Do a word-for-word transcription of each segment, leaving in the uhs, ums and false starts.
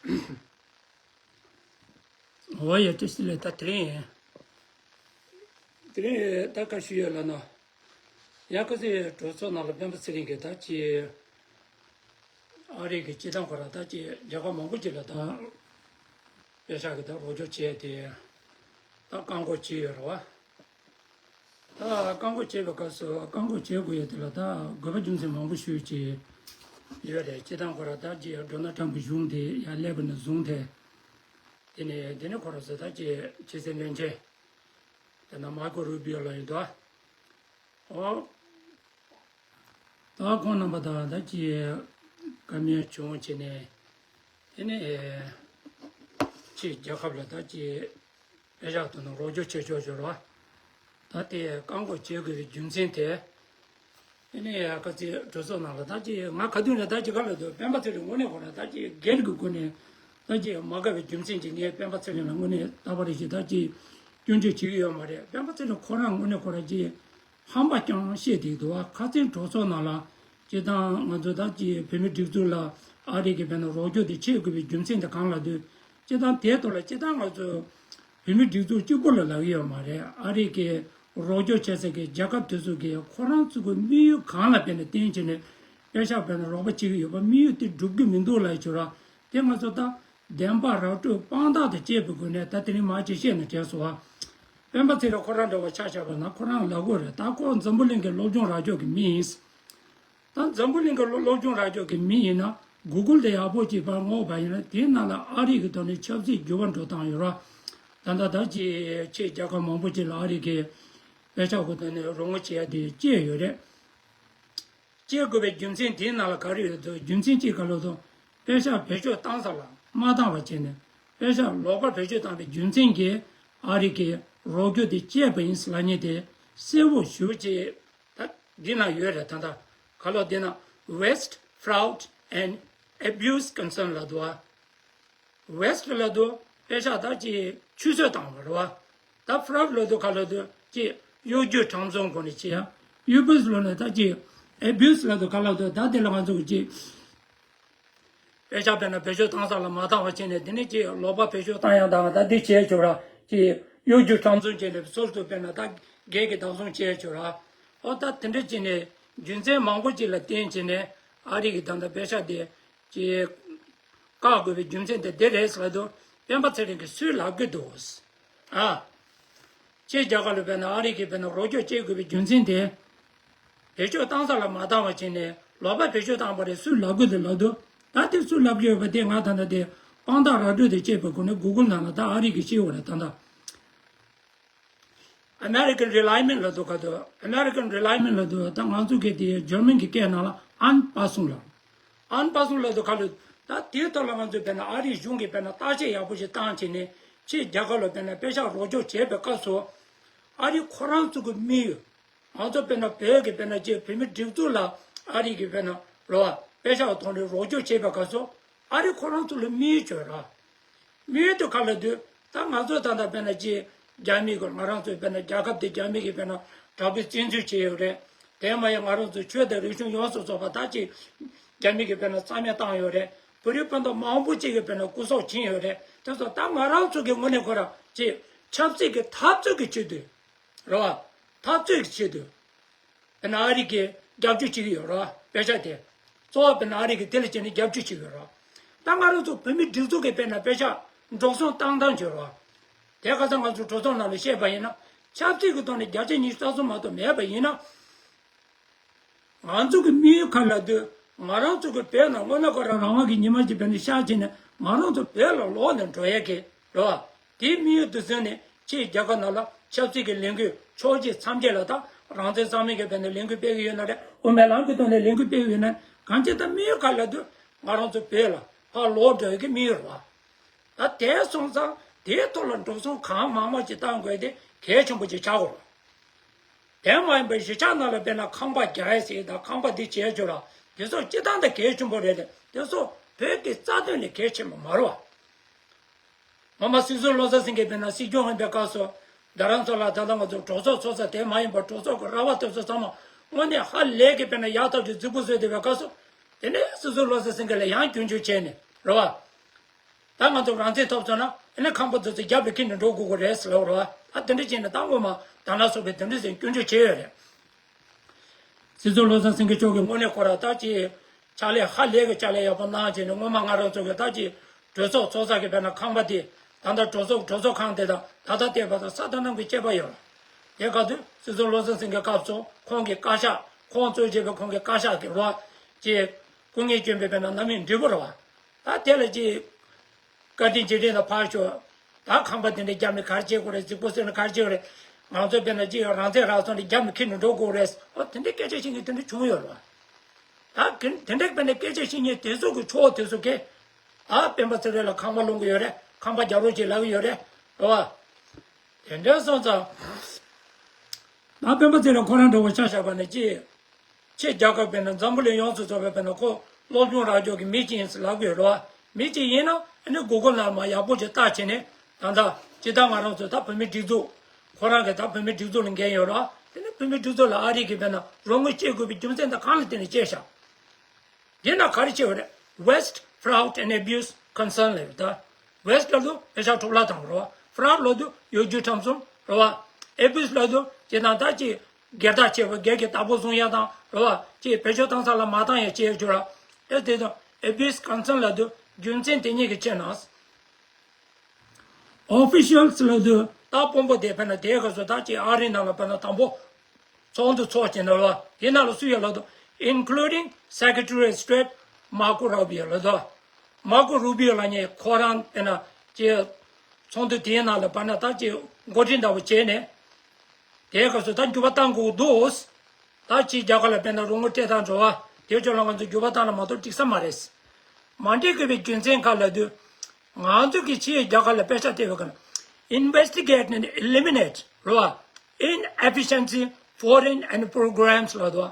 འོ་ཡ། བཀྲ་ཤིས་བདེ་ལེགས། ད་དེ་རིང་དེ་རིང་ད་བཀའ་ཞུ་ཡོད་ལབ་ན། ཡ། ཁ་སང་གྲོས་ཚོགས་ནང་ལ་སྤེན་པ་ཚེ་རིང་གིས་ད་ཅིག་ཨ་རི་གི་སྤྱི་བཏང་ཁོ་རང་ད་ཅིག་རྒྱལ་ཁབ་མང་པོ་ཅིག་ལ་ད་པེ་ཤག་གི་ད་རོགས་སྐྱོར་བྱས་ཏེ་ད་བཀག་འགོག་བྱས་ཡོད་རེད་བ། ད་བཀག་འགོག་བྱས་པའི་སྐབས་སུ་བཀག་འགོག་བྱེད་དགོས་ཡ་དེ་ལ་ད་དགོས་པ་རྒྱུ་མཚན་མང་པོ་ཞིག་ཅིག་ཡོད་རེད། སྤྱི་བཏང་ཁོ་རང་ད་ཅིག་ཌོ་ནལ་ཊམ་གྱི་གཞུང་དེ་ཡར་སླེབས་པ་ནས་བཟུང་སྟེ། དེ་ནས་དེ་ནས་ཁོ་རང་ཚོ་ད་ཅིག་ཕྱི་སྲིད་བློན་ཆེན་དེ་ན་མར་ཀོ་རུ་བྷི་ཡོ་ལབ་ཡོད་དོ། ཨོ། ད་ཁོང་རྣམ་པ་དང་ད་ཅིག་བཀའ་མོལ་བྱུང་བྱས་ནས། དེ་ནས་ཕྱིའི་རྒྱལ་ཁབ་ལ་ད་ཅིག་པེ་ཤག་ཐོག་ནས་རོགས་སྐྱོར་བྱེད་ཆོག་ཆོག་རེད་བ། ད་དེ་བཀག་འགོག་བྱེད་དགོས་པའི་རྒྱུ་མཚན་དེ། དེ་ནས་ཡ། ཁ་སང་གྲོས་ཚོགས་ནང་ལ་ད་ཅིག་ང་ག་དུས་ནས་ད་ཅིག་ག་ལ་འདུག་སྤེན་པ་ཚེ་རིང་དངོས་གནས་ཁོ་རང་ད་ཅིག་སྒེར་གྱི་སྒོ་ནས་ད་ཅིག་མ་དགའ་བའི་རྒྱུ་མཚན་གྱིས་ངས་སྤེན་པ་ཚེ་རིང་ལ་དངོས་གནས་ད་བར་ཞིག་ད་ཅིག་སྐྱོན་བརྗོད་བྱེད་ཀྱི་ཡོད་མ་རེད། སྤེན་པ་ཚེ་རིང་ཁོ་རང་དངོས་གནས་ཁོ་རང་ཅིག་ཧམ་པ་རྐྱང་བཤད་བསྡད་འདུག་བ། ཁ་སང་གྲོས་ཚོགས་ནང་ལ་སྤྱིར་བཏང་ང་ཚོ་ད་ཅིག་བོད་མི་སྒྲིག་འཛུགས་ལ་ཨ་རི་གི་བས་ན་རོགས་སྐྱོར་དེ་བྱེད་དགོས་པའི་རྒྱུ་མཚན་དེ་གང་ལ་འདུག་སྤྱིར་བཏང་དེའི་ཐོག་ལ་སྤྱིར་བཏང་ང་ཚོ་བོད་མི་སྒྲིག་འཛུགས་གཅིག་པུ་ལ་ལབ་ཀྱི་ཡོད་མ་རེད། ཨ་རི་གི་རོགས་སྐྱོར་བྱེད་སའི་གི་རྒྱལ་ཁབ་དེ་ཚོ་གི་ཁོ་རང་ཚོ་གི་དམིགས་ཡུལ་གང་ལ་བརྟེན་ནས་བརྟེན་བྱས་ནས་པེ་ཤག་བས་ན་རོགས་པ་བྱེད་ཀྱི་ཡོད་པ། དམིགས་ཡུལ་དེ་འགྲུབ་ཀྱི་མི་འདུག་ལབ་ཡོད་ར། དེ་ང་ཚོ་ད་བདེན་པ་ར་སྤྲོད་དཔང་རྟགས་དང་བཅས་པའི་སྒོ་ནས་ད་དེ་རིང་མར་ཅིག་བཤད་ན་དྲན་སོང་བ། སྤེན་པ་ཚེ་རིང་ཁོ་རང་འདྲ་བ་ཆ་བཞག་པ་ན་ཁོ་རང་ལབ་དགོས་རེད། ད་ཁོ་འཛམ་བུ་གླིང་གི་སློབ་སྦྱོང་རག་ཕྱོགས་ཀྱི་མི་ཡིན། ད་འཛམ་བུ་གླིང་གི་སློབ་སློབ་སྦྱོང་རག་ཕྱོགས་ཀྱི་མི་ཡིན་ན་གུ་གུལ་དེ་ཡག་པོ་ཅིག་ཕར་སྔོག་པ་ཡིན་ན་དེའི་ནང་ལ་ཨ་རི་གི་ཐོག་ནས་ཆབ་སྲིད་འགྱུར་བ་འགྲོ་སྟངས་ཡོད་ར། ད་ལྟ་ད་ཅིག་ཕྱི་རྒྱལ་ཁབ་མང་པོ་ཅིག་ལ་ཨ་རི་གི་པེ་ཤག་གི་ཐོག་ནས་རོགས་སྐྱོར་བྱེད་ཡ་དེ་བཅད་ཡོད་རེད། བཅད་དགོས་པའི་རྒྱུ་མཚན་དེའི་ནང་ལ་ག་རེ་ཡོད་དོ། རྒྱུ་མཚན་གཅིག་ག་ལ་དོ། པེ་ཤག་བེད་སྤྱོད་བཏང་ས་ལ་མ་བཏང་བ་བྱས་ནས་པེ་ཤག་ལོག་པར་བེད་སྤྱོད་བཏང་བའི་རྒྱུ་མཚན་གྱིས་ཨ་རི་གི་རོགས་སྐྱོར་དེ་བཅད་པ་ཡིན་ལབ་མཁན་དེ་གསལ་པོ་ཞེ་པོ་ཅིག་ད་འདི་ན་ཡོད་རེད། ད་ལྟ་ག་ལ་འདི་ན་Waste, Fraud and Abuse Concern ལབ་འདུག་ཨ། Waste ལབ་དུས་པེ་ཤག་ད་ཅིག་ཆུད་ཟོས་བཏང་བ་རེད་བ། ད་fraud ལབ་དུས་ག་ལབ་དུས་ཅིག་གཡོ་སྒྱུ་ཁྲམ་གསུམ་སྒོ་ནས་བྱེད་ཡ། Abuse ལབ་ནས་ད་ཅིག་abuse ལབ་དུས་ག་ལབ་དུས་ད་དེ་ལ་ང་ཚོ་གི་ཅིག་པེ་ཤག་དཔེར་ན་བེད་སྤྱོད་བཏང་ས་ལ་མ་བཏང་བ་བྱས་ནས་དེ་ནས་ཅིག་ལོག་པ་བེད་སྤྱོད་བཏང་ཡ་དང་ད་འདི་བྱས་ཆོག་ར། ཅིག་གཡོ་སྒྱུ་ཁྲམ་གསུམ་བྱས་ནས་སོ་སོ་དཔེར་ན་ད་སྒེར་གྱི་བདག་བཟུང་བྱས་ཆོག་ར། ཨོ་ད་དེ་འདྲ་བྱས་ནས་རྒྱུ་མཚན་མང་པོ་ཅིག་ལ་བརྟེན་བྱས་ནས་ཨ་རི་གི་ད་ལྟ་པེ་ཤག་དེ་ཅིག་བཀག་དགོས་པའི་རྒྱུ་མཚན་དེ་འདི་རེད་ཟེར་དུས་སྤེན་པ་ཚེ་རིང་གིས་སུས་ལབ་ཀྱི་འདུག་ཨ། ཕྱི་རྒྱལ་ཁབ་ལ་དཔེར་ན་ཨ་རི་གིས་དཔེར་ན་རོགས་སྐྱོར་བྱེད་དགོས་པའི་རྒྱུ་མཚན་དེ། བེད་སྤྱོད་བཏང་ས་ལ་མ་བཏང་བ་བྱས་ནས་ལོག་པ་བེད་སྤྱོད་བཏང་པ་རེད། སུས་ལབ་ཀྱི་འདུག་ལབ་དུས་ད་དེ་སུས་ལབ་ཀྱི་ཡོད་པ་དེ་ང་ད་ལྟ་དེ་དཔང་རྟགས་ར་སྤྲོད་དེ་བྱས་པའི་སྒོ་ནས་གུ་གུལ་ནང་ལ་ད་ཨ་རི་གིས་ཤེས་ཡོད་རེད་ད་ལྟ། American Reliable ལབ་དུས་ག་དུས་American Reliable ལབ་དུས་ད་ང་ཚོ་གི་དེ་ཇར་མན་གྱི་སྐད་ནང་ལ་Anpassung ལབ། Anpassung ལབ་དུས་ག་ལ་ད་དེའི་ཐོག་ལ་ང་ཚོས་དཔེར་ན་ཨ་རིའི་གཞུང་གིས་དཔེར་ན་བརྟག་དཔྱད་ཡག་པོ་ཞིག་བཏང་བྱས་ནས་ཕྱི་རྒྱལ་ཁབ་ལ་དཔེར་ན་པེ་ཤག་རོགས་སྐྱོར་བྱེད་པའི་སྐབས་སུ་ཨ་རི་ཁོ་རང་ཚོ་གི་དམིགས་ཡུལ། ང་ཚོ་དཔེར་ན་བོད་ཀྱི་དཔེར་ན་ཅིག་བོད་མི་སྒྲིག་འཛུགས་ལ་ཨ་རི་གི་དཔེར་ན་རོགས་པ་པེ་ཤག་གི་ཐོག་ནས་རོགས་སྐྱོར་བྱེད་པའི་སྐབས་སུ་ཨ་རི་ཁོ་རང་ཚོ་ལ་དམིགས་ཡུལ་བྱོས་ར། དམིགས་ཡུལ་དེ་ག་ལ་འདུག་ད་ང་ཚོ་ད་ལྟ་དཔེར་ན་ཅིག་རྒྱ་མི་གི་ང་རང་ཚོའི་དཔེར་ན་རྒྱལ་ཁབ་དེ་རྒྱ་མི་གིས་དཔེར་ན་དྲག་པོའི་བཙན་འཛུལ་བྱས་ཡོད་རེད། དེ་མ་ཡིན་ང་རང་ཚོའི་ཆོས་དང་རིག་གཞུང་ཡོངས་སུ་རྫོགས་པ་ད་ཅིག་རྒྱ་མི་གིས་དཔེར་ན་རྩ་མེད་བཏང་ཡོད་རེད། བོད་རིགས་སྤུན་ཟླ་མང་པོ་ཅིག་གིས་དཔེར་ན་སྐུ་སྲོག་བྱིན་ཡོད་རེད། དེ་ཚོ་ད་ང་རང་ཚོ་གི་ངོས་ནས་ཁོ་ར་ཅིག་ཆབ་སྲིད་ཀྱི་འཐབ་རྩོད་ཀྱི་ཆེད་དུ། རེད་བ། འཐབ་རྩོད་ཀྱི་ཆེད་དུ། དཔེར་ན་ཨ་རི་གིས་རྒྱབ་སྐྱོར་བྱེད་ཀྱི་ཡོད་རེད་བ། པེ་ཤག་དེ། གཙོ་བོ་དཔེར་ན་ཨ་རི་གིས་དེ་ལ་བྱས་ནས་རྒྱབ་སྐྱོར་བྱེད་ཀྱི་ཡོད་རེད་བ། ད་ང་རང་ཚོ་བོད་མི་སྒྲིག་འཛུགས་ཀྱིས་དཔེར་ན་པེ་ཤག་འགྲོ་སོང་བཏང་སྟངས་བྱོས་རེད་བ། དེ་ཁ་སང་ང་ཚོ་གྲོས་ཚོགས་ནང་ལ་བཤད་པ་ཡིན་ན་ཆབ་སྲིད་ཀྱི་ཐོག་ནས་བརྒྱ་ཆ་ཉི་ཤུ་རྩ་གསུམ་མ་གཏོགས་མེད་པ་ཡིན་ན། ང་ཚོ་གི་དམིགས་ཡུལ་ག་ལ་འདུག་ང་རང་ཚོ་གི་བོད་ནང་དངོས་གནས་ཁོ་རང་རང་དབང་གི་ཉི་མ་ཅིག་བོད་ནས་ཤར་ཕྱིན་ནས་ང་རང་ཚོ་བོད་ལ་ལོག་ནས་འགྲོ་ཡས་ཀྱི་རེད་བ། དེའི་དམིགས་ཡུལ་དུ་བཟུང་ནས་ཕྱིའི་རྒྱལ་ཁབ་ནང་ལ་ཆབ་སྲིད་ཀྱི་ལས་འགུལ་ཕྱོགས་གཅིག་མཚམས་བཅད་ལ་ད་རང་བཙན་གཙང་མའི་གི་བོད་ནས་ལས་འགུལ་སྤེལ་གི་ཡོད་ན་རེད། དབུ་མའི་ལམ་གྱི་ཐོག་ནས་ལས་འགུལ་སྤེལ་གི་ཡོད་ན་གང་ཅི་ད་དམིགས་ཡུལ་ག་ལ་འདུག་ང་རང་ཚོ་བོད་ལ་ཕར་ལོག་འགྲོ་ཡས་ཀྱི་དམིགས་ཡུལ་རེད་བ། ད་དེ་སོང་ཙང་དེའི་ཐོག་ལ་འགྲོ་སོང་གང་མང་མང་ཅིག་བཏང་དགོས་དེ་གལ་ཆེན་པོ་ཅིག་ཆགས་དགོས་རེད། དེ་མ་ཡིན་པར་གཞིས་ཆགས་ནང་ལ་དཔེར་ན་ཁང་པ་རྒྱག་ཡས་ཟེར་དང་ཁང་པ་འདི་བྱས་ཆོག་ལ་དེ་ཚོ་སྤྱི་བཏང་དང་གལ་ཆེན་པོ་རེད་དེ་དེ་ཚོ་བོད་ཀྱི་རྩ་དོན་ལས་གལ་ཆེན་པོ་མ་རེད་བ། ངོ་མ་སྲིད་ཟུར་བློ་བཟང་སེང་གེ་དཔེར་ན་སྲིད་སྐྱོང་ཡིན་པའི་སྐབས་སུ་རྡ་རམ་ས་ལ་ད་ལྟ་ང་ཚོ་གྲོས་ཚོགས་ཚོགས་ས་དེ་མ་ཡིན་པར་གྲོས་ཚོགས་ཀྱི་ར་བ་དེ་ཚོ་ཚང་མ་དངོས་གནས་ཧ་ལས་ཀྱི་དཔེར་ན་ཡག་ཐབས་ཀྱི་རྫིག་པོ་བཟོས་བསྡད་པའི་སྐབས་སུ་དེ་ནས་སྲིད་ཟུར་བློ་བཟང་སེང་གེ་ལ་ཡང་སྐྱོན་བརྗོད་བྱས་ནས་རེད་བ། ད་ང་ཚོ་རང་བཙན་ཐོབ་སོང་ན་ཨ་ནི་ཁང་པ་དེ་ཚོ་རྒྱབ་ལ་འཁྱེར་ནས་འགྲོ་དགོས་ཀྱི་རེད་ཟེར་ལབ་རེད་བ། ད་དེ་འདྲ་བྱས་ནས་ད་སྔོན་མ་ད་ལྟ་སོགས་པའི་དེ་འདྲ་ཟེར་སྐྱོན་བརྗོད་བྱས་ཡོད་རེད། སྲིད་ཟུར་བློ་བཟང་སེང་གེ་མཆོག་གིས་དངོས་གནས་ཁོ་རང་ད་ཅིག་ཕྱག་ལས་ཧ་ལས་ཀྱི་ཕྱག་ལས་ཡག་པོ་གནང་བྱས་ནས། སྔོན་མ་ང་རང་ཚོ་གི་ད་ཅིག་གྲོས་ཚོགས་ཚོགས་ས་གི་དཔེར་ན་ཁང་པ་དེ། ད་ལྟ་གྲོས་ཚོགས་གྲོས་ཚོགས་ཁང་དེ་དང་ད་ལྟ་བལྟས་པ་དང་ས་དང་གནམ་གྱི་ཁྱད་པར་ཡོད་རེད། དེ་ག་དུས་སྲིད་ཟུར་བློ་བཟང་སེང་གེའི་སྐབས་སུ་ཁོང་གི་བཀའ་ཤག་ཁོང་གཙོས་བྱས་པའི་ཁོང་གི་བཀའ་ཤག་གི་རོ་ཅིག་སྐུ་ངལ་བསྐྱོན་པའི་དཔེར་ན་རྣམ་སྨིན་འབྲས་བུ་རེད་བ། ད་དེ་ལ་ཅིག་བཀའ་དྲིན་རྗེས་དྲན་དང་ཕར་ཞོག་ད་ཁང་པ་དེ་འདྲ་རྒྱབ་ནས་ག་རེ་བྱེད་དགོས་རེད། རྫིག་པོ་བཟོས་ནས་ག་རེ་བྱེད་དགོས་རེད། ང་ཚོ་དཔེར་ན་ཅིག་རང་བཙན་རག་སོང་ནས་རྒྱབ་ནས་འཁྱེར་ནས་འགྲོ་དགོས་རེད། ཨོ་དེ་འདྲའི་སྐད་ཆ་བཤད་མཁན་དེ་འདྲ་བྱུང་ཡོད་རེད་བ། ད་གིན་དེ་འདྲའི་དཔེར་ན་སྐད་ཆ་བཤད་མཁན་དེ་ཚོ་གི་ཕྱོགས་དེ་ཚོ་གིས་ཨ་སྤེན་པ་ཚེ་རིང་ལ་ཁང་པ་སློང་གི་ཡོད་རེད། ཁང་པ་རྒྱག་རོགས་བྱེད་ལབ་ཀྱི་ཡོད་རེད། རེད་བ། དེ་འདྲ་སོང་ཙང་། ད་སྤེན་པ་ཚེ་རིང་ཁོ་རང་འདྲ་བོ་ཆ་བཞག་པ་ནི་ཅི། ཕྱི་རྒྱལ་ཁབ་དཔེར་ན་འཛམ་བུ་གླིང་ཡོངས་སུ་རྫོགས་པའི་དཔེར་ན་ཁོ་སློབ་སྦྱོང་རག་རྒྱུ་གི་མི་གཅིག་ཡིན་ཟེར་ལབ་དགོས་རེད་བ། མི་གཅིག་ཡིན་ན་ཨ་ནི་གུ་གུལ་ནང་མར་ཡག་པོ་ཅིག་བལྟས་བྱས་ནས། ད་ལྟ་ཇི་ལྟར་ང་རང་ཚོ་ད་བོད་མིའི་སྒྲིག་འཛུགས། ཁོ་རང་གིས་ད་བོད་མིའི་སྒྲིག་འཛུགས་ལ་འགན་ཡོད་རེད་བ། དེ་ནི་བོད་མིའི་སྒྲིག་འཛུགས་ལ་ཨ་རི་གིས་དཔེར་ན་རོགས་དངུལ་སྤྲད་དགོས་པའི་རྒྱུ་མཚན་དང་གང་ལ་བརྟེན་ནས་སྤྲད་ཤག་འདི་ན་ག་རེ་བྱས་ཡོད་རེད། Waste, fraud and abuse concern ལབ་ཡོད་ད། Waste ལབ་དུས་པེ་ཤག་འཕྲོ་བརླག་བཏང་བ་རེད་བ། Fraud ལབ་དུས་གཡོ་སྒྱུ་ཁྲམ་གསུམ་རེད་བ། Abuse ལབ་དུས་ཅི་དང་ད་ཅི་སྒེར་བདག་བྱས་པ་སྒེར་གྱི་བདག་པོ་བཟུང་ཡ་དང་རེད་བ། ཅི་བེད་སྤྱོད་བཏང་ས་ལ་མ་བཏང་ཡ་བྱས་ཡོད་ར། ཨེ་དེ་དང་abuse concern ལབ་དུས་རྒྱུ་མཚན་དེ་གཉིས་ཀྱི་ཕྱིར་ན། Officials ལབ་དུས་ད་དཔོན་པོ་དེ་དཔེར་ན་དེའི་སྐབས་སུ་ད་ཅི་ཨ་རིའི་ནང་ལ་དཔེར་ན་དང་པོ་ཚོགས་འདུ་ཚོགས་ཀྱི་འདུག་ལ། དེ་ནང་ལ་སུ་ཡོད་ལབ་དུས་including Secretary of State Marco Rubio ལབ་དུས། Marco Rubio ལབ་མཁན་ཁོ་རང་དཔེར་ན་ཅི་ཚོགས་འདུ་དེའི་ནང་ལ་དཔེར་ན་ད་ཅི་འགོ་ཁྲིད་འདྲ་བོ་བྱས་ནས། དེའི་སྐབས་སུ་ད་འགྱུར་བ་གཏང་དགོས་འདུག་ད་ཅི་རྒྱ་གར་ལ་དཔེར་ན་རོགས་དངུལ་སྤྲད་སྟངས་འགྲོ་བ་དེ་ཚོ་ལ་ང་ཚོ་འགྱུར་བ་བཏང་ན་མ་གཏོགས་འགྲིག་ས་མ་རེད། མ་འགྲིག་དགོས་པའི་རྒྱུ་མཚན་ག་ལབ་དུས། ང་ཚོ་གི་ཕྱིའི་རྒྱ་གར་ལ་པེ་ཤག་སྟེར་བའི་སྒང་ལ། Investigate and eliminate རེད་བ། Inefficiency foreign and programs ལབ་འདུག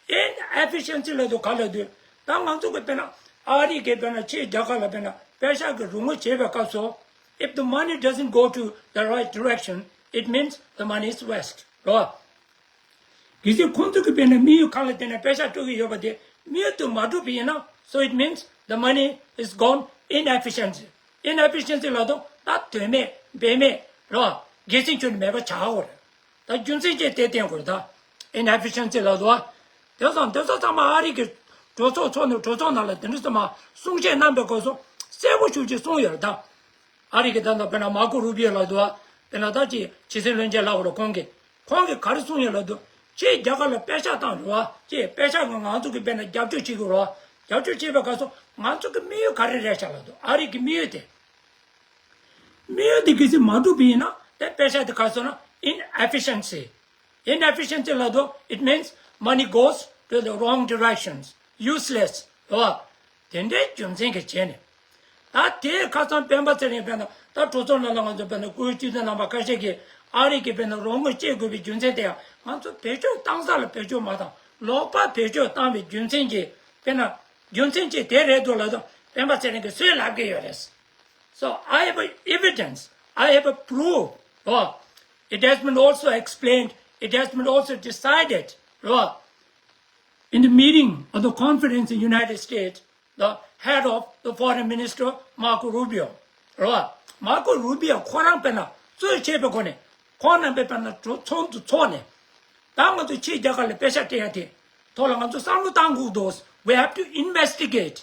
Inefficiency ལབ་དུས་ག་ལབ་དུས། ད་ང་ཚོ་གི་དཔེར་ན་ཨ་རི་གི་དཔེར་ན་ཕྱིའི་རྒྱ་གར་ལ་དཔེར་ན་པེ་ཤག་གི་རོགས་དངུལ་བྱེད་པའི་སྐབས་སུ། If the money doesn't go to the right direction, it means the money is waste རེད་བ། གལ་སྲིད་ཁོང་ཚོ་གི་དཔེར་ན་དམིགས་ཡུལ་གང་ལ་བརྟེན་ནས་པེ་ཤག་སྤྲོད་ཀྱི་ཡོད་པ་དེ་དམིགས་ཡུལ་དུ་མ་གྲུབ་པ་ཡིན་ན། So it means the money is gone inefficiency. Inefficiency ལབ་དུས་ད་དོན་མེད་འབད་མེད་རེད་བ། དགེ་མཚན་ཁྱོན་ནས་མེད་པ་ཆགས་ཡོད་རེད། ད་རྒྱུ་མཚན་ཅིག་དེ་བསྟན་དགོས་རེད་ད། Inefficiency ལབ་དུས། དེ་ཙང་དེ་ཚོ་ཚང་མ་ཨ་རི་གི་གྲོས་ཚོགས་ཚོགས་ནས་གྲོས་ཚོགས་ནང་ལ་དེ་འདྲ་ཚང་མ་གསུང་བཤད་གནང་པའི་སྐབས་སུ་གསལ་པོ་ཞེ་པོ་ཅིག་གསུངས་ཡོད་རེད་ད། ཨ་རི་གི་ད་ལྟ་དཔེར་ན་མར་ཀོ་རུ་བི་ཡོ་ལབ་དུས། དཔེར་ན་ད་ཅིག་ཕྱི་སྲིད་བློན་ཆེན་ལབ་དགོས་རེད་ཁོང་གིས། ཁོང་གིས་ག་རེ་གསུངས་ཡོད་ལབ་དུས། ཁྱེད་རྒྱ་གར་ལ་པེ་ཤག་བཏང་རེད་བ། ཁྱེད་པེ་ཤག་གིས་ང་ཚོ་གི་དཔེར་ན་རྒྱབ་སྐྱོར་བྱེད་དགོས་རེད་བ། རྒྱབ་སྐྱོར་བྱེད་པའི་སྐབས་སུ་ང་ཚོ་གི་དམིགས་ཡུལ་ག་རེ་རེད་ཤག་ལབ་དུས། ཨ་རི་གི་དམིགས་ཡུལ་དེ། དམིགས་ཡུལ་དེ་གལ་སྲིད་མ་གྲུབ་པ་ཡིན་ན་དེ་པེ་ཤག་དེ་ག་རེ་ཟེར་ན་inefficiency. Inefficiency ལབ་དུས། It means money goes to the wrong directions, useless རེད་བ། དེ་འདྲའི་རྒྱུ་མཚན་གྱིས་བྱས་ནས། ད་དེ་ཁ་སང་སྤེན་པ་ཚེ་རིང་དཔེར་ན་ད་གྲོས་ཚོགས་ནང་ལ་ང་ཚོ་དཔེར་ན་སྐུའི་སྤྱི་འཐུས་རྣམ་པ་ཁ་ཤས་ཀྱིས་ཨ་རི་གིས་དཔེར་ན་རོགས་དངུལ་སྤྲད་དགོས་པའི་རྒྱུ་མཚན་དེ་ཡང་ང་ཚོ་བེད་སྤྱོད་བཏང་ས་ལ་བེད་སྤྱོད་མ་བཏང་། ལོག་པར་བེད་སྤྱོད་བཏང་བའི་རྒྱུ་མཚན་གྱིས། དཔེར་ན་རྒྱུ་མཚན་གཅིག་དེ་རེད་འདུག་ལབ་དུས་སྤེན་པ་ཚེ་རིང་གིས་སུས་ལབ་ཀྱི་ཡོད་རེད། So I have a evidence, I have a proof. Oh, it has been also explained, it has been also decided. Oh, in the meeting of the conference in United States, the head of the foreign minister, Marco Rubio. རེད་བ། མར་ཀོ་རུ་བི་ཡོ་ཁོ་རང་དཔེར་ན་གཙོས་བྱས་པའི་སྒོ་ནས་ཁོང་རྣམ་པས་དཔེར་ན་གྲོས་ཚོགས་འདུ་ཚོགས་ནས། ད་ང་ཚོ་ཕྱིའི་རྒྱལ་ཁབ་ལ་པེ་ཤག་སྤྲད་ཡ་དེ་ཐོག་ལ་ང་ཚོ་བསམ་བློ་བཏང་དགོས་འདུག We have to investigate.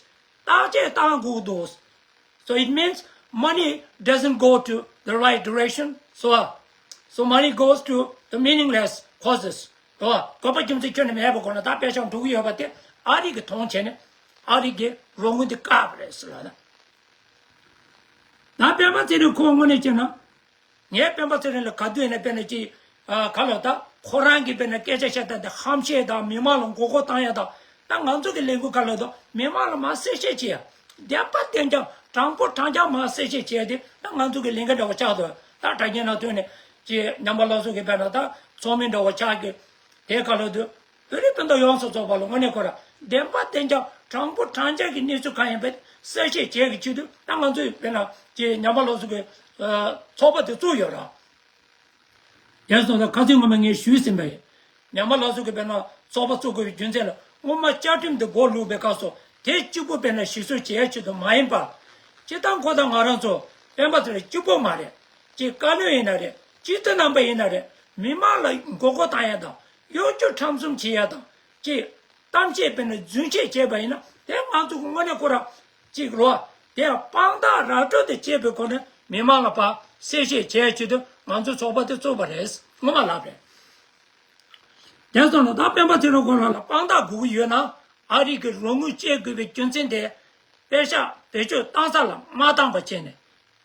བརྟག་དཔྱད་བཏང་དགོས་འདུག So it means money doesn't go to the right direction. So, so money goes to the meaningless causes. རེད་བ། དགོས་པ་རྒྱུ་མཚན་ཁྱོན་ནས་མེད་པའི་སྒོ་ནས་ད་པེ་ཤག་འགྲོ་གི་ཡོད་པ་དེ་ཨ་རི་གིས་མཐོང་བྱས་ནས་ཨ་རི་གིས་རོགས་དངུལ་དེ་བཀག་པ་རེད་ཟེར་ལབ་ན། ད་སྤེན་པ་ཚེ་རིང་ཁོ་དངོས་གནས་བྱས་ན། ངས་སྤེན་པ་ཚེ་རིང་ལ་ག་དུས་ཡིན་ན་དཔེར་ན་ཅིག་ཨ། ག་ལ་ད་ཁོ་རང་གིས་དཔེར་ན་སྐད་ཆ་བཤད་སྟངས་དེ་ཧམ་བཤད་དང་མི་མང་ལ་མགོ་སྐོར་བཏང་ཡ་དང་། ད་ང་ཚོ་གི་ལས་འགུལ་ག་ལ་ད་མི་མང་ལ་མར་གསལ་བཤད་བྱེད་ཡ། བདེན་པ་བདེན་རྐྱང་དྲང་པོ་དྲང་རྐྱང་མར་གསལ་བཤད་བྱེད་ཡ་དེ་ད་ང་ཚོ་གི་ལས་འགན་འདྲ་བོ་ཆགས་འདུག་ད་དྲ་རྒྱའི་ནང་ཐོན་ནས་ཅིག་ཉམས་པ་སློབ་གསོ་གི་དཔེར་ན་ད་ཚོགས་མི་འདྲ་བོ་ཆགས་ཀྱི། དེ་ག་ལ་ད། བོད་རིགས་སྤུན་ཟླ་ཡོངས་སུ་རྫོགས་པ་ལ་དངོས་གནས་ཁོ་ར་བདེན་པ་བདེན་རྐྱང་དྲང་པོ་དྲང་རྐྱང་གི་གནས་ཚུལ་གང་ཡིན་པ་གསལ་བཤད་བྱེད་ཀྱི་ཆེད་དུ་ད་ང་ཚོས་དཔེར་ན་ཅིག་ཉམས་པ་སློབ་གསོ་གི་ཚོགས་པ་དེ་བཙུགས་ཡོད་ར། དེ་སོང་ཙང་ཁ་སང་སྔོན་མ་ངས་ཞུས་ཟིན་པ་ཡིན། ཉམས་པ་སློབ་གསོ་གི་དཔེར་ན་ཚོགས་པ་བཙུགས་དགོས་པའི་རྒྱུ་མཚན་ལ་སྔོན་མ་བཅའ་ཁྲིམས་དེ་མགོ་བླུགས་པའི་སྐབས་སུ་དེ་གཅིག་པུ་དཔེར་ན་གཞི་བཟུང་བྱེད་ཡ་ཆེད་དུ་མ་ཡིན་པར། སྤྱིར་བཏང་ཁོ་དང་ང་རང་ཚོ་སྤེན་པ་ཚེ་རིང་གཅིག་པོ་མ་རེད། ཅིག་བཀའ་བློན་ཡིན་ན་རེད། སྤྱི་འཐུས་རྣམ་པ་ཡིན་ན་རེད། མི་མང་ལ་མགོ་སྐོར་བཏང་ཡ་དང་གཡོ་སྒྱུ་ཁྲམ་གསུམ་བྱེད་ཡ་དང་ཅིག་གཏམ་བཤད་དཔེར་ན་རྫུན་བཤད་བྱས་པ་ཡིན་ན་དེ་ང་ཚོ་གི་དངོས་གནས་ཁོ་རང་ཅིག་རོ། དེ་ཡང་དཔང་རྟགས་ར་སྤྲོད་དེ་བྱས་པའི་སྒོ་ནས་མི་མང་ལ་ཕར་གསལ་བཤད་བྱས་ཆེད་དུ་ང་ཚོ་ཚོགས་པ་དེ་བཙུགས་པ་རེད། ངོ་མ་ལབ་རེད། དེ་སོང་ན་ད་སྤེན་པ་ཚེ་རིང་ཁོ་རང་ལ་དཔང་རྟགས་དགོས་ཀྱི་ཡོད་ན་ཨ་རི་གི་རོགས་དངུལ་བཅད་དགོས་པའི་རྒྱུ་མཚན་དེ་པེ་ཤག་བེད་སྤྱོད་བཏང་ས་ལ་མ་བཏང་པ་བྱས་ནས།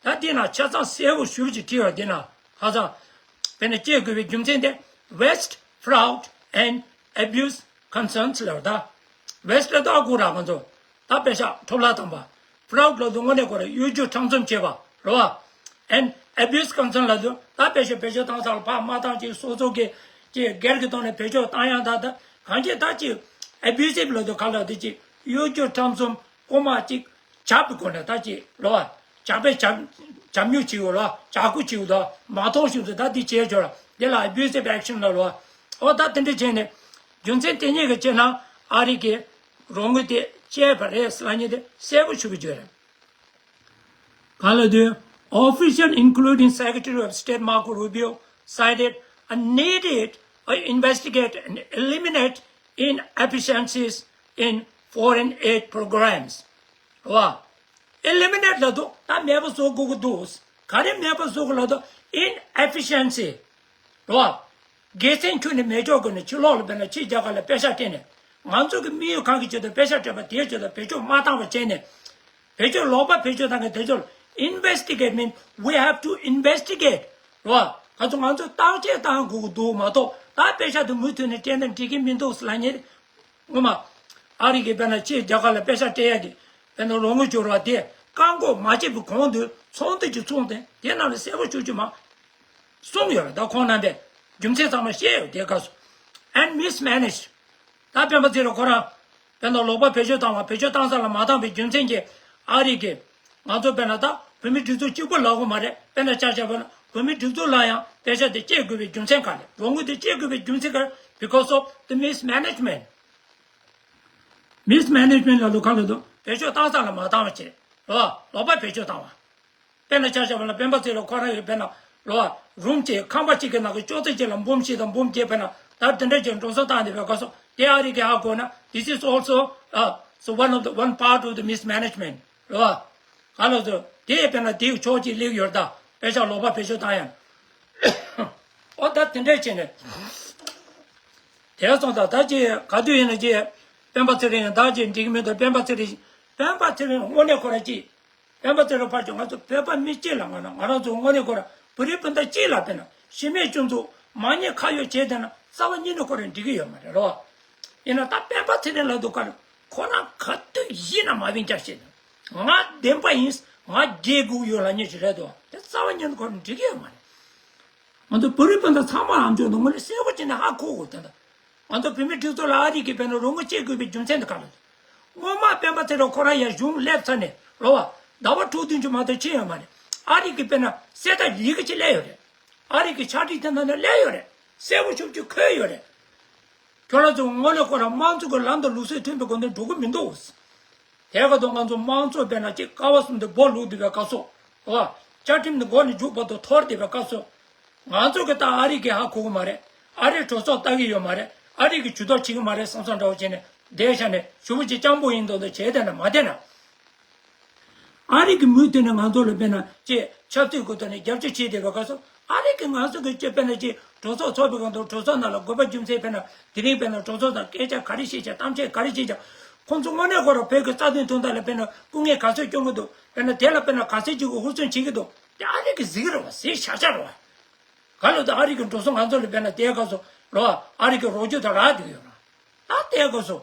ད་འདི་ན་ཆ་ཚང་གསལ་པོ་ཞེ་པོ་ཅིག་བྲིས་ཡོད། འདི་ན་ཧ་ཅང་དཔེར་ན་བཅད་དགོས་པའི་རྒྱུ་མཚན་དེ་Waste, Fraud and Abuse Concerns ལབ་ད། Waste ལབ་ད་ཨ་ཁུ་ར་ང་ཚོ་ད་པེ་ཤག་འཕྲོ་བརླག་བཏང་པ། Fraud ལབ་དུས་དངོས་གནས་ཁོ་རང་གཡོ་སྒྱུ་ཁྲམ་གསུམ་བྱས་པ་རེད་བ། And abuse concern ལབ་དུས་ད་པེ་ཤག་བེད་སྤྱོད་བཏང་ས་ལ་ཕར་མ་བཏང་ཅིག་སོ་སོ་གི་ཅིག་སྒེར་གྱི་ཐོག་ནས་བེད་སྤྱོད་བཏང་ཡང་ད་ད་གང་ཅི་ད་ཅིག་abusive ལབ་དུས་ག་ལབ་དུས་ཅིག་གཡོ་སྒྱུ་ཁྲམ་གསུམ་རྐུ་མ་ཅིག་བྱ་བའི་སྒོ་ནས་ད་ཅིག་རེད་བ། ཇག་པས་ཇག་ཇག་ཉོ་བྱེད་དགོས་ལ་ཇག་རྐུ་བྱེད་དགོས་ད་མ་མཐོང་ཞིག་ཏུ་ད་འདི་བྱས་ཆོག་ལ་འདི་ལ་abusive action ལབ་རེད་བ། ཨོ་ད་དེ་འདྲ་བྱས་ནས་རྒྱུ་མཚན་དེ་གཉིས་ཀྱི་ཆེད་ན་ཨ་རི་གི་རོགས་དངུལ་དེ་བཅད་པ་རེད་ཟེར་ལབ་མཁན་དེ་གསལ་པོ་ཞེ་པོ་བརྗོད་རེད། གང་ལབ་དུས། Officials including Secretary of State Marco Rubio cited a need to investigate and eliminate inefficiencies in foreign aid programs. བ། eliminate ལབ་དུས་ད་མེད་པ་བཟོ་དགོས་ཀྱི་འདུག་ག་རེ་མེད་པ་བཟོ་དགོས་ལབ་དུས་inefficiency རེད་བ། དགེ་མཚན་ཁྱོན་ནས་མེད་ཆོག་གི་ནི་ཕྱི་ལོགས་ལ་དཔེར་ན་ཕྱི་རྒྱལ་ཁབ་ལ་པེ་ཤག་སྤྲད་ནས་ང་ཚོ་གི་དམིགས་ཡུལ་གང་གི་ཆེད་དུ་པེ་ཤག་སྤྲད་པ་དེའི་ཆེད་དུ་བེད་སྤྱོད་མ་བཏང་བ་བྱས་ནས་བེད་སྤྱོད་ལོག་པ་བེད་སྤྱོད་བཏང་མཁན་དེ་ཚོ་ལ་investigate mean we have to investigate རེད་བ། ག་ཚོད་ང་ཚོས་བརྟག་དཔྱད་བཏང་དགོས་ཀྱི་འདུག་མ་གཏོགས་ད་པེ་ཤག་དེ་མུ་མཐུད་ནས་སྤྲད་ན་འགྲིག་གི་མི་འདུག་ལབ་མཁན་ངོ་མ། ཨ་རི་གི་དཔེར་ན་ཕྱི་རྒྱལ་ཁབ་ལ་པེ་ཤག་སྤྲད་ཡ་གི་དཔེར་ན་རོགས་དངུལ་སྦྱོར་བ་དེ་བཀག་འགོག་མ་བྱས་པའི་གོང་དུ་ཚོགས་འདུ་ཅིག་ཚོགས་ཏེ་དེ་ནང་ལ་གསལ་པོ་ཞེ་པོ་ཅིག་མ་གསུངས་ཡོད་རེད། ད་ཁོང་རྣམ་པས་རྒྱུ་མཚན་ཚང་མ་བཤད་ཡོད་དེ་སྐབས་སུ། And mismanaged ད་སྤེན་པ་ཚེ་རིང་ཁོ་རང་དཔེར་ན་ལོག་པ་བེད་སྤྱོད་བཏང་བ་བེད་སྤྱོད་བཏང་ས་ལ་མ་བཏང་བའི་རྒྱུ་མཚན་གྱིས་ཨ་རི་གི་ང་ཚོ་དཔེར་ན་ད་བོད་མི་སྒྲིག་འཛུགས་གཅིག་པུ་ལབ་དགོས་མ་རེད། དཔེར་ན་ཆ་བཞག་པ་ན་བོད་མི་སྒྲིག་འཛུགས་ལ་ཡང་པེ་ཤག་དེ་བཅད་དགོས་པའི་རྒྱུ་མཚན་ག་རེ། རོགས་དངུལ་དེ་བཅད་དགོས་པའི་རྒྱུ་མཚན་ག་རེ། Because of the mismanagement. Mismanagement ལ་ལོ་ཁ་ལོ་དོ་བེད་སྤྱོད་བཏང་ས་ལ་མ་བཏང་བ་བྱས་རོ། ལོག་པ་བེད་སྤྱོད་བཏང་བ། དཔེར་ན་ཆ་བཞག་པ་ན་སྤེན་པ་ཚེ་རིང་ཁོ་རང་གི་དཔེར་ན་ལོ་རུམ་གཅིག་ཁང་པ་གཅིག་གི་ནང་གི་ཅོག་ཙེ་གཅིག་ལ་འབུམ་གཅིག་དང་འབུམ་བརྒྱད་དཔེར་ན་ད་དེ་འདྲ་ཅིག་འགྲོ་སོང་བཏང་བསྡད་པའི་སྐབས་སུ་དེ་ཨ་རི་གིས་ཧ་གོ་ན། This is also uh, so one of the one part of the mismanagement རེད་བ། ག་ལ་སོ་དེ་དཔེར་ན་དེའི་ཕྱོགས་གཅིག་སླེབས་ཡོད་ད། པེ་ཤག་ལོག་པ་བེད་སྤྱོད་བཏང་ཡང་། ཨོ་ད་དེ་འདྲས་བྱས་ནས། དེ་སོང་ད་ད་ཅི་ག་དུས་ཡིན་ན་ཅི། སྤེན་པ་ཚེ་རིང་ཡང་ད་ཅི་འགྲིག་གི་མི་འདུག་སྤེན་པ་ཚེ་རིང་། སྤེན་པ་ཚེ་རིང་དངོས་གནས་ཁོ་ར་ཅི། སྤེན་པ་ཚེ་རིང་ཕར་ཚུར་ང་ཚོ་བོད་པ་མི་གཅིག་ལ་ང་རང་ང་རང་ཚོ་དངོས་གནས་ཁོ་ར་བོད་རིགས་སྤུན་ཟླ་གཅིག་ལ་དཔེར་ན་གཞི་མེད་སྐྱོན་འཛུགས་མ་ཉེས་ཁ་གཡོགས་བྱས་བསྡད་ན་རྩ་བ་ཉིད་ནས་ཁོ་ར་འགྲིག་གི་ཡོད་མ་རེད་རོ། ཡིན་ན་ད་སྤེན་པ་ཚེ་རིང་ལ་འདུག་ག་ཁོ་རང་ག་དུས་ཡིན་ན་མ་བིན་རྒྱག་བྱས་ནས་ང་བདེན་པ་ཡིན། ང་རྒྱལ་དགོས་ཡོད་ལབ་མཁན་ཞིག་རེད་འདུག་དེ་རྩ་བ་ཉིད་ནས་ཁོ་ར་འགྲིག་གི་ཡོད་མ་རེད། ང་ཚོ་བོད་རིགས་སྤུན་ཟླ་ཚང་མ་ལ་འཇོན་དང་དངོས་གནས་གསལ་པོ་བྱས་ནས་ཧ་གོ་དགོས་དེ་འདྲ། ང་ཚོ་བོད་མི་སྒྲིག་འཛུགས་ལ་ཨ་རི་གིས་དཔེར་ན་རོགས་དངུལ་བྱེད་དགོས་པའི་རྒྱུ་མཚན་དེ་ག་རེ་རེད། སྔོན་མ་སྤེན་པ་ཚེ་རིང་ཁོ་རང་ཡར་གཞུང་སླེབས་ཚར་ནས་རེད་བ། ཟླ་བ་དྲུག་བདུན་ཅུ་མ་གཏོགས་ཕྱིན་ཡོད་མ་རེད། ཨ་རི་གིས་དཔེར་ན་གསལ་བསྒྲགས་ཡི་གེ་ཅིག་སླེབས་ཡོད་རེད། ཨ་རི་གི་ཕྱག་བྲིས་དེ་ནང་ན་སླེབས་ཡོད་རེད། གསལ་པོ་ཞེ་པོ་ཅིག་འཁོད་ཡོད་རེད། ཁྱོད་རང་ཚོ་དངོས་གནས་ཁོ་རང་དམངས་གཙོ་གི་ལམ་དང་ལུགས་སྲོལ་མཐུན་པའི་སྒོ་ནས་འགྲོ་གི་མི་འདུག་དེ་ག་དུས་ང་ཚོ་དམངས་གཙོ་དཔེར་ན་ཅིག་ཀ་བ་གསུམ་དུ་སྦོ་ལུག་འདུས་པའི་སྐབས་སུ། ཨོ། བཅའ་ཁྲིམས་འདི་མགོ་ནས་མཇུག་བར་དུ་འཐོར་བསྡད་པའི་སྐབས་སུ། ང་ཚོ་གི་ད་ཨ་རི་གི་ཧ་གོ་གི་མ་རེད། ཨ་རིའི་གྲོས་ཚོགས་ལྟ་གི་ཡོད་མ་རེད། ཨ་རི་གི་ཇུས་གཏོགས་བྱེད་གི་མ་རེད་བསམ་བསམ་འདྲ་བོ་བྱས་ནས་བསྡད་བཞག་ནས་ཞེ་པོ་ཅིག་སྤྱང་པོ་ཡིན་མདོག་མདོག་བྱས་བསྡད་ན་མ་བསྡད་ན། ཨ་རི་གི་མུ་མཐུད་ནས་ང་ཚོ་ལ་དཔེར་ན་ཅིག་ཆབ་སྲིད་གི་ཐོག་ནས་རྒྱབ་སྐྱོར་བྱེད་བསྡད་པའི་སྐབས་སུ་ཨ་རི་གི་ང་ཚོ་གི་ཅིག་དཔེར་ན་ཅིག་གྲོས་ཚོགས་ཚོགས་པའི་སྒང་དུ་གྲོས་ཚོགས་ནང་ལ་དགོས་པ་རྒྱུ་མཚན་དཔེར་ན་དེ་རིང་དཔེར་ན་གྲོས་ཚོགས་ནང་སྐད་ཆ་ག་རེ་བཤད་ཀྱང་གཏམ་བཤད་ག་རེ་བཤད་ཀྱང་ཁོང་ཚོ་དངོས་གནས་ཁོ་རང་བོད་ཀྱི་རྩ་དོན་དོན་དག་ལ་དཔེར་ན་སྐུ་ངལ་ག་ཚོད་སྐྱོན་གྱི་འདུག་དཔེར་ན་དེ་ལ་དཔེར་ན་ག་ཚོད་ཅིག་གི་ཧུར་བརྩོན་བྱེད་ཀྱི་འདུག་དེ་ཨ་རི་གི་གཟིགས་རེད་བ། གཟིགས་བཞག་བཞག་རེད་བ། ག་ལོ་ད་ཨ་རི་གི་འགྲོ་སོང་ང་ཚོ་ལ་དཔེར་ན་དེའི་སྐབས་སུ་རོ། ཨ་རི་གི་རོགས་སྐྱོར་དང་རག་བསྡད་ཡོད་ར། ད་དེའི་སྐབས་སུ།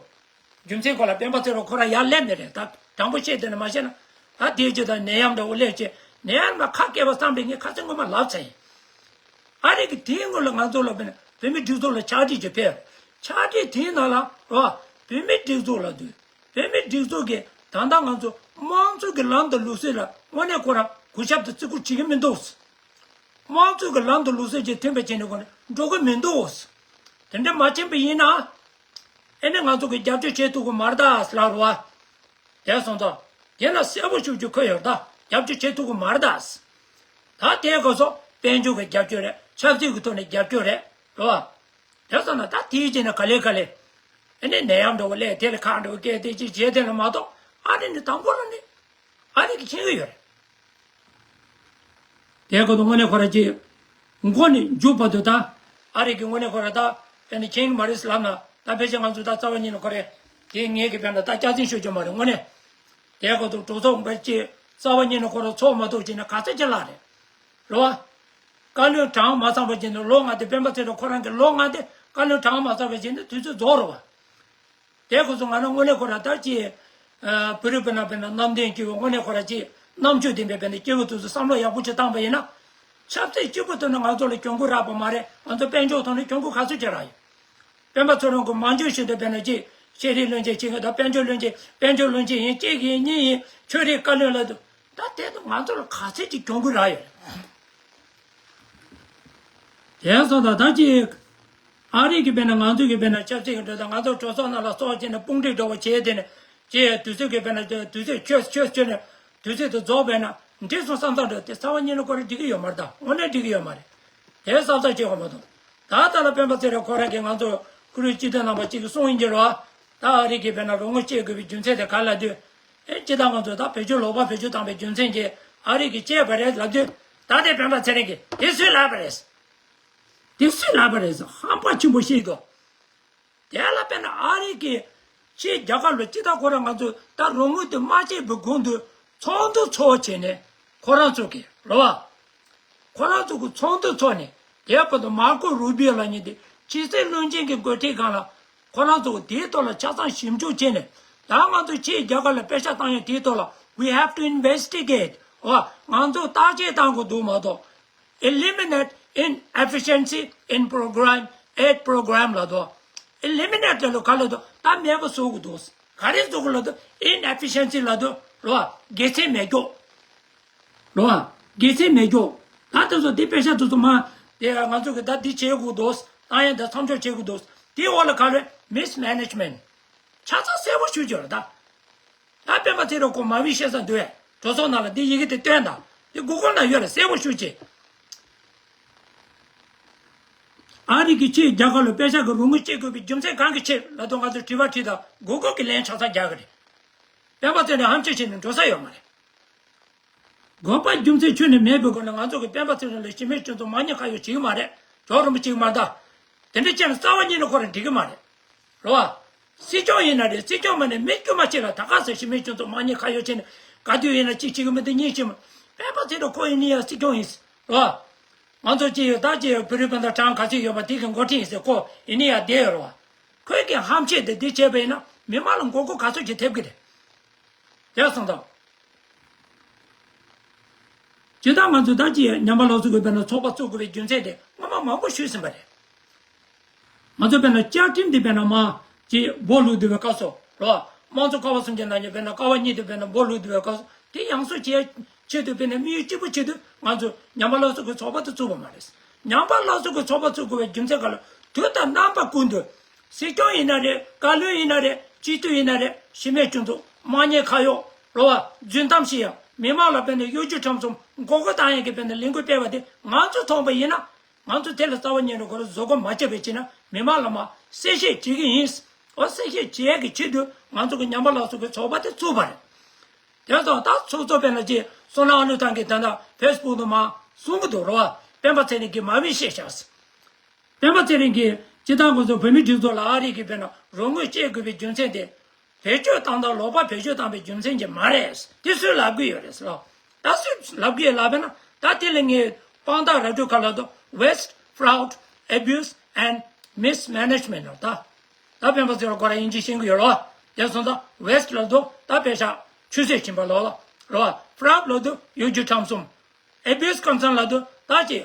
རྒྱུ་མཚན་ཁོ་ལ་སྤེན་པ་ཚེ་རིང་ཁོ་རང་ཡར་སླེབས་ནས་རེད་ད། དྲང་པོ་བཤད་དེ་ནས་མ་བཤད་ན། ད་དེའི་རྗེས་ད་ནད་ཡམས་འདྲ་བོ་སླེབས་བྱས་ནད་ཡམས་ལ་ཁ་སྐད་པ་བསམ་པའི་ངས་ཁ་སང་སྔོན་མ་ལབ་ཚར་ཡིན། ཨ་རི་གི་དེའི་སྔོན་ལ་ང་ཚོ་ལ་དཔེར་ན་བོད་མི་སྒྲིག་འཛུགས་ལ་ཕྱག་བྲིས་ཅིག་ཕེབས། ཕྱག་བྲིས་དེའི་ནང་ལ་རོ། བོད་མི་སྒྲིག་འཛུགས་ལ་དུས། བོད་མི་སྒྲིག་འཛུགས་ཀྱིས་ད་ལྟ་ང་ཚོ་དམངས་གཙོ་གི་ལམ་དང་ལུགས་སྲོལ་ལ་དངོས་གནས་ཁོ་རང་གུས་ཞབས་དང་བརྩི་བཀུར་བྱེད་ཀྱི་མི་འདུག་དམངས་གཙོ་གི་ལམ་དང་ལུགས་སྲོལ་གྱི་མཐུན་པ་བྱས་ནས་ཁོ་ནས་འགྲོ་གི་མི་འདུག་དེ་འདྲ་མ་བྱས་པ་ཡིན་ན། ཨེ་ནས་ང་ཚོ་གི་རྒྱབ་སྐྱོར་བྱེད་ཐུབ་ཀྱི་མ་རེད་ད་ལབ་རེད་བ། དེ་སོང་ཙང་། དེ་ན་གསལ་པོ་ཞེ་པོ་ཅིག་འཁོད་ཡོད་ད། རྒྱབ་སྐྱོར་བྱེད་ཐུབ་ཀྱི་མ་རེད་ད། ད་དེའི་སྐབས་སུ་དཔལ་འབྱོར་གྱི་རྒྱབ་སྐྱོར་རེད། ཆབ་སྲིད་ཀྱི་ཐོག་ནས་རྒྱབ་སྐྱོར་རེད། རེད་བ། དེ་སོང་ན་ད་དེའི་རྗེས་ནས་ག་ལེ་ག་ལེ། ཨ་ནི་ནད་ཡམས་འདྲ་བོ་སླེབས། དེ་ལ་ཁག་འདྲ་བོ་སྐྱེས། དེ་ཅིག་བྱས། དེ་ལ་མ་གཏོགས་ཨ་རི་ནི་དང་པོ་ལ་ནི་ཨ་རི་གིས་མཁྱེན་གྱི་ཡོད་རེད། དེའི་སྐབས་དུ་དངོས་གནས་ཁོ་རང་ཅིག་མགོ་ནས་མཇུག་བར་དུ་ད་ཨ་རི་གིས་དངོས་གནས་ཁོ་རང་ད་དཔེ་ནི་མཁྱེན་གྱི་མ་རེད་ཟེར་ལབ་ན། ད་ཕལ་ཆེར་ང་ཚོ་ད་རྩ་བ་ཉིད་ནས་ཁོ་རེ་དེ་ངེད་ཀྱི་དཔེར་ན་ད་སྐྱག་རྫུན་ཤོད་རྒྱུ་མ་རེད། དངོས་གནས། དེའི་སྐབས་དུ་གྲོས་ཚོགས་འབར་ཅིག་རྩ་བ་ཉིད་ནས་ཁོ་རང་ཚོགས་མ་ཐུབ་བྱས་ན་ག་ཚོད་ཅིག་ལྷག་རེད། རེད་བ། བཀའ་བློན་གྲངས་མ་ཚང་བ་བྱས་ན་ལོ་ལྔ། དེ་སྤེན་པ་ཚེ་རིང་ཁོ་རང་གི་ལོ་ལྔ་དེ་བཀའ་བློན་གྲངས་མ་ཚང་བ་བྱས་ན་དུས་ཚོད་རྫོགས་རེད་བ། དེ་ཁོ་ཚོ་ང་རང་དངོས་གནས་ཁོ་རང་ད་ཅི། བོད་རིགས་སྤུན་ཟླ་སྤུན་ཟླ་རྣམ་གདན་སྐྱིད་པོ་དངོས་གནས་ཁོ་རང་ཅི་རྣམ་དཔྱོད་ལྡན་པའི་སྤུན་ཟླ་སྐྱིད་པོ་དེ་ཚོ་བསམ་བློ་ཡག་པོ་ཅིག་བཏང་པ་ཡིན་ན། ཆབ་སྲིད་གཅིག་པུ་ཐོག་ནས་ང་ཚོ་ལ་གྱོང་གུད་རག་པ་མ་རེད། ང་ཚོ་དཔལ་འབྱོར་ཐོག་ནས་གྱོང་གུད་ག་ཚོད་ཅིག་རག་ཡོད། སྤེན་པ་ཚེ་རིང་གིས་མང་ཆེ་ཤོས་དེ་སྤེན་པ་ཅི་ཤེས་རིག་བློན་ཆེན་བྱེད་མཁན་དང་། དཔལ་འབྱོར་བློན་ཆེན། དཔལ་འབྱོར་བློན་ཆེན་ཡིན། གཅིག་ཡིན། གཉིས་ཡིན། ཆོས་རིག་བཀའ་བློན་ལ་དུ། ད་དེ་དུ་ང་ཚོ་ལ་ག་ཚོད་ཅིག་གྱོང་གུད་རག་ཡོད་རེད། དེ་སོང་ཙང་ད་ཅི་ཨ་རི་གི་སྤེན་པ་ང་ཚོ་གི་སྤེན་པ་ཆབ་སྲིད་ཀྱི་འགྲོ་སྟངས། ང་ཚོ་གྲོས་ཚོགས་ནང་ལ་ཚོགས་བྱས་ནས་དཔུང་སྒྲིག་འགྲོ་བ་བྱས། དེ་ནས་ཅི་དུས་ཚོད་ཀྱི་སྤེན་པ་དུས་ཚོད་ཆོད་ཆོད་ཆོད་ནས་དུས་ཚོད་དུ་རྫོགས་པས་ན་འགྲིག་སོང་བསམ་བསམ་འགྲོ། དེ་རྩ་བ་ཉིད་ནས་ཁོ་རང་འགྲིག་གི་ཡོད་མ་རེད། ད་དངོས་གནས་འགྲིག་གི་ཡོད་མ་རེད། དེ་བསམ་བསམ་བྱེད་དགོས་མ་གཏོགས། ད་ལྟ་ལ་སྤེན་པ་ཚེ་རིང་ཁོ་རང་གིས་ང་ཚོ་ཁོ་རང་སྤྱི་འཐུས་རྣམ་པ་གཅིག་གིས་གསུངས་ཡིན་གྱི་རེད་བ། ད་ཨ་རི་གི་སྤེན་པ་རོགས་དངུལ་སྤྲད་དགོས་པའི་རྒྱུ་མཚན་དེ་ག་ལ་དུས། ཨེ་སྤྱི་བཏང་ང་ཚོ་ད་བེད་སྤྱོད་ལོག་པ་བེད་སྤྱོད་བཏང་པའི་རྒྱུ་མཚན་གྱིས་ཨ་རི་གིས་བཅད་པ་རེད་ལབ་དུས། ད་ལྟའི་སྤེན་པ་ཚེ་རིང་གིས་དེ་སུས་ལབ་པ་རེད། དེ་སུས་ལབ་པ་རེད་ཟེར་ཧམ་པ་ཆེན་པོ་བཤད་འདུག་དེ་ལ་དཔེར་ན་ཨ་རི་གི་ཕྱིའི་རྒྱལ་ཁབ་ལ་སྤྱི་བཏང་ཁོ་རང་ང་ཚོ་ད་རོགས་དངུལ་དེ་མ་བཅད་པའི་གོང་དུ་ཚོགས་འདུ་ཚོགས་བྱས་ནས་ཁོ་རང་ཚོ་གི་རེད་བ། ཁོ་རང་ཚོ་གི་ཚོགས་འདུ་ཚོགས་ནས་དེའི་བར་དུ་མར་ཀོ་རུ་བྷི་ཡོ་ལབ་མཁན་དེ་ཕྱི་སྲིད་བློན་ཆེན་གྱི་འགོ་ཁྲིད་སྒང་ལ་ཁོ་རང་ཚོ་དེའི་ཐོག་ལ་ཆ་ཚང་ཞིབ་འཇུག་བྱས་ནས། ད་ང་ཚོ་ཕྱིའི་རྒྱལ་ཁབ་ལ་པེ་ཤག་བཏང་ཡག་དེའི་ཐོག་ལ། We have to investigate. འོ། ང་ཚོ་བརྟག་དཔྱད་བཏང་དགོས་འདུག་མ་གཏོགས། Eliminate inefficiency in program, aid program ལབ་དུས། Eliminate ལབ་དུས་ག་ལབ་དུས། ད་མེད་པ་བཟོ་དགོས་འདུག་ག་རེ་བཟོ་དགོས་ལབ་དུས། Inefficiency ལབ་དུས་རོ། དགེ་མཚན་མེད་རྒྱུ། རོ། དགེ་མཚན་མེད་རྒྱུ། ད་དེ་ཚོ་དེ་པེ་ཤག་དེ་ཚོ་མ། དེ་ང་ཚོ་གི་ད་འདི་བྱེད་དགོས་འདུག་ད་ཡང་ད་མཚམས་འཇོག་བྱེད་དགོས་འདུག་དེའི་འོག་ལ་ག་རེ། Mismanagement. ཆ་ཚང་གསལ་པོ་ཞུ་རྒྱུ་རེད་ད། ད་སྤེན་པ་ཚེ་རིང་ཁོ་མ་བི་བཤད་ས་འདུག་གས། གྲོས་ཚོགས་ནང་ལ་འདི་ཡི་གེ་དེ་སྟོན་དང་། འདི་གུ་གལ་ནང་ཡོད་རེད། གསལ་པོ་ཞུ་ཅིག་ཨ་རི་གི་ཕྱིའི་རྒྱལ་ཁབ་ལ་པེ་ཤག་གི་རོགས་དངུལ་སྤྲད་དགོས་པའི་རྒྱུ་མཚན་གང་གི་ཕྱིར་ལབ་དུས་ང་ཚོས་དྲི་བ་དྲིས་དང་། གུ་གལ་གིས་ལན་ཆ་ཚང་རྒྱག་གི་རེད། སྤེན་པ་ཚེ་རིང་ཧམ་ཆེ་བྱས་ནས་འགྲོ་ས་ཡོད་མ་རེད། དགོས་པ་རྒྱུ་མཚན་ཁྱོན་ནས་མེད་པའི་སྒོ་ནས་ང་ཚོ་གིས་སྤེན་པ་ཚེ་རིང་ལ་གཞི་མེད་སྤྱི་ཚོགས་དམག་ཉེས་ཁ་གཡོགས་བྱེད་ཀྱི་མ་རེད། ཇོ་རིན་པོ་ཆེ་གིས་མ་གཏོགས། དེ་འདྲ་བྱས་ན་རྩ་བ་ཉིད་ནས་ཁོ་རང་འགྲིག་གི་མ་རེད། རེད་བ། སྲིད་སྐྱོང་ཡིན་ན་རེད། སྲིད་སྐྱོང་མ་ནས་མི་དཀྱུས་མ་ཅིག་ལ་ད་ག་ཟེ་གཞི་མེད་སྤྱི་ཚོགས་དམག་ཉེས་ཁ་གཡོགས་བྱས་ནས་ག་དུས་ཡིན་ན་གཅིག་བྱེད་ཀྱི་མི་འདུག་གཉིས་ཕྱིན་མ། སྤེན་པ་ཚེ་རིང་ཁོ་ཡིན་ན་ཡང་སྲིད་སྐྱོང་ཡིན། རེད་བ། ང་ཚོ་ཅི་ཡོད་ད་ཅི་ཡོད་བོད་རིགས་སྤུན་ཟླ་གྲངས་ག་ཚོད་ཡོད་པ་དེ་གི་འགོ་ཁྲིད་ཡིན་ཟེར། ཁོ་ཡིན་ན་ཡང་བསྡད་ཡོད་རེད་བ། ཁོས་ཀྱི་ཧམ་ཆེད་དེ་འདི་བྱས་པ་ཡིན་ན་མི་མང་ལ་མགོ་སྐོར་ག་ཚོད་ཅིག་ཐེབས་ཀྱི་རེད། དེ་སོང་ཙང་། སྤྱིར་བཏང་ང་ཚོས་ད་ཅི་ཉམས་པ་སློབ་གསོ་དགོས་པས་ན་ཚོགས་པ་བཙུགས་དགོས་པའི་རྒྱུ་མཚན་དེ་སྔོན་མ་མང་པོ་ཞུས་ཟིན་པ་རེད། ང་ཚོ་དཔེར་ན་བཅའ་ཁྲིམས་དེ་དཔེར་ན་མ་ཅི་འབོ་ལུག་བསྡུ་བའི་སྐབས་སུ་རོ། དམངས་གཙོ་ཀ་བ་གསུམ་གྱི་ནང་ནས་དཔེར་ན་ཀ་བ་གཉིས་དེ་དཔེར་ན་འབོ་ལུག་བསྡུ་བའི་སྐབས་སུ་དེ་ཡང་སོ་བྱེད་ཆེད་དུ་དཔེར་ན་དམིགས་ཡུལ་གཅིག་པུ་ཆེད་དུ་ང་ཚོ་ཉམས་པ་སློབ་གསོ་གི་ཚོགས་པ་དེ་བཙུགས་པ་མ་རེད། ཉམས་པ་སློབ་གསོ་གི་ཚོགས་པ་བཙུགས་དགོས་པའི་རྒྱུ་མཚན་ག་ལ་དུས་དང་རྣམ་པ་ཀུན་ཏུ། སྲིད་སྐྱོང་ཡིན་ན་རེད། བཀའ་བློན་ཡིན་ན་རེད། སྤྱི་འཐུས་ཡིན་ན་རེད། གཞི་མེད་སྤྱི་ཚོགས་དམག་ཉེས་ཁ་གཡོག་རོ་བ། རྫུན་གཏམ་བཤད་ཡ། མི་མང་ལ་དཔེར་ན་གཡོ་སྒྱུ་ཁྲམ་གསུམ་མགོ་སྐོར་བཏང་ཡ་གི་དཔེར་ན་ལས་འགུལ་སྤེལ་བ་དེ་ང་ཚོས་མཐོང་པ་ཡིན་ན། ང་ཚོ་དེ་ལ་རྩ་བ་ཉིད་ནས་ཁོ་རང་བཟོད་སྒོམ་མ་བྱས་པའི་ཕྱིར་ན་མི་མང་ལ་མ་གསལ་བཤད་བྱེད་ཀྱི་ཡིན། འོ་གསལ་བཤད་བྱེད་ཡ་གི་ཆེད་དུ་ང་ཚོ་གི་ཉམས་པ་སློབ་གསོ་གི་ཚོགས་པ་དེ་བཙུགས་པ་རེད། དེ་ཙང་ད་ཚོགས་གཙོ་དཔེར་ན་ཅིག་བསོད་ནམས་ཨ་ལུ་ཐང་གིས་ད་ལྟ་ཕེ་སི་བུག་ཏུ་མ་གསུང་གི་འདུག་རོ་བ། སྤེན་པ་ཚེ་རིང་གིས་མ་བི་བཤད་བཞག་སྤེན་པ་ཚེ་རིང་གིས་སྤྱིར་བཏང་ཁོ་ཚོ་བོད་མིའི་སྒྲིག་འཛུགས་ལ་ཨ་རི་གིས་དཔེར་ན་རོགས་དངུལ་སྤྲད་དགོས་པའི་རྒྱུ་མཚན་དེ། བེད་སྤྱོད་བཏང་སྟངས་ལོག་པ་བེད་སྤྱོད་བཏང་པའི་རྒྱུ་མཚན་གྱིས་མ་རེད། དེ་སུས་ལབ་གི་ཡོད་རེད་ཟེར་ལ། ད་སུས་ལབ་གི་ཡོད་ལབ་པས་ན་ད་དེ་ལ་ངས་དཔང་རྟགས་ར་སྤྲོད་ག་ལ་དོ། Waste, fraud, abuse and mismanagement ལ་ད། ད་སྤེན་པ་ཚེ་རིང་ཁོ་རང་དབྱིན་ཇི་ཤེས་ཀྱི་ཡོད་རོ། དེ་སོང་ད་waste ལ་དོ་ད་པེ་ཤག་ཆུད་ཟོས་ཕྱིན་པ་ལོག་ལ་རོ། Fraud ལ་དོ་གཡོ་སྒྱུ་ཁྲམ་གསུམ། Abuse concern ལ་དོ་ད་ཅི།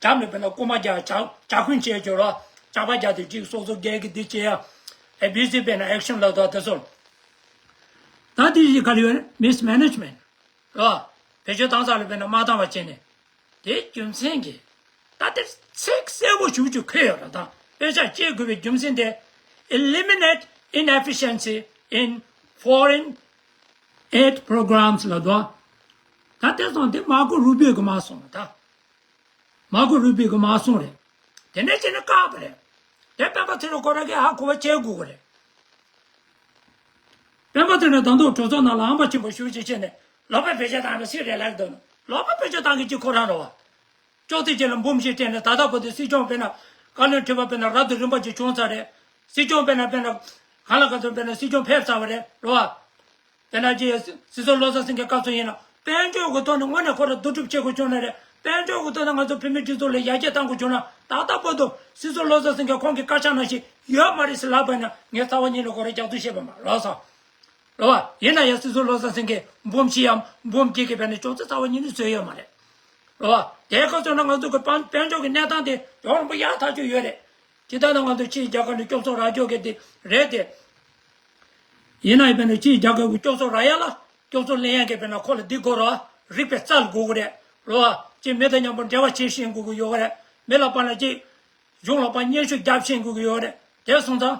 རྒྱབ་ནས་དཔེར་ན་རྐུ་མ་རྒྱག་ཇག་ཇག་རྐུན་བྱས་བྱོས་རོ། ཇག་པ་རྒྱག་དུས་གཅིག་སོ་སོ་སྒེར་གྱི་འདི་བྱེད་ཡ། Abusive དཔེར་ན་action ལབ་དོ་དེ་ཚོ། ད་དེ་བཞིན་ག་རེ་ཡོད་ན་mismanagement རོ། བེད་སྤྱོད་བཏང་ས་ལ་དཔེར་ན་མ་བཏང་བ་བྱས་ནས། དེའི་རྒྱུ་མཚན་གྱིས། ད་དེ་ཚིག་གསལ་པོ་ཞུ་རྒྱུ་ཁོས་ཡོད་ར། ད་དཔེ་ཆ་བཅད་དགོས་པའི་རྒྱུ་མཚན་དེ། Eliminate inefficiency in foreign aid programs ལབ་དོ། ད་དེ་སོང་དེ་མར་ཁོ་རུ་སྦེ་གི་མར་སོང་ད། མར་ཁོ་རུ་སྦེ་གི་མར་སོང་རེད། དེ་ནས་ཅི་ནས་བཀག་པ་རེད། དེ་སྤེན་པ་ཚེ་རིང་ཁོ་རང་གིས་ཧ་གོ་བ་བྱེད་དགོས་གི་རེད། སྤེན་པ་ཚེ་རིང་ད་དུང་གྲོས་ཚོགས་ནང་ལ་ཧམ་པ་ཆེན་པོ་ཞེ་པོ་ཅིག་བྱས་ནས་ལོག་པའི་བེད་སྤྱོད་བཏང་བ་ཞིག་རེད་ལབ་འདུག་ན། ལོག་པའི་བེད་སྤྱོད་བཏང་གི་ཅིག་ཁོ་རང་རེད་བ། ཅོག་ཙེ་གཅིག་ལ་འབུམ་བཞི་སྤྲད་ནས་ད་ལྟ་བར་དུ་སྲིད་སྐྱོང་དཔེར་ན་བཀའ་བློན་ཁྲི་པ་དཔེར་ན་རབ་ཏུ་རིམ་པ་ཅིག་བྱུང་ཚར་རེད། སྲིད་སྐྱོང་དཔེར་ན་དཔེར་ན་གང་ལ་ག་ཚོད་དཔེར་ན་སྲིད་སྐྱོང་ཕེབས་ཚར་བ་རེད་རེད་བ། དཔེར་ན་ཅིག་སྲིད་ཟུར་བློ་བཟང་སེང་གེ་སྐབས་སུ་ཡིན་ན་དཔལ་འབྱོར་གྱི་ཐོག་ནས་དངོས་གནས་ཁོ་རང་བསྡུ་སྒྲུབ་བྱེད་དགོས་བྱུང་ན་རེད། དཔལ་འབྱོར་གྱི་ཐོག་ནས་ང་ཚོ་བོད་མི་སྒྲིག་འཛུགས་ལ་ཡར་རྒྱས་གཏང་དགོས་བྱུང་ན་ད་ལྟ་བར་དུ་སྲིད་ཟུར་བློ་བཟང་སེང་གེ་ཁོང་གི་བཀའ་ཤག་ནང་བཞིན་ཡོད་མ་རེད་ཟེར་ལབ་པ་ན་ངས་རྩ་བ་ཉིད་ནས་ཁོ་རང་རྒྱབ་སྐྱོར་བྱེད་པ་མ་རེད་ལགས་སོ། རེད་བ། ཡིན་ན་ཡང་སྲིད་ཟུར་བློ་བཟང་སེང་གེ་འབུམ་བཞི་ཡམ་འབུམ་བརྒྱད་ཀྱི་བས་ནས་ཅོག་ཙེ་རྩ་བ་ཉིད་ནས་བཟོས་ཡོད་མ་རེད། རེད་བ། དེའི་སྐབས་སུ་ན་ང་ཚོ་གི་དཔལ་དཔལ་འབྱོར་གྱི་གནས་སྟངས་དེ་ཡང་རིང་པོ་ཡག་ཐག་ཆོད་ཡོད་རེད། ཇི་ལྟར་ན་ང་ཚོ་ཕྱིའི་རྒྱལ་ཁབ་ནས་སྐྱོབ་གསོ་རག་རྒྱུ་གི་དེ་རེད་དེ། ཡིན་ན་ཡང་བས་ན་ཕྱིའི་རྒྱལ་ཁབ་ཀྱི་སྐྱོབ་གསོ་རག་ཡ་ལ་སྐྱོབ་གསོ་ལེན་ཡ་གི་བས་ན་ཁོ་ལ་འདི་དགོས་རེད་བ། རིག་པའི་རྩལ་དགོས་ཀྱི་རེད། རེད་བ། ཅིག་མི་དང་མཉམ་པོ་འབྲེལ་བ་བྱེད་ཤེས་དགོས་ཀྱི་ཡོད་རེད། མི་ལ་དཔེར་ན་ཅིག་གཞུང་ལ་དཔེར་སྙན་ཞུ་རྒྱབ་ཤེས་དགོས་ཀྱི་ཡོད་རེད། དེ་སོང་ཙང་།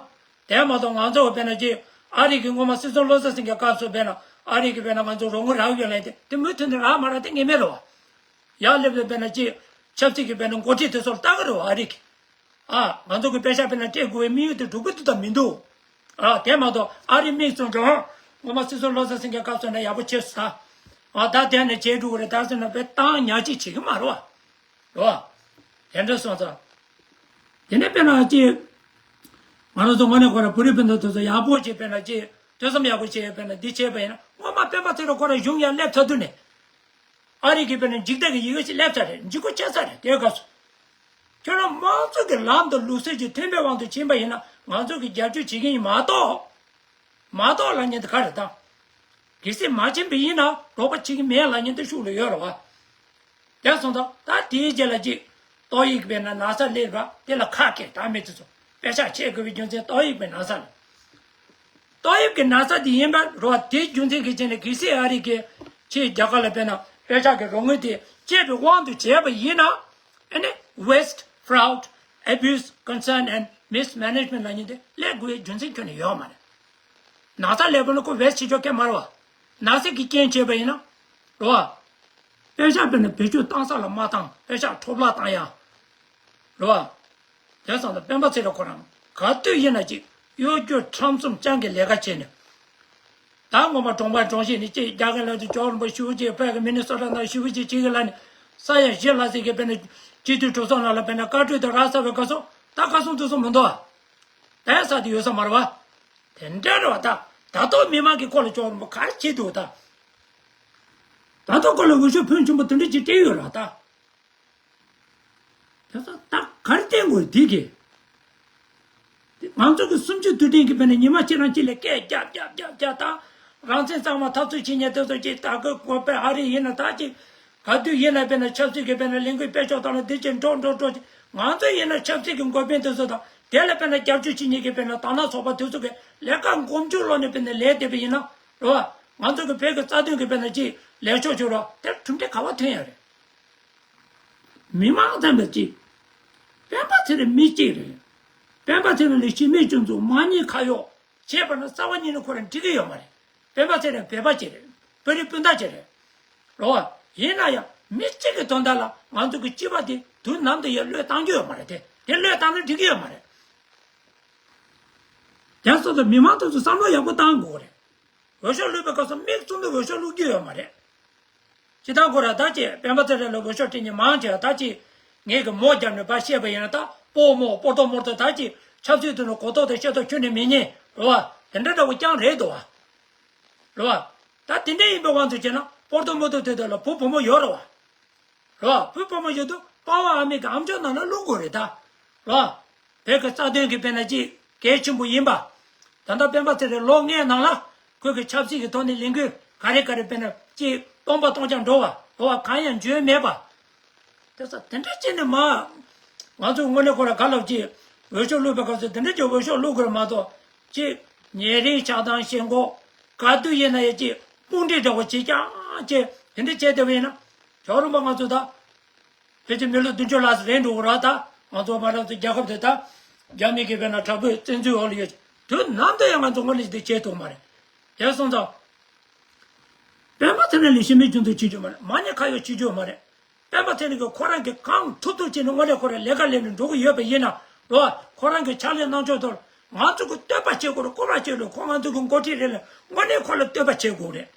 དེ་མ་གཏོགས་ང་ཚོ་བས་ན་ཅིག་ཨ་རི་གི་སྔོན་མ་སྲིད་ཟུར་བློ་བཟང་སེང་གེ་སྐབས་སུ་བས་ན་ཨ་རི་གི་བས་ན་ང་ཚོ་རོགས་དངུལ་རག་ཡོད་ལན་དེ་དེ་མུ་མཐུད་ནས་རག་མ་རག་དེ་ངེས་མེད་རེད་བ། ཡར་སླེབས་ཏེ་བས་ན་ཅིག་ཆབ་སྲིད་ཀྱི་བས་ན་འགོ་ཁྲིད་དེ་ཚོར་ལྟ་གི་རེད་བ་ཨ་རི་གི། ཨ། ང་ཚོ་གི་པེ་ཤག་དཔེར་ན་སྤྲད་དགོས་པའི་དམིགས་ཡུལ་དེ་འགྲུབ་གི་འདུག་དང་མི་འདུག་ཨ། དེ་མ་གཏོགས་ཨ་རི་དམིགས་བཙུགས་ཀྱང་ངོ་མ་སྲིད་ཟུར་བློ་བཟང་སེང་གེ་སྐབས་སུ་ན་ཡག་པོ་བྱས་སོང་ད། ཨ། ད་དེ་ནས་བྱས་འགྲོ་གི་རེད་ད་ཟེར་ན་དཔེ་བཏང་ཉག་གཅིག་བྱེད་ཀྱི་མ་རེད་བ། རེད་བ། དེ་འདྲ་སོང་ཙང་། དེ་ནས་དཔེར་ན་ཅིག་ང་རང་ཚོ་དངོས་གནས་ཁོ་ར་བོད་རིགས་སྤུན་ཟླ་དེ་ཚོ་ཡག་པོ་ཅིག་དཔེར་ན་ཅིག་ཐོས་བསམ་ཡག་པོ་བྱས་དཔེར་ན་འདི་བྱས་པ་ཡིན་ན་ངོ་མ་སྤེན་པ་ཚེ་རིང་ཁོ་ར་གཞུང་ཡར་སླེབས་ཚར་དུས་ནས། ཨ་རི་གི་བས་ན་འཇིགས་སྐྲག་གི་ཡི་གེ་ཞིག་སླེབས་ཚར་རེད། འཇིགས་སྐུལ་བྱས་ཚར་རེད་དེའི་སྐབས་སུ། ཁྱོད་རང་དམངས་གཙོ་གི་ལམ་དང་ལུགས་སྲོལ་གྱི་མཐུན་པའི་དབང་དུ་ཕྱིན་པ་ཡིན་ན་ང་ཚོ་གི་རྒྱབ་སྐྱོར་བྱེད་ཀྱི་ཡིན་མ་གཏོགས། མ་གཏོགས་ལབ་མཁན་དེ་ག་རེ་དང་། གལ་སྲིད་མ་ཕྱིན་པ་ཡིན་ན་རོགས་པ་བྱེད་ཀྱི་མེད་ལབ་མཁན་དེ་ཤུགས་ལ་ཡོད་རེད་བ། དེ་སོང་ཙང་ད་དེའི་རྗེས་ལ་ཅིག་ཏོག་དབྱིབས་བས་ན་ན་ཚ་སླེབས་པ་དེ་ལ་ཁ་སྐད་བཏང་མི་དེ་ཚོ་དཔེ་ཆ་ཆད་དགོས་པའི་རྒྱུ་མཚན་ཏོག་དབྱིབས་བས་ན་ཚ་ལ། ཏོག་དབྱིབས་ཀྱི་ན་ཚ་དེ་ཡིན་པ་རོ་དེའི་རྒྱུ་མཚན་གྱི་རྐྱེན་ལས་གལ་སྲིད་ཨ་རི་གི་ཕྱིའི་རྒྱལ་ཁབ་ལ་དཔེར་ན་དཔེ་ཆ་གི་རོགས་དངུལ་དེ་སྤྲད་པའི་དབང་དུ་བྱས་པ་ཡིན་ན། ཨ་ནི་Waste, Fraud, Abuse, Concern and Mismanagement ལབ་མཁན་དེ་སླེབས་དགོས་པའི་རྒྱུ་མཚན་ཁྱོན་ནས་ཡོད་མ་རེད། ན་ཚ་སླེབས་པ་ན་ཁོ་waste བྱེད་ཆོག་གི་མ་རེད་བ། ན་ཚ་གི་རྐྱེན་བྱས་པ་ཡིན་ན། རེད་བ། དཔེ་ཆ་དཔེར་ན་བེད་སྤྱོད་བཏང་ས་ལ་མ་བཏང་དཔེ་ཆ་འཕྲོ་བརླག་བཏང་ཡ། རེད་བ། དེ་ཙང་ད་སྤེན་པ་ཚེ་རིང་ཁོ་རང་ག་དུས་ཡིན་ན་ཅིག་གཡོ་སྒྱུ་ཁྲམ་གསུམ་རྐྱང་གི་ལས་ཀ་བྱས་ནས། ད་ངོ་མ་གྲོང་པ་གྲོང་གཞིས་ནས་ཅིག་རྒྱ་གར་ལ་དུ་ཇོ་རིན་པོ་ཞུ་ཅིག་ཕ་གི་མི་ནི་སོ་ཊ་ནང་ཞུ་ཅིག་ཅིག་གི་ལ་ནི་ས་ཡ་བཞི་ལ་ཟེར་གི་དཔེར་ན་སྤྱི་འཐུས་གྲོས་ཚོགས་ནང་ལ་དཔེར་ན་བཀའ་འཁྲོལ་དུ་རག་ཚར་བའི་སྐབས་སུ་ད་ཁ་སང་དུས་སུ་མི་འདུག་ཨ། ད་ས་དེ་ཡོད་ས་མ་རེད་བ། དེ་འདྲ་རེད་བ་ད། ད་དུང་མི་མང་གི་སྐོར་ལ་ཇོ་རིན་པོ་ག་རེ་བྱེད་འདུག་ད། ད་ལྟ་ཁོ་ལ་འོས་ཤོག་ཕོན་ཆེན་པོ་དེ་འདྲ་ཅིག་སྤྲད་ཡོད་ར་ད། དེ་ཚོ་ད་ག་རེ་བསྟན་དགོས་འདི་གི། ང་ཚོ་གི་སུམ་ཅུ་དུས་དྲན་གྱི་བར་ནས་ཉི་མ་གཅིག་རང་གཅིག་ལ་སྐད་རྒྱབ་རྒྱབ་རྒྱབ་རྒྱབ་ད། རང་བཙན་གཙང་མ་འཐབ་རྩོད་བྱེད་མཁན་དེ་ཚོ་ཅིག་ད་གི་གོ་པའི་ཨ་རི་ཡིན་ན་ད་ཅིག་ག་དུས་ཡིན་ན་དཔེར་ན་ཆབ་སྲིད་ཀྱི་དཔེར་ན་ལས་འགུལ་སྤེལ་ཕྱོགས་དང་ལ་འདི་ཅིག་འགྲོ་འགྲོ་འགྲོ་ཅིག་ང་ཚོ་ཡིན་ན་ཆབ་སྲིད་ཀྱི་འགོ་དཔོན་དེ་ཚོ་དང་དེ་ལ་དཔེར་ན་རྒྱབ་སྐྱོར་བྱེད་མཁན་གྱི་དཔེར་ན་དང་བླངས་ཚོགས་པ་དེ་ཚོ་གི་ལས་ཀ་མགོ་མཇུག་ལོག་ནས་དཔེར་ན་ལས་བསྡད་པ་ཡིན་ན་རེད་བ། ང་ཚོ་གི་བོད་ཀྱི་རྩ་དོན་གྱི་དཔེར་ན་ཅིག་ལས་ཕྱོགས་བྱུང་རོགས་དེར་གྲུབ་འབྲས་ག་བ་ཐོན་ཡ་རེད། མི་མང་ཙམ་པ་གཅིག་སྤེན་པ་ཚེ་རིང་མི་གཅིག་རེད། སྤེན་པ་ཚེ་རིང་ལ་གཞི་མེད་སྐྱོན་འཛུགས་མ་ཉེས་ཁ་གཡོག་བྱས་པ་ན་རྩ་བ་ཉིད་ནས་ཁོ་རང་འགྲིག་གི་ཡོད་མ་རེད། སྤེན་པ་ཚེ་རིང་བོད་པ་གཅིག་རེད། བོད་རིགས་སྤུན་ཟླ་གཅིག་རེད། རེད་བ། ཡིན་ན་ཡང་མི་གཅིག་གི་དོན་དག་ལ་ང་ཚོ་གི་སྤྱི་པ་དེ་དུས་ནམ་དུ་ཡང་བློས་བཏང་རྒྱུ་ཡོད་མ་རེད་དེ། དེ་བློས་བཏང་ན་འགྲིག་གི་ཡོད་མ་རེད། དེ་སོང་ཙང་མི་མང་དེ་ཚོ་བསམ་བློ་ཡག་པོ་བཏང་དགོས་རེད། འོས་ཤོག་བླུགས་པའི་སྐབས་སུ་མིག་བཙུམ་དུ་འོས་ཤོག་བླུག་རྒྱུ་ཡོད་མ་རེད། སྤྱི་བཏང་ཁོ་ར་ད་ཅི་སྤེན་པ་ཚེ་རིང་ལ་འོས་ཤོག་སྤྲད་མཁན་མང་ཆེ་བ་ད་ཅི་ངེད་ཀྱི་མོ་རྒྱབ་ནས་ཕར་བཤད་པ་ཡིན་ན་ད་སྤོ་རྨོ་སྤོ་ཏོ་རྨོ་ཏོ་ད་ཅི་ཆབ་སྲིད་དུ་ནི་གོ་རྟོགས་དང་ཤེས་རྟོགས་ཁྱོན་ནས་མེད་མཁན་རེད་བ། དེ་འདྲ་འདྲ་བོ་རྐྱང་རེད་འདུག་བ། རེད་བ། ད་དེ་འདྲ་ཡིན་པའི་དབང་དུ་བྱས་ན་སྤོ་ཏོ་རྨོ་ཏོ་དེ་དག་ལ་བུ་བུ་མོ་ཡོད་རེད་བ། རེད་བ། བུ་བུ་མོ་ཡོད་དུས་པ་ཕ་ཨ་མེ་གི་ཨམ་ཅོག་ནང་ལ་བླུག་དགོས་རེད་ད། རེད་བ། བོད་ཀྱི་རྩ་དོན་གྱི་དཔེར་ན་ཅིག་གལ་ཆེན་པོ་ཡིན་པ། ད་ལྟ་སྤེན་པ་ཚེ་རིང་ལོ་ལྔའི་ནང་ལ་ཁོས་ཀྱི་ཆབ་སྲིད་ཀྱི་ཐོག་ནས་ལས་འགུལ་ག་རེ་ག་རེ་དཔེར་ན་ཅིག་སྟོང་པ་སྟོང་རྐྱང་འགྲོ་བ་འགྲོ་བ་གང་ཡང་འཇོན་མེད་པ། དེ་ས་དེ་འདྲ་བྱས་ནས་མ། ང་ཚོ་དངོས་གནས་ཁོ་ར་ག་ལབ་ཅིག་འོས་ཤོག་བླུགས་པའི་སྐབས་སུ་དེ་འདྲ་ཅིག་འོས་ཤོག་བླུག་དགོས་རེད་མ་གཏོགས་ཅིག་ཉེ་རིང་ཆགས་སྡང་ཞེན་ཁོག་ག་དུས་ཡིན་ན་ཡང་ཅིག་དཔུང་སྒྲིག་འདྲ་བོ་བྱེད་རྐྱང་ཅིག་དེ་འདྲ་བྱས་བསྡད་པ་ཡིན་ན་ཇོ་རིན་པོ་ང་ཚོ་ད། ཕལ་ཆེར་མི་ལོ་བདུན་ཅུ་ལྷག་ཙམ་རེད་འགྲོ་གི་རེད་ད། ང་ཚོ་མ་རང་ཚོ་རྒྱལ་ཁབ་དེ་ད། རྒྱ་མི་གི་དཔེར་ན་དྲག་པོའི་བཙན་འཛུལ་འོག་ལ་ཡོད། དུས་ནམ་དུ་ཡང་ང་ཚོ་དངོས་གནས་དེ་བྱེད་ཐུབ་མ་རེད། དེ་སོང་ཙང་། སྤེན་པ་ཚེ་རིང་ལ་ཞི་མོལ་རྒྱུ་མཚན་བྱེད་རྒྱུ་མ་རེད། མ་ཎི་ཁ་ཡོག་བྱེད་རྒྱུ་མ་རེད། སྤེན་པ་ཚེ་རིང་གིས་ཁོ་རང་གིས་གང་ཐུབ་ཐུབ་བྱས་ནས་དངོས་གནས་ཁོ་རང་ལས་ཀ་ལས་ནས་འགྲོ་གི་ཡོད་པ་ཡིན་ན་རོ། ཁོ་རང་གི་ཕྱག་ལས་གནང་ཕྱོགས་ཐོག་ང་ཚོ་གི་བསྟོད་པ་བྱེད་དགོས་རེད། སྐུར་པ་བྱེད་རེད། ཁོ་ང་ཚོ་གི་འགོ་ཁྲིད་རེད་ལ་དངོས་གནས་ཁོ་ལ་བསྟོད་པ་བྱེད་དགོས་རེད།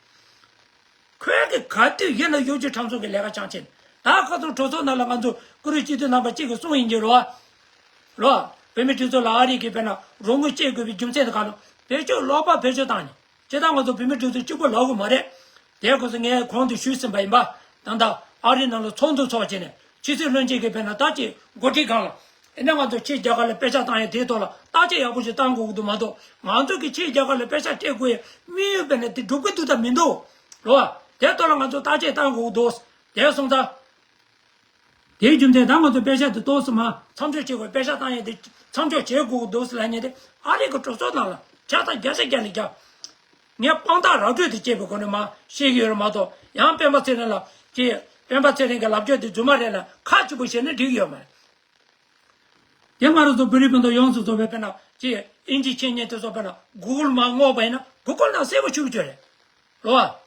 ཁོས་གི་ག་དུས་ཡིན་ན་གཡོ་སྒྱུ་ཁྲམ་གསུམ་གི་ལས་ཀ་རྐྱང་བྱེད། ད་ཁ་སང་གྲོས་ཚོགས་ནང་ལ་ང་ཚོ་བཀུར་འོས་སྤྱི་འཐུས་རྣམ་པ་གཅིག་གིས་གསུངས་ཡིན་གྱི་རོ། རོ། བོད་མིའི་སྒྲིག་འཛུགས་ལ་ཨ་རི་གིས་དཔེར་ན་རོགས་དངུལ་སྤྲད་དགོས་པའི་རྒྱུ་མཚན་དེ་ག་ལ་བེད་སྤྱོད་ལོག་པ་བེད་སྤྱོད་བཏང་ནས། སྤྱིར་བཏང་ང་ཚོ་བོད་མིའི་སྒྲིག་འཛུགས་གཅིག་པོ་ལབ་དགོས་མ་རེད། དེ་སྐོར་སུ་ངས་གོང་དུ་ཞུས་ཟིན་པ་ཡིན་པ། ད་ལྟ་ཨ་རི་ནང་ལ་ཚོགས་འདུ་ཚོགས་བྱས་ནས་ཕྱི་སྲིད་བློན་ཆེན་གྱིས་དཔེར་ན་ད་ཅིག་འགོ་ཁྲིད་སྒང་ལ། ཨེ་ན་ང་ཚོ་ཕྱིའི་རྒྱལ་ཁབ་ལ་དཔེ་ཆ་བཏང་ཡ་དེའི་ཐོག་ལ་བརྟག་དཔྱད་ཡག་པོ་ཞིག་བཏང་དགོས་ཀྱི་འདུག་མ་གཏོགས་ང་ཚོ་གི་ཕྱིའི་རྒྱལ་ཁབ་ལ་དཔེ་ཆ་སྤྲད་དགོས་ཡ་དམིགས་ཡུལ་དཔེར་ན་དེ་འགྲུབ་ཀྱི་འདུག་དང་མི་འདུག་རོ། དེའི་ཐོག་ལ་ང་ཚོ་བརྟག་དཔྱད་བཏང་དགོས་ཀྱི་འདུག་དེ་སོང་ཙང་། དེའི་རྒྱུ་མཚན་ད་ང་ཚོ་དཔེ་ཆ་དེ་ཏོག་ཙམ་མ་མཚམས་འཇོག་བྱེད་དགོས། དཔེ་ཆ་བཏང་ཡས་དེ་མཚམས་འཇོག་བྱེད་དགོས་ཀྱི་འདུག་ཟེར་ལབ་མཁན་དེ་ཨ་རི་གི་གྲོས་ཚོགས་ནང་ལ་ཆ་ཚང་བརྒྱ་ཆ་བརྒྱ་ནས་བརྒྱ། ངས་དཔང་རྟགས་ར་སྤྲོད་དེ་བྱས་པའི་སྒོ་ནས་མར་བཤད་ཀྱི་ཡོད་རེད་མ་གཏོགས། ཡང་སྤེན་པ་ཚེ་རིང་ལ་ཅིག་སྤེན་པ་ཚེ་རིང་གི་ལབ་ཕྱོགས་དེ་རྫུན་མ་རེད་ལབ་ཁ་གཅིག་པོ་བཤད་ན་འགྲིག་ཡོད་མ་རེད། དེ་ང་རང་ཚོ་བོད་རིགས་སྤུན་ཟླ་ཡོངས་སུ་རྫོགས་པའི་དཔེར་ན་ཅིག་ཨིན་ཇི་འཆད་ཉན་དེ་ཚོ་དཔེར་ན་གུ་གུལ་མར་སྔོག་པ་ཡིན་ན་གུ་གུལ་ནང་གསལ་པོ་ཞུ་གི་ཡོད་རེད། རེད་བ།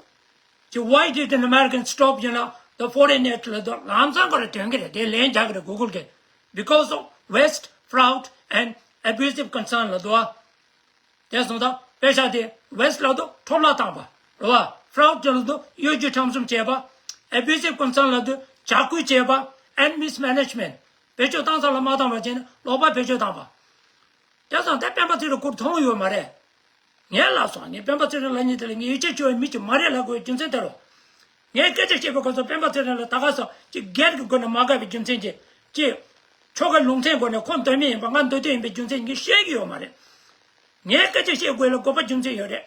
ཅིག Why did an American stop ཡིན་ན་the foreign aid ལབ་དུས་ལམ་སང་ཁོ་རང་དྲན་གྱི་རེད། དེ་ལན་རྒྱག་གི་རེད་གུ་གུལ་གྱིས། Because of waste, fraud and abusive concern ལབ་དུས། དེ་སོང་ཙང་དཔེ་ཆ་དེ་waste ལབ་དུས་འཕྲོ་བརླག་བཏང་པ། རེད་བ། fraud ལབ་དུས་གཡོ་སྒྱུ་ཁྲམ་གསུམ་བྱས་པ། abusive concern ལབ་དུས་ཇག་རྐུན་བྱས་པ། and mismanagement བེད་སྤྱོད་བཏང་ས་ལ་མ་བཏང་བ་བྱས་ནས་ལོག་པ་བེད་སྤྱོད་བཏང་པ། དེ་སོང་ཙང་སྤེན་པ་ཚེ་རིང་ཁོ་མཐོང་ཡོད་མ་རེད། ངས་ལབ་སོང་། ངས་སྤེན་པ་ཚེ་རིང་ལབ་མཁན་དེ་ལ་ངས་ཡིད་ཆེས་བྱེད་པའི་མི་ཅིག་མ་རེད་ལབ་དགོས་པའི་རྒྱུ་མཚན་དེ་རེད། ངས་སྐད་ཆ་བཤད་པའི་སྐབས་སུ་སྤེན་པ་ཚེ་རིང་ལ་ད་ག་སོ་ཅིག་སྒེར་གྱི་སྒོ་ནས་མ་དགའ་བའི་རྒྱུ་མཚན་གྱིས་ཅིག་ཆོལ་ཁ་ལུང་ཚན་སྒོ་ནས་ཁོ་འདོད་མི་ཡིན་པ་ང་འདོད་དོན་ཡིན་པའི་རྒྱུ་མཚན་གྱིས་བཤད་ཀྱི་ཡོད་མ་རེད། ངས་སྐད་ཆ་བཤད་དགོས་ལ་དགོས་པ་རྒྱུ་མཚན་ཡོད་རེད།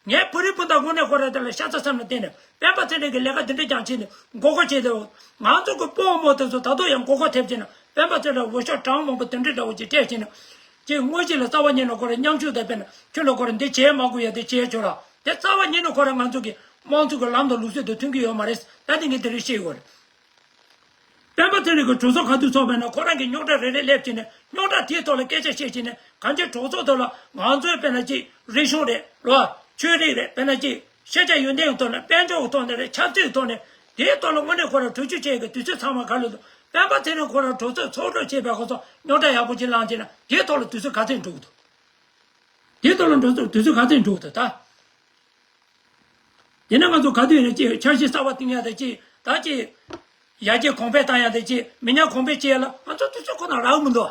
ངས་བོད་རིགས་སྤུན་ཟླ་དངོས་གནས་ཁོ་རང་དེ་ལ་ཤ་ཚ་སེམས་ལ་བརྟེན་ནས་སྤེན་པ་ཚེ་རིང་གི་ལས་ཀ་འདི་འདྲ་རྐྱང་བྱས་ནས་མགོ་སྐོར་བྱས་ཏེ། ང་ཚོ་གི་སྤོ་བོ་མོ་དེ་ཚོ་ད་དུང་ཡང་མགོ་སྐོར་ཐེབས་བྱས་ན་སྤེན་པ་ཚེ་རིང་འོས་ཤོག་གྲངས་མང་པོ་དེ་འདྲ་འདྲ་བོ་ཅིག་སྤྲད་བྱས་ན། ཅིག་དངོས་གཞི་ལ་རྩ་བ་ཉིད་ནས་ཁོ་རང་མཉམ་ཞུགས་དང་དཔེར་ན་ཁྱོད་ལ་ཁོ་རང་འདི་བྱེད་མ་དགོས་ཡ་དེ་བྱེད་ཆོག་ར། དེ་རྩ་བ་ཉིད་ནས་ཁོ་རང་ང་ཚོ་གི་དམངས་གཙོ་གི་ལམ་དང་ལུགས་སྲོལ་དང་མཐུན་གྱི་ཡོད་མ་རེད། ད་དེ་ངས་དེ་རིང་བཤད་དགོས་རེད། སྤེན་པ་ཚེ་རིང་གིས་གྲོས་ཚོགས་ག་དུས་ཚོགས་པ་ཡིན་ན་ཁོ་རང་གིས་རྙོག་དྲ་རེ་རེ་སླེབས་བྱས་ནས་རྙོག་དྲ་དེའི་ཐོག་ལ་སྐད་ཆ་བཤད་བྱས་ནས་གང་ཅི་གྲོས་ཚོགས་ཐོག་ལ་ང་ཚོའི་དཔེར་ན་ཅིག་རིག་གཞུང་རེད་རོ། ཆོས་རིག་རེད། དཔེར་ན་ཅིག་ཤེས་བྱ་ཡོན་ཏན་གྱི་ཐོག་ནས་དཔལ་འབྱོར་གྱི་ཐོག་ནས་རེད། ཆབ་སྲིད་ཀྱི་ཐོག་ནས་དེའི་ཐོག་ལ་དངོས་གནས་ཁོ་རང་གྲོས་ཆོད་བྱེད་ཡག་གི་དུས་ཚོད་ཚང་མ་ག་ལ་འདུག་སྤེན་པ་ཚེ་རིང་ཁོ་རང་གྲོས་ཚོགས་ཚོགས་གྲོལ་བྱས་པའི་སྐབས་སུ་རྙོག་དྲ་ཡག་པོ་ཅིག་བསླངས་བྱས་ན་དེའི་ཐོག་ལ་དུས་ཚོད་ག་ཚོད་འགྲོ་གི་འདུག་དེའི་ཐོག་ལ་འགྲོ་ཚོད་དུས་ཚོད་ག་ཚོད་འགྲོ་གི་འདུག་ད། དེ་ནས་ང་ཚོ་ག་དུས་ཡིན་ན་ཅིག་འཆར་གཞི་གསར་པ་བཏིང་ཡ་དེ་ཅིག་ད་ཅིག་ཡར་རྒྱས་གོང་འཕེལ་བཏང་ཡ་དེ་ཅིག་མི་ཉམས་གོང་འཕེལ་བྱེད་ཡ་ལ་ང་ཚོ་དུས་ཚོད་ཁོ་ན་རག་མི་འདུག་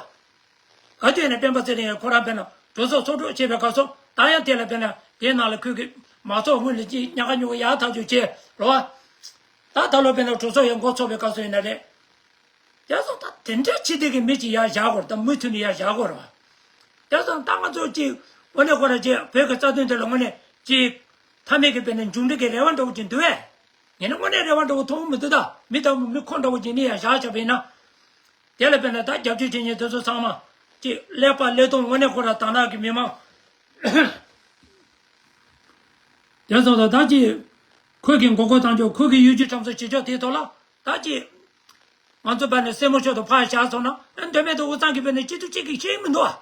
ག་དུས་ཡིན་ན་སྤེན་པ་ཚེ་རིང་ཁོ་རང་དཔེར་ན་གྲོས་ཚོགས་ཚོགས་གྲོལ་བྱེད་པའི་སྐབས་སུ་ད་ཡང་དེ་ལ་དཔེར་ན་དེའི་ནང་ལ་ཁོས་ཀྱི་མ་ཚོགས་སྔོན་ལ་ཅིག་ཉག་ག་ཉོག་ག་ཡག་ཐག་ཆོད་བྱེད་རོ། ད་ད་ལོ་དཔེར་ན་གྲོས་ཚོགས་ཡང་འགོ་ཚུགས་པའི་སྐབས་སུ་ཡིན་ན་རེད། དེ་སོང་ད་དེ་འདྲ་ཕྱི་དེ་གི་མི་ཅིག་ཡར་བཞག་དགོས་རེད། ད་མུ་མཐུད་ནས་ཡར་བཞག་དགོས་རེད་བ། དེ་སོང་ད་ང་ཚོ་ཅིག་དངོས་གནས་ཁོ་རང་ཅིག་བོད་ཀྱི་རྩ་དོན་དེ་ལ་དངོས་གནས་ཅིག་མཐའ་མའི་གི་དཔེར་ན་མཇུག་འབྲས་ཀྱི་རེ་བ་འདྲ་བོ་ཅིག་འདུག་བས། ངས་ནི་དངོས་གནས་རེ་བ་འདྲ་བོ་མཐོང་གི་མི་འདུག་ད་མི་ལྟ་བུ་མི་ཁོ་འདྲ་བོ་ཅིག་ནི་ཡར་བཞག་བྱས་པ་ཡིན་ན། དེ་ལ་དཔེར་ན་ད་རྒྱབ་སྐྱོར་བྱེད་མཁན་དེ་ཚོ་ཚང་མ་ཅིག་ཀླད་པ་ཀླད་སྟོབས་དངོས་གནས་ཁོ་རང་དར་ནག་གི་མི་མང་། དེ་སོང་ད་ད་ཅིག་ཁོས་ཀྱི་མགོ་སྐོར་བཏང་ཕྱོགས་ཁོས་ཀྱི་གཡོ་སྒྱུ་ཁྲམ་གསོག་བྱེད་ཕྱོགས་དེའི་ཐོག་ལ་ད་ཅིག་ང་ཚོ་བར་ནས་སེར་མོ་ཤོར་དུ་ཕར་བཞག་སོང་ན་ཨ་འདོད་མེད་དུ་དབུས་གཙང་གི་བར་ནས་སྐྱིད་སྡུག་གཅིག་གིས་ཤེས་མི་འདུག་ཨ།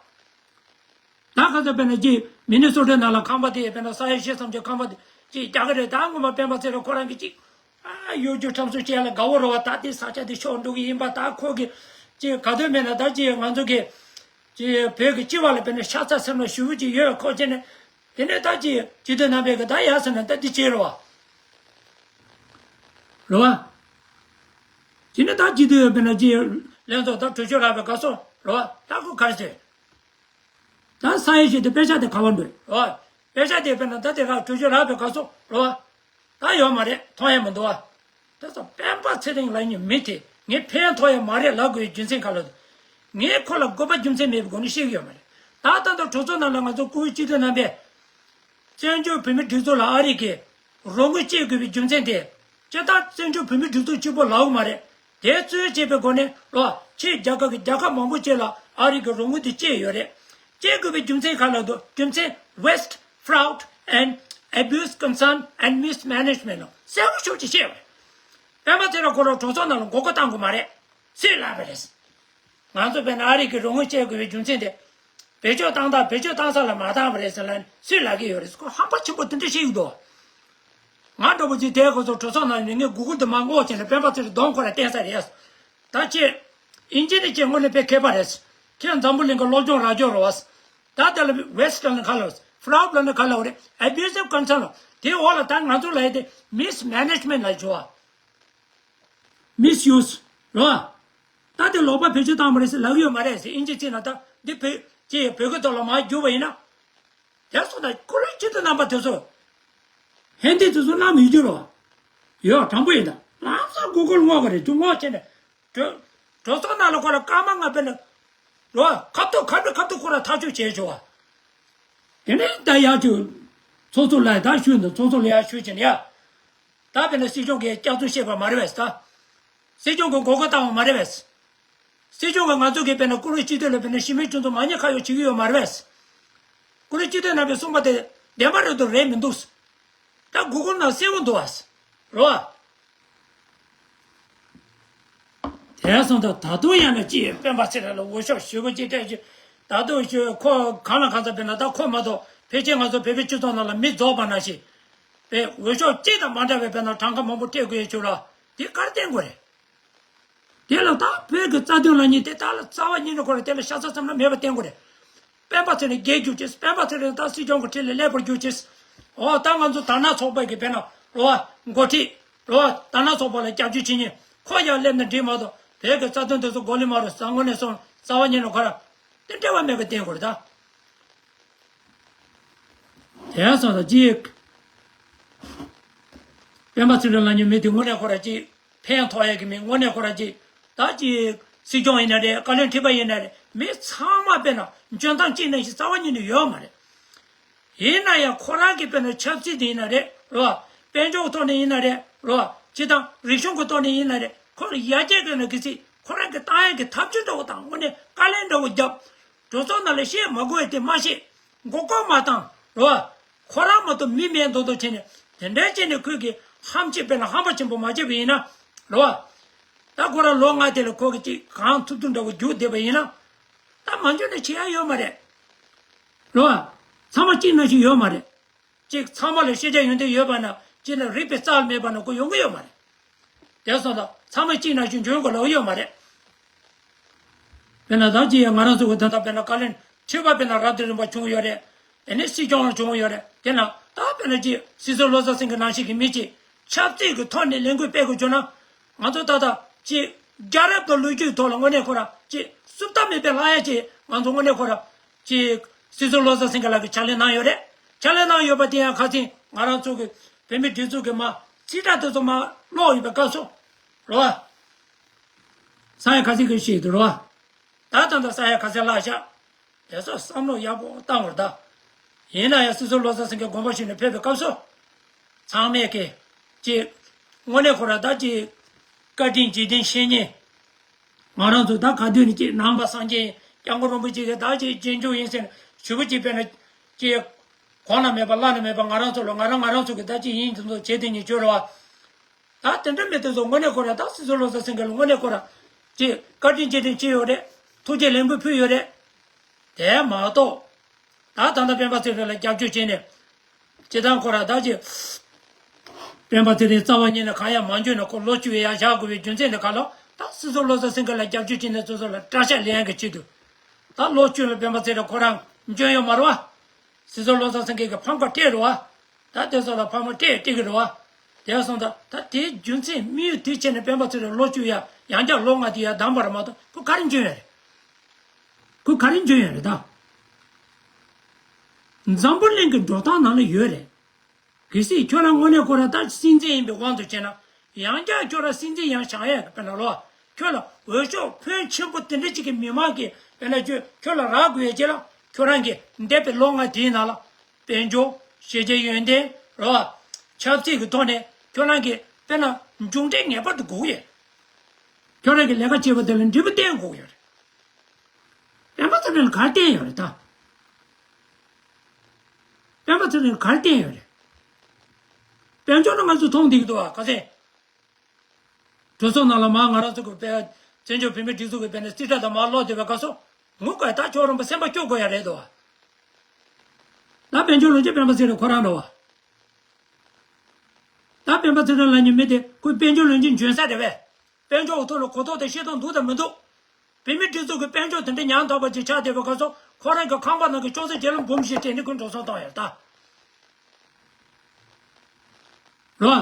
ད་ཁ་སང་བར་ནས་ཅིག་མི་ནི་སོ་ཊ་ནང་ལ་ཁང་པ་དེ་བར་ན་ས་ཡ་བཞི་བཅུ་ཙམ་གྱི་ཁང་པ་དེ་ཅིག་རྒྱག་གི་རེད། ད་སྔོན་མ་སྤེན་པ་ཚེ་རིང་ཁོ་རང་གིས་ཅིག་ཨ་གཡོ་སྒྱུ་ཁྲམ་གསོག་བྱས་ལ་དགའ་བོ་རེད་བ། ད་དེ་ས་ཆ་དེ་ཤོར་འགྲོ་གི་ཡིན་པ། ད་ཁོ་གིས་ཅིག་ག་དུས་མེད་ན་ད་ཅིག་ང་ཚོ་གི་ཅིག་བོད་ཀྱི་སྤྱི་བ་ལ་བར་ན་ཤ་ཚ་སེམས་ལ་ཞུ་བོ་ཅིག་ཡོད་ཁོ་བྱས་ནས། དེ་ནས་ད་ཅིག་སྤྱི་འཐུས་རྣམ་པས་གི་ད་ཡ་ཟེར་ན་ད་འདི་བྱེད་རོགས། རེད་བ། དེ་ནས་ད་སྤྱི་འཐུས་ཡོད་པས་ན་ཅིག་ལྷན་ཚོགས་ད་གྲོས་ཆོད་རག་པའི་སྐབས་སུ་རེད་བ། ད་ཁོ་ག་རེ་ཟེར། ད་ས་ཡ་ཞིག་དེ་དཔེ་ཆ་དེ་ག་བར་འགྲོ་རེད་བ། དཔེ་ཆ་དེ་བར་ན་ད་དེ་ག་གྲོས་ཆོད་རག་པའི་སྐབས་སུ་རེད་བ། ད་ཡོད་མ་རེད། མཐོང་ཡ་མི་འདུག་བ། ད་ཚོ་སྤེན་པ་ཚེ་རིང་ལབ་མཁན་མི་དེ་ངས་ཕན་ཐོགས་ཡ་མ་རེད་ལབ་དགོས་པའི་རྒྱུ་མཚན་ག་ལ་འདུག་ངས་ཁོ་ལ་དགོས་པ་རྒྱུ་མཚན་མེད་པའི་སྒོ་ནས་བཤད་ཀྱི་ཡོད་མ་རེད། ད་ལྟ་འདི་གྲོས་ཚོགས་ནང་ལ་ང་ཚོ་བཀུར་འོས་སྤྱི་འཐུས་རྣམ་པས་བཙན་བྱོལ་བོད་མིའི་སྒྲིག་འཛུགས་ལ་ཨ་རི་གིས་རོགས་དངུལ་སྤྲད་དགོས་པའི་རྒྱུ་མཚན་དེ། སྤྱིར་བཏང་བཙན་བྱོལ་བོད་མིའི་སྒྲིག་འཛུགས་གཅིག་པོ་ལབ་ཀྱི་མ་རེད། དེ་གཙོས་བྱས་པའི་སྒོ་ནས་ལོ་ཕྱིའི་རྒྱལ་ཁབ་ཀྱི་རྒྱལ་ཁབ་མང་པོ་ཅིག་ལ་ཨ་རི་གིས་རོགས་དངུལ་དེ་སྤྲད་ཡོད་རེད། སྤྲད་དགོས་པའི་རྒྱུ་མཚན་ག་ལ་འདུག་རྒྱུ་མཚན་waste, fraud and abuse concern and mismanagement ལ་གསལ་པོ་ཤོད་ཅིག་བཤད་པ་རེད། སྤེན་པ་ཚེ་རིང་ཁོ་རང་གྲོས་ཚོགས་ནང་ལ་མགོ་སྐོར་བཏང་དགོས་མ་རེད། སུས་ལབ་པ་རེད། ང་ཚོ་བོད་ནང་ཨ་རི་གིས་རོགས་དངུལ་སྤྲད་དགོས་པའི་རྒྱུ་མཚན་དེ། བེད་སྤྱོད་བཏང་སྟངས་བེད་སྤྱོད་བཏང་ས་ལ་མ་བཏང་བ་རེད་ཟེར་ལབ་ནས་སུས་ལབ་ཀྱི་ཡོད་རེད། ཁོ་ཧམ་པ་ཆེན་པོ་དེ་འདྲ་བཤད་ཀྱི་འདུག་ང་འདྲ་པོ་ཅིག་དེའི་སྐོར་སོགས་གྲོས་ཚོགས་ནང་ནས་ངས་གུ་གུལ་དུ་མར་སྔོག་བྱས་ནས་སྤེན་པ་ཚེ་རིང་གདོང་ཁོ་ར་བསྟན་ས་རེད། ད་ཁྱེད་ཨིན་ཇི་ནས་ཁྱེད་དངོས་གནས་དཔེ་མཁས་པ་རེད། ཁྱེད་འཛམ་བུ་གླིང་གི་སློབ་སྦྱོང་རག་རྒྱུ་རེད་བ། ད་དེ་ལ་West་ལ་ནི་ག་ལ་Flop་ལ་ནི་ག་ལ་རེད། Abusive concern་ལ་དེའི་འོག་ལ་ད་ང་ཚོ་ལ་ཡི་དེ་Mismanagement་ལ་བྱུང་བ། Misuse་རེད་བ། ད་དེ་ལོག་པ་བེད་སྤྱོད་བཏང་བ་རེད་ཟེར་ལབ་ཡོད་མ་རེད་ཟེར། ཨིན་ཇི་བྱས་ན་ད་འདི་བོད་ཀྱི་བོད་སྐད་ཐོག་ལ་མར་བསྒྱུར་བ་ཡིན་ན། དེ་སོང་ད་ཀུ་རེ་སྤྱི་འཐུས་རྣམ་པ་དེ་ཚོ། ཧན་དེ་དེ་ཚོ་བླ་མི་རྒྱུ་རོ། ཡོད་དྲང་པོ་ཡིན་ད། ལམ་སང་གུ་གུལ་སྔོག་གི་རེད། ཅུང་སྔོག་བྱས་ནས། གྲོས་གྲོས་ཚོགས་ནང་ལ་ཁོ་ལ་སྐར་མ་ལྔ་པའི་ནང་། རོ། ཁ་ཐུག་ཁ་ཐུག་ཁ་ཐུག་ཁོ་ར་ཐག་གཅོད་བྱས་ཆོག་བ། དེ་ནས་ད་ཡར་ཅུ། ཚོགས་གཙོ་ལ་ད་ཞུས་འདུག་ཚོགས་གཙོ་ལ་ཡར་ཞུས་བྱས་ནས་ཡ། ད་དཔེར་ན་སྲིད་སྐྱོང་གིས་སྐྱག་རྫུན་བཤད་པ་མ་རེད་བས་ད། སྲིད་སྐྱོང་གིས་མགོ་སྐོར་བཏང་བ་མ་རེད་བས། སྲིད་སྐྱོང་གིས་ང་ཚོ་གིས་དཔེར་ན་ཀུ་རེ་སྤྱི་འཐུས་ལ་དཔེར་ན་གཞི་མེད་སྤྱི་ཚོགས་མ་ཉེས་ཁ་གཡོགས་བྱེད་ཀྱི་ཡོད་མ་རེད་བས། ཀུ་རེ་སྤྱི་འཐུས་རྣམ་པས་གསུངས་པ་དེ་བདེན་པ་རེད་འདུག་རེད་མི་འདུག་ད་གུ་གུལ་ནང་གསལ་པོ་འདུག་བ། རེད་བ། དེ་སོང་ད་ད་དུང་ཡང་ན་ཅི་སྤེན་པ་ཚེ་རིང་ལ་འོས་ཤོག་ཞེ་པོ་ཅིག་སྤྲད་ཅིག་ད་དུང་ཞུ་ཁོ་གང་ལ་གང་འཚམ་དཔེར་ན་ད་ཁོ་མ་གཏོགས་ཕལ་ཆེར་ང་ཚོ་བོད་པའི་སྤྱི་ཚོགས་ནང་ལ་མི་རྫོགས་པ་ནང་བཞིན། དཔེ་འོས་ཤོག་གཅིག་དང་མ་འདྲ་བའི་དཔེར་ན་གྲངས་ཀ་མང་པོ་སྤྲད་དགོས་ཡོད་ཆོག་ལ་དེ་གར་བརྟེན་དགོས་རེད། དེ་ལ་ད་བོད་ཀྱི་རྩ་དོན་ལ་ཉིན་དེ་དག་ལ་རྩ་བ་ཉིད་ནས་ཁོ་ར་དེ་ལ་ཤ་ཚ་ཙམ་ལ་མེད་པ་བསྟན་དགོས་རེད། སྤེན་པ་ཚེ་རིང་རྒྱལ་རྒྱུགས་ཅེས། སྤེན་པ་ཚེ་རིང་ད་སྲིད་སྐྱོང་གི་ཁྲི་ལ་སླེབས་པར་རྒྱུགས་ཅེས། འོ་ད་ང་ཚོ་དར་ནག་ཚོགས་པ་གི་དཔེར་ན་རོ་བ་འགོ་ཁྲིད་རོ་བ་དར་ནག་ཚོགས་པ་ལ་རྒྱབ་སྐྱོར་བྱེད་མཁན་ཁོ་ཡར་སླེབས་ན་འགྲིག་མ་གཏོགས་བོད་ཀྱི་རྩ་དོན་དེ་ཚོ་མགོ་ལས་མ་རུ་ས་དངོས་གནས་སོང་རྩ་བ་ཉིད་ནས་ཁོ་ར་དེ་འབྲེལ་བ་མེད་པ་བསྟན་དགོས་རེད་ད། དེ་སོང་ད་ཅིག་སྤེན་པ་ཚེ་རིང་ལབ་མཁན་མི་དེ་དངོས་གནས་ཁོ་ར་ཅིག་ཕན་ཐོགས་ཡས་ཀྱི་མི་དངོས་གནས་ཁོ་ར་ཅིག་ད་ཅིག་སྲིད་སྐྱོང་ཡིན་ན་རེད། བཀའ་བློན་ཁྲི་པ་ཡིན་ན་རེད། མི་ཚང་མ་དཔེར་ན་འཇོན་ཐང་གཅིག་ནང་བཞིན་རྩ་བ་ཉིད་ནས་ཡོད་མ་རེད། ཡིན་ན་ཡང་ཁོ་རང་གི་དཔེར་ན་ཆབ་སྲིད་དེ་ཡིན་ན་རེད་རོ། དཔལ་འབྱོར་གྱི་ཐོག་ནས་ཡིན་ན་རེད་རོ། སྤྱི་དང་རིག་གཞུང་གི་ཐོག་ནས་ཡིན་ན་རེད། ཁོ་ལ་ཡར་རྒྱས་དགོས་ན་གལ་སྲིད་ཁོ་རང་གི་བཏང་ཡས་ཀྱི་ཐབས་ཇུས་འདྲ་བོ་དང་དངོས་གནས་བཀའ་ལན་འདྲ་བོ་བརྒྱབ། གྲོས་ཚོགས་ནང་ལ་བཤད་མ་དགོས་ཡས་དེ་མ་བཤད། མགོ་སྐོར་མ་བཏང་རོ། ཁོ་རང་མ་གཏོགས་མི་མེད་མདོག་མདོག་བྱས་ནས་དེ་འདྲའི་བྱས་ནས་ཁོས་ཀྱི་ཧམ་ཆེ་དཔེར་ན་ཧམ་པ་ཆེན་པོ་མ་བྱས་པ་ཡིན་ན་རོ། ད་ཁོ་རང་ལོ་ལྔ་དེ་ལ་ཁོ་གི་ཅིག་གང་ཐུབ་ཐུབ་འདྲ་བོ་རྒྱུགས་བསྡད་པ་ཡིན་ན། ད་མ་འཇོན་ན་བྱེད་ཡ་ཡོད་མ་རེད། རོ། ཚང་མ་གཅིག་ནང་བཞིན་ཡོད་མ་རེད། གཅིག་ཚང་མ་ལ་ཤེས་བྱ་ཡོན་ཏན་ཡོད་པ་ན་གཅིག་ལ་རིག་པའི་རྩལ་མེད་པ་ན་ཁོ་ཡོང་གི་ཡོད་མ་རེད། དེ་སོང་ཙང་ཚང་མ་གཅིག་ནང་བཞིན་འཇོན་དགོས་ལབ་ཡོད་མ་རེད། དཔེར་ན་ད་ཅི་ཡང་ང་རང་ཚོ་གི་ད་ལྟ་དཔེར་ན་བཀའ་བློན་ཁྲི་པ་དཔེར་ན་རབ་བདེ་རིམ་པ་བྱུང་ཡོད་རེད། དེ་ནས་སྲིད་སྐྱོང་ལ་བྱུང་ཡོད་རེད། དེ་ན་ད་དཔེར་ན་ཅི་སྲིད་ཟུར་བློ་བཟང་སེང་གེ་ནང་བཞིན་གྱི་མི་ཅིག་ཆབ་སྲིད་ཀྱི་ཐོག་ནས་ལས་འགུལ་སྤེལ་དགོས་བྱུང་ན། ང་ཚོ་ད་ལྟ་ཅི་རྒྱལ་རབས་དང་ལོ་རྒྱུས་ཐོག་ལ་དངོས་གནས་ཁོ་ར་ཅི་བསུབ་ཐབས་མེད་པའི་ལྷ་ཡ་ཅིག་ང་ཚོ་དངོས་གནས་ཁོ་ར་ཅི་སྲིད་ཟུར་བློ་བཟང་སེང་གེ་ལགས་ཀྱིས་ཕྱག་ལས་གནང་ཡོད་རེད། ཕྱག་ལས་གནང་ཡོད་པ་དེ་ཡང་ཁ་སང་ང་རང་ཚོ་གི་བོད་མི་སྒྲིག་འཛུགས་ཀྱི་མ་རྩིས་ཁྲ་དེ་ཚོ་མ་ཀློག་ཡོད་པའི་སྐབས་སུ་རོ། ས་ཡ་ཁ་སང་གི་ཤེས་འདུག་རོ། ད་ད་ལྟ་ས་ཡ་ཁ་སང་བརླག་ཤག་དེ་ཚོ་བསམ་བློ་ཡག་པོ་བཏང་བར་གདའ། ཡིན་ན་ཡང་སྲིད་ཟུར་བློ་བཟང་སེང་གེ་དགོངས་པ་ཞུས་ནས་ཕེབས་པའི་སྐབས་སུ། ཚང་མས་ཀྱི། ཅིག་དངོས་གནས་ཁོ་ར་ད་ཅིག་བཀའ་དྲིན་རྗེས་དྲན་བཤད་མཁན། ང་རང་ཚོ་ད་ག་དུས་ནས་ཅིག་ནང་པ་སངས་རྒྱས་སྐྱབས་མགོན་རིན་པོ་ཆེ་གིས་ད་ཅིག་རྗེས་འཇུག་ཡིན་ཟེར་ཞུ་བ་ཅིག་དཔེར་ན། ཅིག་གོང་ན་མེད་པ་ལྷ་ན་མེད་པ་ང་རང་ཚོ་ལ་ང་རང་ང་རང་ཚོ་གི་ད་ཅིག་ཡིན་དུ་ཚོ་བྱེད་དེ་ཉིད་བཅོལ་བ། ད་དེ་འདྲ་མི་དེ་ཚོ་དངོས་གནས་ཁོ་ར་ད་སྲིད་ཟུར་བློ་བཟང་སེང་གེ་ལ་དངོས་གནས་ཁོ་ར་ཅིག་བཀའ་དྲིན་རྗེས་དྲན་བྱས་ཡོད་རེད། ཐུགས་རྗེ་ལེགས་འབུལ་ཕུལ་ཡོད་རེད། དེ་མ་གཏོགས། ད་ད་ལྟ་སྤེན་པ་ཚེ་རིང་ལ་རྒྱབ་སྐྱོར་བྱས་ནས། སྤྱིར་བཏང་ཁོ་ར་ད་ཅིག་སྤེན་པ་ཚེ་རིང་རྩ་བ་ཉིད་ནས་གང་ཡང་མ་འཇོན་ནས་ཁོ་ལོག་སྤྱོད་ཡ་བཞག་དགོས་པའི་རྒྱུ་མཚན་དེ་ག་ལ་ད་སྲིད་ཟུར་བློ་བཟང་སེང་གེ་ལ་རྒྱབ་སྐྱོར་བྱས་ནས་སོ་སོ་ལ་སྐྲ་ཤད་ལེན་ཡ་གི་ཆེད་དུ། ད་ལོག་སྤྱོད་ལ་སྤེན་པ་ཚེ་རིང་ཁོ་རང་འཇོན་ཡོད་མ་རེད་བ། སྲིད་ཟུར་བློ་བཟང་སེང་གེ་གི་ཕམ་ཁ་སྤྲད་རེད་བ། ད་དེ་ཚོ་ལ་ཕམ་ཁ་སྤྲད་སྤྲད་ཀྱི་རེད་བ། དེ་སོང་ད་ད་དེའི་རྒྱུ་མཚན་དམིགས་ཡུལ་དེ་བྱས་ནས་སྤེན་པ་ཚེ་རིང་ལོག་སྤྱོད་ཡ་ཡང་བསྐྱར་ལོ་ལྔ་དེ་ཡ་བདམས་པ་རེད་མ་གཏོགས་ཁོ་ག་རེ་འཇོན་ཡ་རེད། ཁོ་ག་རེ་འཇོན་ཡོད་རེད་ད། འཛམ་བུ་གླིང་གི་འགྲོ་སྟངས་ནང་ལ་ཡོད་རེད། གལ་སྲིད་ཁྱོད་རང་དངོས་གནས་ཁོ་རང་ད་སྲིད་འཛིན་ཡིན་པའི་དབང་དུ་བྱས་ན། ཡང་བསྐྱར་ཁྱོད་རང་སྲིད་འཛིན་ཡང་བཞེངས་ཡས་ཀྱི་དཔེར་ན་ལོ། ཁྱོད་ལ་འོས་ཤོག་ཕོན་ཆེན་པོ་དེ་འདྲ་ཅིག་གི་མི་མང་གིས་དཔེར་ན་ཁྱོད་ཁྱོད་ལ་རག་དགོས་ཡས་ཅིག་ལ་ཁྱོད་རང་གིས་འདས་པའི་ལོ་ལྔ་དེའི་ནང་ལ། དཔལ་འབྱོར། ཤེས་བྱའི་ཡོན་ཏན། རེད་བ། ཆབ་སྲིད་ཀྱི་ཐོག་ནས་ཁྱོད་རང་གིས་དཔེར་ན་མཇུག་འབྲས་ངེས་པར་དུ་དགོས་ཡོད། ཁྱོད་རང་གིས་ལས་ཀ་བྱེད་པ་དེ་ལ་འབྲས་བུ་བསྟན་དགོས་ཡོད་རེད། སྤེན་པ་ཚེ་རིང་ལ་ག་རེ་བསྟན་ཡོད་རེད་ད། སྤེན་པ་ཚེ་རིང་ལ་ག་རེ་བསྟན་ཡོད་རེད། དཔལ་འབྱོར་ནི་ང་ཚོས་མཐོང་བསྡད་ཀྱི་འདུག་བ་ག་ཚད། གྲོས་ཚོགས་ནང་ལ་མ་ང་རང་ཚོ་གི་དཔལ་བཙན་བྱོལ་བོད་མིའི་སྒྲིག་འཛུགས་ཀྱི་དཔེར་ན་རྩིས་ཁྲ་དང་མར་ཀློག་བསྡད་པའི་སྐབས་སུ། ངུ་དགོས་ད་ཁྱོད་རང་པ་སེམས་པ་སྐྱོ་དགོས་ཡ་རེད་འདུག་བ། ད་དཔལ་འབྱོར་ལོན་ཆེན་སྤེན་པ་ཚེ་རིང་ཁོ་རང་འདྲ་བ། ད་སྤེན་པ་ཚེ་རིང་ལབ་མཁན་མི་དེ་ཁོའི་དཔལ་འབྱོར་ལོན་གྱི་འཇོན་ས་རེད་པས། དཔལ་འབྱོར་འོག་ཐོག་ལ་གོ་རྟོགས་དང་ཤེས་རྟོགས་འདུག་དང་མི་འདུག་བོད་མི་སྒྲིག་འཛུགས་ཀྱི་དཔལ་འབྱོར་དེ་འདྲ་ཉམས་ཐག་པ་ཅིག་ཆགས་བསྡད་པའི་སྐབས་སུ་ཁོ་རང་གི་ཁང་པ་ནང་གི་ཅོག་ཙེ་རྗེས་ལ་འབུམ་བཞི་སྤྲད་ནས་ཁོས་འགྲོ་སོང་བཏང་ཡོད་ད། རོ།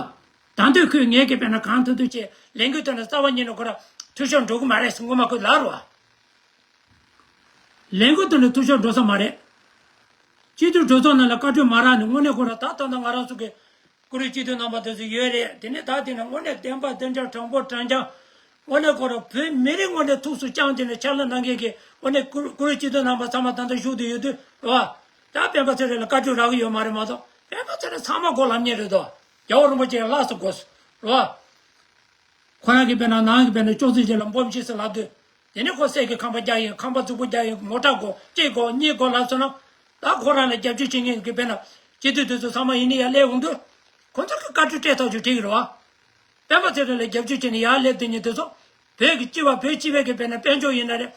ད་འདོད་ཁོས་ངས་ཀྱི་དཔེར་ན་གང་ཐུབ་ཐུབ་བྱས་ལས་འགུལ་དེ་ནི་རྩ་བ་ཉིད་ནས་ཁོ་ར་འཐུས་ཤོར་འགྲོ་གི་མ་རེད་ཟེར་སྔོན་མ་ཁོས་ལབ་རོ། ལས་འགུལ་དེ་ནི་འཐུས་ཤོར་འགྲོ་ས་མ་རེད། སྤྱི་འཐུས་གྲོས་ཚོགས་ནང་ལ་བཀའ་འཁྲོལ་མ་རག་ནས་དངོས་གནས་ཁོ་ར་ད་ད་ལྟ་ང་རང་ཚོ་གི་བཀུར་འོས་སྤྱི་འཐུས་རྣམ་པ་དེ་ཚོ་ཡོད་རེད། དེ་ནས་ད་དེ་ནས་དངོས་གནས་བདེན་པ་བདེན་འཇགས་དྲང་པོ་དྲང་རྐྱང་། དངོས་གནས་ཁོ་ར་བོད་མི་རིགས་ངོས་ནས་ཐུགས་སུ་བཅངས་བྱས་ནས་ཕྱག་ལས་གནང་མཁན་གྱི་དངོས་གནས་བཀུར་བཀུར་འོས་སྤྱི་འཐུས་རྣམ་པ་ཚང་མ་ད་ལྟ་བཞུགས་བསྡད་ཡོད་དུས་རེད་བ། ད་སྤེན་པ་ཚེ་རིང་ལ་བཀའ་འཁྲོལ་རག་གི་ཡོད་མ་རེད་མ་གཏོགས་སྤེན་པ་ཚེ་རིང་ཚང་མ་མགོ་ལབ་མཁན་རེད་དོ། རྒྱལ་བ་རིན་པོ་ཆེ་ལ་ལྷག་ཙམ་དགོས་སོ། རེད་བ། ཁོ་རང་གི་དཔེར་ན་ནང་གི་དཔེར་ན་ཅོག་ཙེ་ཅིག་ལ་འབུམ་གཅིག་ཙམ་ལབ་དུས། དེ་ནས་ཁོ་སྲས་ཀྱི་ཁང་པ་རྒྱག་ཡིན། ཁང་པ་རྫིག་པོ་རྒྱག་ཡིན། མོ་ཊ་དགོས། གཅིག་དགོས། གཉིས་དགོས་ལབ་སོང་ན། ད་ཁོ་རང་ལ་རྒྱབ་སྐྱོར་བྱེད་མཁན་གྱི་དཔེར་ན་སྤྱི་འཐུས་དེ་ཚོ་ཚང་མ་ཡིན་ནི་ཡར་སླེབས་འོང་དུས། ཁོ་ཚོ་གི་བཀའ་འཁྲོལ་སྤྲད་ཐག་ཆོད་བྲིས་ཀྱི་རེད་བ། སྤེན་པ་ཚེ་རིང་ལ་རྒྱབ་སྐྱོར་བྱས་ནས་ཡར་སླེབས་དེ་ཉིད་དེ་ཚོ། བོད་ཀྱི་སྤྱི་པ་བོད་སྤྱི་པའི་གི་དཔེར་ན་དཔལ་འབྱོར་ཡིན་ན་རེད།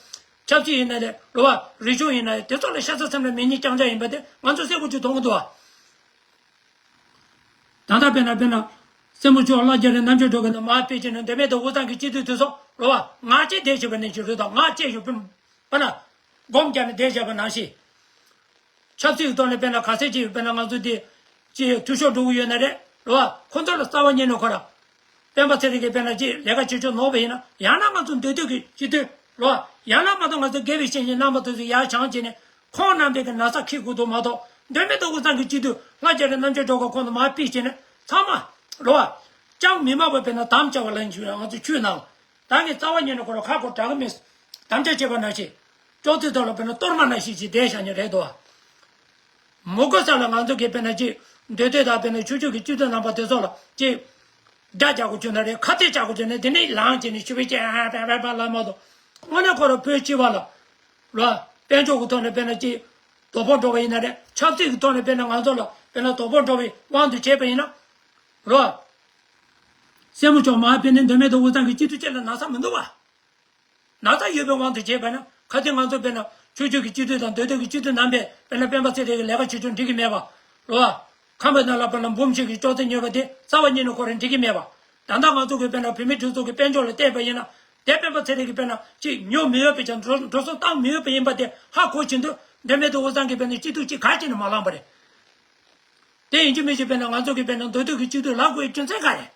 ཆབ་སྲིད་ཡིན་ན་རེད། རེད་བ། རིག་གཞུང་ཡིན་ན་རེད། དེ་ཚོ་ལ་ཤ་ཚ་སེམས་ལ་མེད་མཁན་རྐྱང་རྐྱང་ཡིན་པ་དེ་ང་ཚོ་གསལ་པོ་ཅིག་མཐོང་གི་འདུག་བ། ད་ལྟ་དཔེར་ན་དཔེར་ན། སྲས་མོ་མཆོག་ལྷ་རྒྱ་རི་རྣམ་དཔྱོད་སྒྲོལ་དཀར་ནས་མར་ཕེབས་བྱས་ནས་མདོ་སྨད་དང་དབུས་གཙང་གི་སྤྱི་འཐུས་དེ་ཚོ་རེད་བ། ང་བཅས་བསྡད་བཞིན་པ་ནང་བཞིན་རེད་དོ། ང་བཅས་ཡོད་པ་ན་སྒོམ་རྒྱག་ནས་བསྡད་བཞག་པ་ནང་བཞིན། ཆབ་སྲིད་ཀྱི་ཐོག་ནས་དཔེར་ན་ག་ཚད་ཅིག་དཔེར་ན་ང་ཚོ་འདི་ཅིག་འཐུས་ཤོར་འགྲོ་གི་ཡོད་ན་རེད་རེད་བ། ཁོ་ཚོ་ལ་རྩ་བ་ཉིད་ནས་ཁོ་ར། སྤེན་པ་ཚེ་རིང་གིས་དཔེར་ན་ཅིག་ལས་ཀ་བྱེད་ཕྱོགས་ནོར་བ་ཡིན་ན། ཡང་ན་ང་ཚོ་མདོ་སྟོད་ཀྱི་སྤྱི་འཐུས་རོ། ཡང་ན་མ་གཏོགས་ང་ཚོ་དགེ་བའི་བཤེས་གཉེན་རྣམ་པ་དེ་ཚོ་ཡར་བྱང་བྱས་ནས་ཁོང་རྣམ་པས་ཀྱི་ན་ཚ་འཁྱེར་དགོས་འདུག་མ་གཏོགས། མདོ་སྨད་དང་དབུས་གཙང་གི་སྤྱི་འཐུས་ལྷ་རྒྱ་རི་རྣམ་དཔྱོད་སྒྲོལ་དཀར་ཁོང་ཚོ་མར་ཕེབས་བྱས་ནས་ཚང་མ་རོ། ཅང་མི་སྨྲ་བ་དཔེར་ན་དམ་བཅའ་བ་ལ་ང་ཚོ་ཆོས་ནང་ད་ངས་རྩ་བ་ཉིད་ནས་ཁོ་ར་ཁ་ཁོ་དྲག་གི་མེད། དམ་བཅའ་བྱས་པ་ནང་བཞིན། ཅོག་ཙེ་ཐོག་ལ་དཔེར་ན་གཏོར་མ་ནང་བཞིན་ཅིག་བསྡད་བཞག་མཁན་རེད་དོ། མུ་གེ་ས་ལ་ང་ཚོ་གིས་དཔེར་ན་ཅིག་མདོ་སྟོད་དང་དཔེར་ན་ཆུ་བཞི་གི་སྤྱི་འཐུས་རྣམ་པ་དེ་ཚོ་ལ་ཅིག་དགྲ་རྒྱག་དགོས་བྱུང་ན་རེད། ཁ་གཏད་བཅག་དགོས་བྱུང་ན་དེ་ནས་ལངས་བྱས་ནས་ཞུ་བའི་ཅིག་ཨ་པ་པ་པ་ལབ་མ་གཏོགས། དངོས་གནས་ཁོ་རང་བོད་སྤྱི་པ་ལ་རོ། དཔལ་འབྱོར་གྱི་ཐོག་ནས་དཔེར་ན་ཅིག་དོ་ཕོག་འགྲོ་བ་ཡིན་ན་རེད། ཆབ་སྲིད་ཀྱི་ཐོག་ནས་དཔེར་ན་ང་ཚོ་ལ་དཔེར་ན་དོ་ཕོག་འགྲོ་བའི་དབང་དུ་བྱས་པ་ཡིན་ན་རོ། སྲས་མོ་མཆོག་མར་ཕེབས་ནས་མདོ་སྨད་དང་དབུས་གཙང་གི་སྤྱི་འཐུས་བཅས་ལ་ན་ཚ་མི་འདུག་བ། ན་ཚ་ཡོད་པའི་དབང་དུ་བྱས་པ་ན། གལ་ཏེ་ང་ཚོ་དཔེར་ན་ཆུ་བཞི་གི་སྤྱི་འཐུས་དང་མདོ་སྟོད་ཀྱི་སྤྱི་འཐུས་རྣམ་པས་དཔེར་ན་སྤེན་པ་ཚེ་རིང་གི་ལས་ཀ་བྱེད་ཕྱོགས་འགྲིག་གི་མེད་པ་རེད་བ། ཁང་པའི་ནང་ལ་དཔེར་ན་འབུམ་གཅིག་གི་ཅོག་ཙེ་ཉོས་པ་དེ་རྩ་བ་ཉིད་ནས་ཁོ་རང་འགྲིག་གི་མེད་པ། ད་ལྟ་ང་ཚོ་གིས་དཔེར་ན་བོད་མིའི་སྒྲིག་འཛུགས་ཀྱི་དཔལ་འབྱོར་ལ་བལྟས་པ་ཡིན་ན། དེ་སྤེན་པ་ཚེ་རིང་གིས་དཔེར་ན་ཅིག་ཉོ་མི་འོས་པའི་ཀྱང་འགྲོ་འགྲོ་སོང་བཏང་མི་འོས་པ་ཡིན་པ་དེ་ཧ་གོ་བཞིན་དུ། མདོ་སྨད་དང་དབུས་གཙང་གི་དཔེར་ན་སྤྱི་འཐུས་གཅིག་ག་ཅིག་ནས་མ་ལངས་པ་རེད། དེ་ཡིན་གཅིག་མིན་གཅིག་དཔེར་ན་ང་ཚོ་གིས་དཔེར་ན་མདོ་སྟོད་ཀྱི་སྤྱི་འཐུས་ལངས་དགོས་རྒྱུ་མཚན་ག་རེད།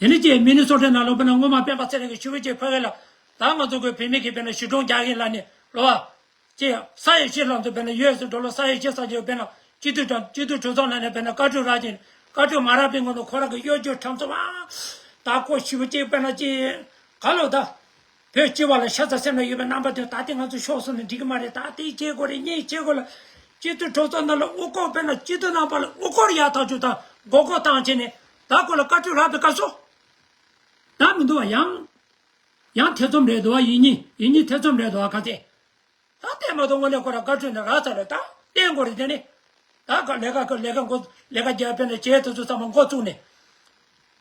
དེ་ནས་ཀྱེ་མི་ནི་སོ་ཊའི་ནང་ལ་དཔེར་ན་སྔོན་མ་སྤེན་པ་ཚེ་རིང་གི་ཞུ་བའི་ཅིག་ཕ་གི་ལ། ད་ང་ཚོ་གི་བོད་མི་གི་དཔེར་ན་ཞི་གྲོང་རྒྱག་གི་ལ་ནི་རོ། ཀྱེ་ས་ཡ་བཞི་ལྷག་ཚོ་དཔེར་ན་ཡུ་ཨེས་སུ་འགྲོ་ལ། ས་ཡ་བཞི་ས་ཆ་དཔེར་ན་སྤྱི་འཐུས་དང་སྤྱི་འཐུས་གྲོས་ཚོགས་ནང་ནས་དཔེར་ན་བཀའ་འཁྲོལ་རག་ཅིང་། བཀའ་འཁྲོལ་མ་རག་པའི་སྔོན་དུ་ཁོ་རང་གི་གཡོ་སྒྱུ་ཁྲམ་ཚོ་བ། ད་ཁོ་ཞུ་བའི་ཅིག་དཔེར་ན་ཅིག་ག་ལོ་ད། བོད་སྤྱི་པ་ལ་ཤ་ཚ་སེམས་ལ་ཡོད་པའི་རྣམ་པ་དེ་ད་ལྟ་ང་ཚོ་ཤོག་སོང་ནས་འགྲིག་གི་མ་རེད། ད་དེ་བྱེད་དགོས་རེད། གཉིས་བྱེད་དགོས་ལ། སྤྱི་འཐུས་གྲོས་ཚོགས་ནང་ལ་དབུ་སྐོར་དཔེར་ན་སྤྱི་འཐུས་རྣམ་པ་ལ་དབུ་སྐོར་ཡག་ཐག་ཆོད་དང་མགོ་སྐོར་བཏང་བྱས་ནས། ད་ཁོ་ལ་བཀའ་འཁྲོལ་རག་པའི་སྐབས་སུ། ད་མི་འདུག་བ། ཡང་། ཡང་ཐེ་ཚོམ་རེད་འདུག་བ། ཡིན་གཉིས་ཡིན་གཉིས་ཐེ་ཚོམ་རེད་འདུག་བ། ག་ཚད། ད་བལྟས་མ་གཏོགས་དངོས་གནས་ཁོ་རང་བཀའ་འཁྲོལ་ནས་རག་ཚར་རེད། ད་བསྟན་དགོས་རེད། དེ་ནི་ད་ག་ལས་ཀ་གི་ལས་ཀ་འགོ་ལས་ཀ་རྒྱག་དཔེར་ན་བྱས་དེ་ཚོ་ཚང་མ་འགོ་བཙུགས་ནས།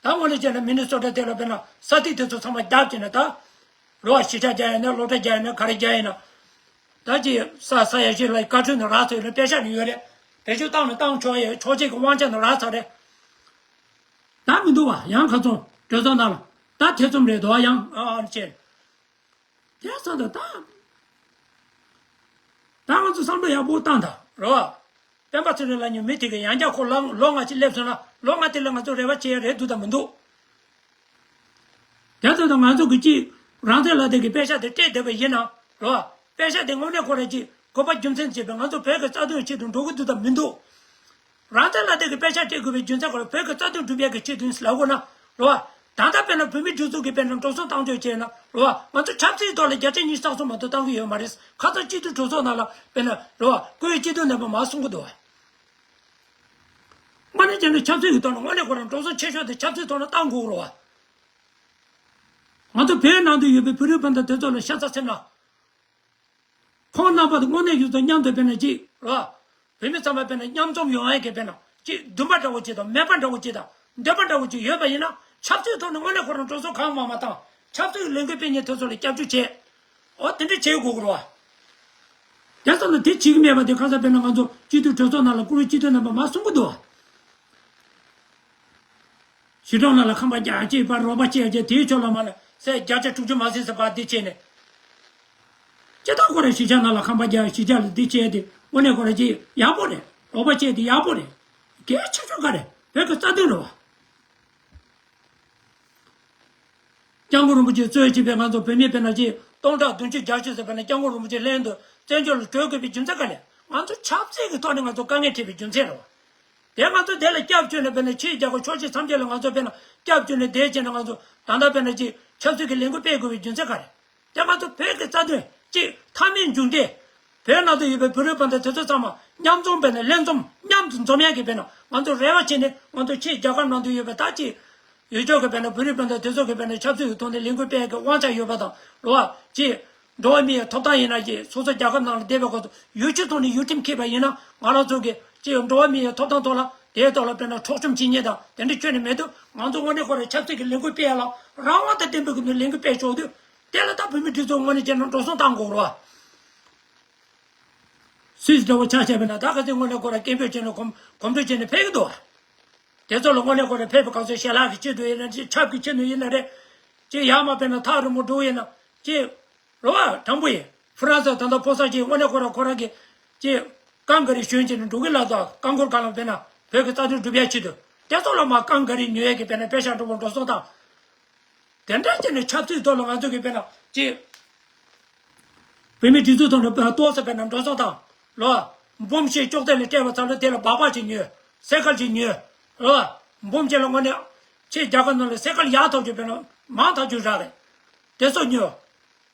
ད་དངོས་གནས་བྱས་ན་མི་ནི་སོ་ཊ་དེ་ལ་དཔེར་ན་ས་ཐིག་དེ་ཚོ་ཚང་མ་བརྒྱབ་བྱས་ན། ད་རོ་བ་གཞིས་ཆགས་རྒྱག་ཡིན་ན། སློབ་གྲྭ་རྒྱག་ཡིན་ན། ག་རེ་རྒྱག་ཡིན་ན། ད་ཅི་ས་ས་ཡ་གཞི་ལ་བཀའ་འཁྲོལ་ནས་རག་ཚར་ཡོད་ན། པེ་ཤག་ནི་ཡོད་རེད། བེད་སྤྱོད་བཏང་ནས་བཏང་ཆོག་ཡ། ཆོག་མཆན་གྱི་དབང་ཆ་ནི་རག་ཚར་རེད། ད་མི་འདུག་བ། ཡང་ཁ་ཚོན་གྲོས་ཚོགས་ནང་ལ་ད་ཐེ་ཚོམ་རེད་འདུག་བ། ཡང་ཨ་ཨ་ཅེ། དེ་ས་འདི་ད། ད་ང་ཚོ་བསམ་བློ་ཡག་པོ་བཏང་དང་རོ། སྤེན་པ་ཚེ་རིང་ལབ་མཁན་མི་དེ་གི་ཡང་བསྐྱར་ཁོ་ལ་ལོ་ལྔ་ཅིག་སླེབས་སོང་ན། ལོ་ལྔ་དེ་ལ་ང་ཚོ་རེ་བ་བྱེད་ཡ་རེད་འདུག་དང་མི་འདུག་དེ་ཚོ་དང་ང་ཚོ་གི་ཅིག་རང་བཙན་ལག་དེབ་ཀྱི་པེ་ཤག་དེ་སྤྲད་བསྡད་པ་ཡིན་ན་རོ། པེ་ཤག་དེ་དངོས་གནས་ཁོ་རང་ཅིག་དགོས་པ་རྒྱུ་མཚན་བྱས་པའི་ང་ཚོ་བོད་ཀྱི་རྩ་དོན་ཆེད་དུ་འགྲོ་གི་འདུག་དང་མི་འདུག་རང་བཙན་ལག་དེབ་ཀྱི་པེ་ཤག་སྤྲད་དགོས་པའི་རྒྱུ་མཚན་ཁོ་རང་བོད་ཀྱི་རྩ་དོན་སྒྲུབ་ཡག་གི་ཆེད་དུ་ལབ་དགོས་ན་རོ། ད་ལྟ་དཔེར་ན་བོད་མིའི་སྒྲིག་འཛུགས་ཀྱི་དཔེར་ན་འགྲོ་སོང་བཏང་ཕྱོགས་བྱས་ན་རོ། ང་ཚོ་ཆབ་སྲིད་ཐོག་ལ་བརྒྱ་ཆ་ཉི་ཤུ་རྩ་གསུམ་མ་གཏོགས་བཏང་གི་ཡོད་མ་རེད། ཁ་སང་སྤྱི་འཐུས་གྲོས་ཚོགས་ནང་ལ་དཔེར་ན་རོ། བཀུར་འོས་སྤྱི་འཐུས་རྣམ་པ་མར་གསུང་གི་འདུག་བ། དངོས་གནས་བྱས་ན་ཆབ་སྲིད་ཀྱི་ཐོག་ནས་དངོས་གནས་ཁོ་རང་འགྲོ་སོང་ཆེ་ཤོས་དེ་ཆབ་སྲིད་ཐོག་ནས་བཏང་དགོས་རེད་བ། ང་ཚོ་བོད་ནང་དུ་ཡོད་པའི་བོད་རིགས་སྤུན་ཟླ་དེ་ཚོ་ལ་ཤ་ཚ་སེམས་ན། ཁོང་རྣམ་པ་དང་དངོས་གནས་ཡོད་ཚད་མཉམ་དུ་དཔེར་ན་ཅིག་རོ། བོད་མི་ཚང་མ་དཔེར་ན་མཉམ་འཛོམས་ཡོང་ཡས་ཀྱི་དཔེར་ན་ཅིག་འདུན་པ་འདྲ་བོ་ཅིག་དང་། མོས་པ་འདྲ་བོ་ཅིག་དང་། འདོད་པ་འདྲ་བོ་ཅིག་ཡོད་པ་ཡིན་ན། ཆབ་སྲིད་ཐོག་ནས་དངོས་གནས་ཁོ་རང་འགྲོ་སོང་གང་མང་མང་བཏང་། ཆབ་སྲིད་ཀྱི་ལས་འགུལ་སྤེལ་མཁན་དེ་ཚོ་ལ་སྐྱབས་བཅོལ་བྱས། འོ་དེ་འདྲ་བྱེད་དགོས་ཀྱི་རེད་བ། དེ་ཙམ་ལ་དེ་བྱེད་ཀྱི་མེད་པ་དེ་གང་ཟག་དཔེར་ན་ང་ཚོ་སྤྱི་འཐུས་གྲོས་ཚོགས་ནང་ལ་བཀུར་འོས་སྤྱི་འཐུས་རྣམ་པ་མར་གསུང་གི་འདུག་ཞི་ཀྲོང་ནང་ལ་ཁང་པ་རྒྱག་ཅེས་པར་རོགས་པ་བྱས་རྗེས་དེའི་ཕྱོགས་ལ་མ་ལ་སའི་བརྒྱ་ཆ་དྲུག་ཅུ་མ་ཟིན་ས་བར་འདི་བྱས་ནས། ཅི་ལྟར་ཁོ་རེ་གཞིས་ཆགས་ནང་ལ་ཁང་པ་རྒྱག་གཞིས་ཆགས་ལ་འདི་བྱས་ཏེ་དངོས་གནས་ཁོ་རེ་ཅི་ཡག་པོ་རེད། རོགས་པ་བྱས་ཏེ་ཡག་པོ་རེད། གལ་ཆེ་ཤོས་ག་རེ་བོད་ཀྱི་རྩ་དོན་རེད་བ། སྐྱབས་མགོན་རིན་པོ་ཆེ་གཙོས་བྱས་པའི་ང་ཚོ་བོད་མི་དཔེར་ན་ཅི་སྟོང་ཕྲག་བདུན་ཅུ་བརྒྱད་ཅུ་ཟེར་བ་ན་སྐྱབས་མགོན་རིན་པོ་ཆེ་ལྷན་དུ་བཙན་བྱོལ་ལ་བྲོས་དགོས་པའི་རྒྱུ་མཚན་ག་རེ། ང་ཚོ་ཆབ་སྲིད་ཀྱི་ཐོག་ནས་ང་ཚོ་དཀའ་ངལ་འཕྲད་པའི་རྒྱུ་མཚན་རེད་བ། དེ་ང་ཚོ་དེ་ལ་སྐྱབས་བཅོལ་ནས་དཔེར་ན་ཕྱིའི་རྒྱལ་ཁབ་ཕྱོགས་གཅིག་མཚམས་གཅིག་ལ་ང་ཚོ་དཔེར་ན་སྐྱབས་བཅོལ་ནས་བསྡད་བྱས་ན་ང་ཚོ་ད་ལྟ་དཔེར་ན་ཅི་ཆབ་སྲིད་ཀྱི་ལས་འགུལ་སྤེལ་དགོས་པའི་རྒྱུ་མཚན་ག་རེ། དེ་ང་ཚོ་བོད་ཀྱི་རྩ་དོན་གཅིག་མཐའ་མའི་མཇུག་འབྲས། བོད་ནང་དུ་ཡོད་པའི་བོད་རིགས་སྤུན་ཟླ་དེ་ཚོ་ཚང་མ་མཉམ་འཛོམས་དཔེར་ན་ལྷན་འཛོམས་མཉམ་དུ་འཛོམས་ཡག་གི་དཔེར་ན་ང་ཚོ་རེ་བ་བྱས་ནས་ང་ཚོ་ཕྱིའི་རྒྱལ་ཁབ་ནང་དུ་ཡོད་པའི་ད་ཅི་ཡུལ་ཕྱོགས་ཀྱི་དཔེར་ན་བོད་རིགས་སྤུན་ཟླ་དེ་ཚོ་གི་དཔེར་ན་ཆབ་སྲིད་ཀྱི་ཐོག་ནས་ལས་འགུལ་སྤེལ་ཡག་གི་དབང་ཆ་ཡོད་པ་དང་རེད་བ། ཅི་འགྲོ་བ་མིའི་ཐོབ་ཐང་ཡིན་ན་ཅི་སོ་སོ་རྒྱལ་ཁབ་ནང་ལ་བསྡད་པའི་སྐབས་སུ་ཡུལ་ཕྱོགས་ཐོག་ནས་ཡུལ་ཁྲིམས་འཁྱེར་བ་ཡིན་ན་ང་རང་ཚོ་གི་ཅི་འགྲོ་བ་མིའི་ཐོབ་ཐང་ཐོག་ལ་དེའི་ཐོག་ལ་དཔེར་ན་འཕྲོག་བཅོམ་བྱེད་མཁན་དང་དེ་འདྲ་ཁྱོན་ནས་མེད་དུས་ང་ཚོ་དངོས་གནས་ཁོ་རང་ཆབ་སྲིད་ཀྱི་ལས་འགུལ་སྤེལ་ཡག་ལ་རང་དབང་དང་ལྡན་པའི་སྒོ་ནས་ལས་འགུལ་སྤེལ་ཆོག་དུས། དེ་ལ་ད་བོད་མི་སྒྲིག་འཛུགས་ངོས་ནས་བྱས་ན་འགྲོ་སོང་བཏང་དགོས་རེད་བ། སུད་སི་འདྲ་བོ་ཆ་བཞག་པ་ཡིན་ན་ད་ག་ཚོད་དངོས་གནས་ཁོ་རང་སྐད་འབོད་བྱས་ནས་གོམ་གོམ་བགྲོད་བྱས་ནས་ཕེབས་ཀྱི་འདུག་བ། དེ་ཚོ་ལ་དངོས་གནས་ཁོ་རང་ཕེབས་པའི་སྐབས་སུ་ཞལ་ལག་གི་ཆེད་དུ་ཡིན་ན་ཅི་ཆབ་ཀྱི་ཆེད་དུ་ཡིན་ན་རེད། ཅི་ཡར་མར་དཔེར་ན་ཐག་རིང་པོ་འགྲོ་ཡིན་ན་ཅི་རེད་བ། དྲང་པོ་ཡིན། ཧྥ་རན་སི་ད་ལྟ་ཕོ་གསར་ཅིག་དངོས་གནས་ཁོ་རང་ཁོ་རང་གི་ཅི་རྐང་ག་རེ་ཞོན་བྱས་ནས་འགྲོ་གི་ལབ་དང་རྐང་འཁོར་སྒང་ལ་དཔེར་ན་བོད་ཀྱི་རྩ་དོན་སྒྲུབ་ཡག་ཆེད་དུ་དེ་ཚོ་ལ་མར་རྐང་ག་རེ་ཉོ་ཡག་གི་དཔེར་ན་པེ་ཤག་འགྲོ་བ་འགྲོ་སོང་དང་། དེ་འདྲ་བྱས་ནས་ཆབ་སྲིད་ཐོག་ལ་ང་ཚོ་གི་དཔེར་ན་ཅིག་བོད་མི་སྒྲིག་འཛུགས་ཐོག་ནས་ཏོག་ཙམ་དཔེར་ན་འགྲོ་སོང་དང་ལོ། འབུམ་ཞིག་ཅོག་ཙེ་ལ་སྤྲད་པ་ཚར་ལ་དེ་ལ་སྦག་སྦག་ཅིག་ཉོས། སེ་ཀལ་ཅིག་ཉོས། ལོ། འབུམ་ཅིག་ལ་དངོས་གནས་ཕྱི་རྒྱལ་ཁབ་ནང་ལ་སེ་ཀལ་ཡག་ཐོག་ཅིག་དཔེར་ན་མང་ཐག་ཆོད་རག་རེད། དེ་ཚོ་ཉོས།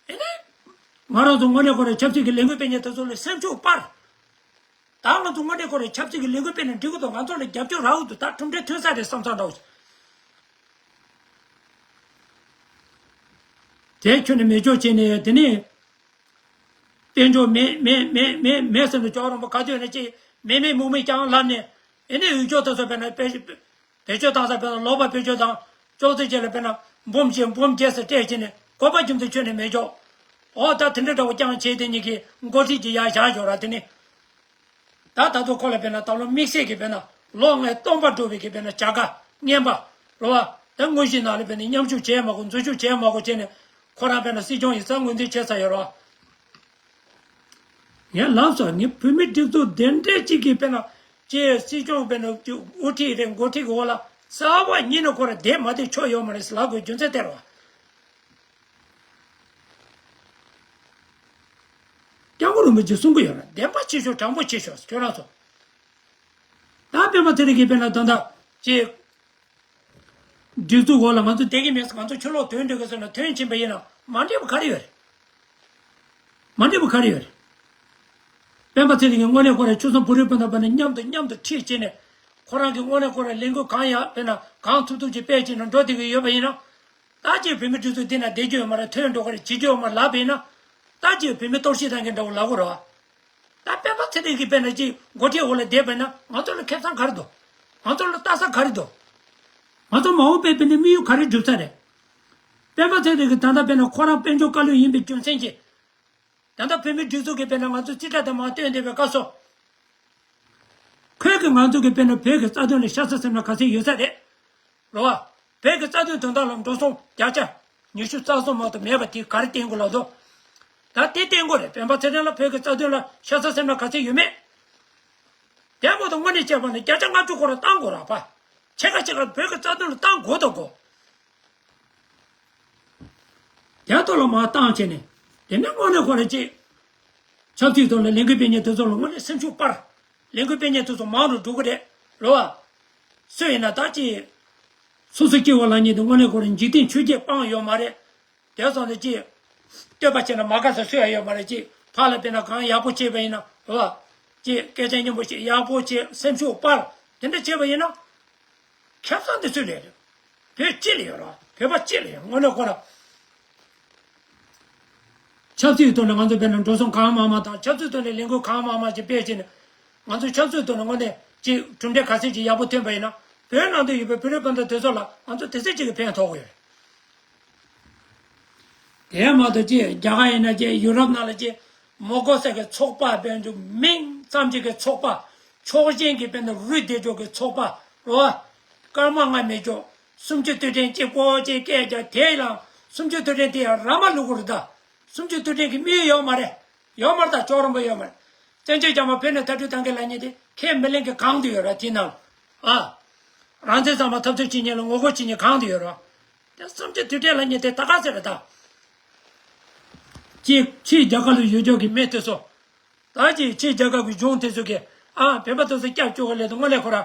ཨེ་ནས། ང་རང་ཚོ་དངོས་གནས་ཁོ་རང་ཆབ་སྲིད་ཀྱི་ལས་འགུལ་སྤེལ་མཁན་དེ་ཚོ་ལ་སེམས་ཤུགས་སྤར། ད་ང་ཚོ་དངོས་གནས་ཁོ་རང་ཆབ་སྲིད་ཀྱི་ལས་འགུལ་སྤེལ་ནས་འགྲིག་གི་འདུག་ང་ཚོ་ལ་རྒྱབ་སྐྱོར་རག་གི་འདུག་ད་གྲུབ་འབྲས་ཐོན་ས་རེད་བསམ་ས་འདྲ་བོ་ཞིག་དེ་ཁྱོན་ནས་མེད་ཆོག་བྱས་ནས་དེ་ནས་དཔལ་འབྱོར་མེད་མེད་མེད་མེད་མེད་ཟེར་ནས་ཅོག་རོང་པོ་ག་དུས་ནས་ཅི་མེད་མེད་མུག་མུག་རྐྱང་ལབ་ནས་ཨེ་ནས་འུ་ཅོག་དེ་ཚོ་དཔེར་ན་དཔེ་བེད་སྤྱོད་བཏང་ས་དཔེར་ན་ལོག་པ་བེད་སྤྱོད་བཏང་ཅོག་ཙེ་བཅས་ལ་དཔེར་ན་འབུམ་བཞི་འབུམ་བརྒྱད་ཟེར་སྤྲད་བྱས་ནས་དགོས་པ་རྒྱུ་མཚན་ཁྱོན་ནས་མེད་ཆོག་ཨོ་ད་དེ་འདྲ་འདྲ་བོ་རྐྱང་བྱས་དེ་གཉིས་ཀྱི་འགོ་ཁྲིད་ཀྱི་ཡར་བཞག་ཞོར་ར་དེ་ནི། ད་ད་དུང་ཁོ་ལ་དཔེར་ན་ད་ལོ་དམིགས་བསལ་གྱི་དཔེར་ན་ལོ་ལྔའི་སྟོང་པ་འགྲོ་བའི་གི་དཔེར་ན་བྱ་དགའ་རྔན་པ་རེད་བ། ད་དངོས་གཞིའི་ནང་ལ་དཔེར་ན་མཉམ་ཞུགས་བྱས་མ་དགོས་འཛུལ་ཞུགས་བྱས་མ་དགོས་བྱས་ནས་ཁོ་རང་དཔེར་ན་སྲིད་སྐྱོང་ཡིན་ས་ངོས་འཛིན་བྱས་ཚར་ཡོད་རེད་བ། ངས་ལབ་སོང་ངས་བོད་མི་སྒྲིག་འཛུགས་དེ་འདྲས་གཅིག་གིས་དཔེར་ན་ཅེས་སྲིད་སྐྱོང་དཔེར་ན་ཅིག་དབུ་ཁྲིད་རེད་འགོ་ཁྲིད་ཀྱི་འོག་ལ་རྩ་བ་ཉིད་ནས་ཁོ་རང་བསྡད་མ་བསྡད་ཆོག་ཡོད་མ་རེད་ལབ་དགོས་རྒྱུ་མཚན་དེ་རེད་བ། སྐྱབས་མགོན་རིན་པོ་ཆེས་གསུང་གི་ཡོད་རེད། བདེན་པ་བྱེད་ཤོག་དྲང་པོ་བྱེད་ཤོག་ཁྱོད་རང་ཚོ། ད་སྤེན་པ་ཚེ་རིང་གིས་དཔེར་ན་ད་ལྟ་ཅིག་སྒྲིག་འཛུགས་འོག་ལ་ང་ཚོ་བསྡད་ཀྱི་མེད་ང་ཚོ་ཕྱི་ལོགས་ཐོན་འགྲོ་གི་ཟེར་ན་ཐོན་ཕྱིན་པ་ཡིན་ན་མ་འགྲིག་པ་ག་རེ་ཡོད་རེད། མ་འགྲིག་པ་ག་རེ་ཡོད་རེད། སྤེན་པ་ཚེ་རིང་གིས་དངོས་གནས་ཁོ་རང་ཆོལ་གསུམ་བོད་རིགས་སྤུན་ཟླ་བར་ནས་མཉམ་དུ་མཉམ་དུ་ཁྲིད་བྱས་ནས་ཁོ་རང་གིས་དངོས་གནས་ཁོ་རང་ལས་འགུལ་གང་ཡག་དཔེར་ན་གང་ཐུབ་ཐུབ་ཅིག་སྤེལ་བྱས་ནས་འགྲོ་བསྡད་ཀྱི་ཡོད་པ་ཡིན་ན། ད་ཅིག་བོད་མི་སྒྲིག་འཛུགས་འདི་ན་བསྡད་རྒྱུ་ཡོད་མ་རེད། ཐོན་འགྲོ་གི་རེད། བྱེད་རྒྱུ་ཡོད་མ་རེད་ལབ་པ་ཡིན་ན། ད་ཅིག་བོད་མི་གཏོར་བཤིག་བཏང་མཁན་འདྲ་བོ་ལབ་དགོས་རེད་བ། ད་སྤེན་པ་ཚེ་རིང་གིས་དཔེར་ན་ཅིག་འགོ་ཁྲིད་འོག་ལ་བསྡད་པ་ཡིན་ན་ང་ཚོ་ལ་ཁེ་བཟང་ག་རེ་འདུག་ང་ཚོ་ལ་ལྟ་ས་ག་རེ་འདུག་ང་ཚོ་མ་འོངས་པའི་དཔེར་ན་དམིགས་ཡུལ་ག་རེ་འགྲུབ་ས་རེད། སྤེན་པ་ཚེ་རིང་གིས་ད་ལྟ་དཔེར་ན་ཁོ་རང་དཔལ་འབྱོར་བཀའ་བློན་ཡིན་པའི་རྒྱུ་མཚན་གྱིས། ད་ལྟ་བོད་མི་སྒྲིག་འཛུགས་ཀྱིས་དཔེར་ན་ང་ཚོ་རྩིས་ཁྲ་དེ་མར་བཏོན་བསྡད་པའི་སྐབས་སུ། ཁོས་ཀྱིས་ང་ཚོ་གི་དཔེར་ན་བོད་ཀྱི་རྩ་དོན་ལ་ཤ་ཚ་སེམས་ལ་ག་ཚོད་ཡོད་ས་རེད། རེད་བ། བོད་ཀྱི་རྩ་དོན་དོན་དག་ལ་འགྲོ་སོང་བརྒྱ་ཆ་ཉི་ཤུ་རྩ་གསུམ་མ་གཏོགས་མེད་པ་དེ་ག་རེ་བསྟན་དགོས་ལབ་དོ། ད་དེ་བསྟན་དགོས་རེད། སྤེན་པ་ཚེ་རིང་ལ་བོད་ཀྱི་རྩ་དོན་ལ་ཤ་ཚ་སེམས་ལ་ག་ཚོད་ཡོད་མེད། དེ་མ་གཏོགས་དངོས་གནས་བྱས་པ་ན་བརྒྱ་ཆ་ལྔ་བཅུ་ཁོ་རང་བཏང་དགོས་རེད་པ། ཕྱེད་ཀ་ཕྱེད་ཀ་བོད་ཀྱི་རྩ་དོན་ལ་བཏང་དགོས་དང་དགོས། དེ་ཐོག་ལ་མར་བཏང་བྱས་ནས་དེ་ནས་དངོས་གནས་ཁོ་རང་ཅིག་ཆབ་སྲིད་ཐོག་ལ་ལས་འགུལ་སྤེལ་མཁན་དེ་ཚོ་ལ་དངོས་གནས་སེམས་ཤུགས་སྤར། ལས་འགུལ་སྤེལ་མཁན་དེ་ཚོ་མང་རུ་འགྲོ་གི་རེད། རེད་བ། སུ་ཡིན་ན་ད་ཅིག་སོ་སོ་སྐྱེ་བོ་ལབ་མཁན་དེ་དངོས་གནས་ཁོ་རང་འཇིག་རྟེན་ཆོས་བརྒྱད་སྤངས་ཡོད་མ་རེད། དེ་སོང་ནས་ཅིག་བསྟོད་པ་བྱས་ན་མ་དགའ་ས་སུ་ཡང་ཡོད་མ་རེད། ཅིག་ཕར་ལ་དཔེར་ན་གང་ཡག་པོ་བྱས་པ་ཡིན་ན་རེད་བ། ཅིག་སྐད་ཆ་སྙན་པོ་བཤད་ཡག་པོ་བྱས་སེམས་ཤུགས་སྤར་དེ་འདྲ་བྱས་པ་ཡིན་ན། ཁེ་བཟང་དེ་སུ་ལ་རེད། བོད་སྤྱི་ལ་ཡོད་རེད། བོད་པ་སྤྱི་ལ་ཡོད། དངོས་གནས་ཁོ་རང་ཆབ་སྲིད་ཐོག་ནས་ང་ཚོ་དཔེར་ན་འགྲོ་སོང་གང་མང་མང་དང་ཆབ་སྲིད་ཐོག་ནས་ལས་འགུལ་གང་མང་མང་ཅིག་སྤེལ་བྱས་ནས་ང་ཚོ་ཆབ་སྲིད་ཐོག་ནས་དངོས་གནས་ཅིག་གྲུབ་འབྲས་ག་ཚད་ཅིག་ཡག་པོ་ཐོན་པ་ཡིན་ན་བོད་ནང་དུ་ཡོད་པའི་བོད་རིགས་སྤུན་ཟླ་དེ་ཚོ་ལ་ང་ཚོ་དེ་ཚད་ཅིག་གི་ཕན་ཐོགས་ཀྱི་ཡོད་རེད། དེ་མ་གཏོགས་ཅིག་རྒྱ་གར་ཡིན་ན་ཅིག་ཡུ་རོབ་ནང་ལ་ཅིག་ མོ་གོ་ས་གི་ཚོགས་པ་དཔལ་འབྱོར་མིང་ཙམ་ཅིག་གི་ཚོགས་པ། ཕྱོགས་ཞེན་གྱི་དཔེར་ན་རུས་སྡེ་འཇོག་གི་ཚོགས་པ་རོ། སྐར་མ་ལྔ་མི་འཇོག་སུམ་ཅུ་དུས་དྲན་གཅིག་པོ་ཅིག་སྐད་རྒྱག་དེ་ལ་སུམ་ཅུ་དུས་དྲན་དེ་ཡང་ར་མ་ལུག་གུ་རེད་ད། སུམ་ཅུ་དུས་དྲན་གྱི་དམིགས་ཡུལ་ཡོད་མ་རེད། ཡོད་མ་རེད་ད། ཅོག་རོང་པོ་ཡོད་མ་རེད། བཙན་བྱོལ་རྒྱ་དམར་བོད་ནས་མཐར་སྐྲོད་གཏང་མཁན་ལབ་མཁན་དེ་ཁས་མི་ལེན་མཁན་གང་དུ་ཡོད་ར་དེ་ནང་། ཨ། རང་བཙན་གཙང་མ་འཐབ་རྩོད་བྱེད་མཁན་ལ་ངོ་རྒོལ་བྱེད་མཁན་གང་དུ་ཡོད་ར། དེ་སུམ་ཅུ་དུས་དྲན་ལབ་མཁན་དེ་ད་ག་ཟེར་ར་ད། ཅིག་ཕྱིའི་རྒྱལ་ཁབ་ལ་ཡོད་ཆོག་གི་མི་དེ་ཚོ། ད་ཅིག་ཕྱིའི་རྒྱལ་ཁབ་ཀྱི་གཞུང་དེ་ཚོ་གིས་ཨ་བོད་པ་དེ་ཚོ་སྐྱབས་བཅོལ་དགོས་ལབ་དུས་དངོས་གནས་ཁོ་ར་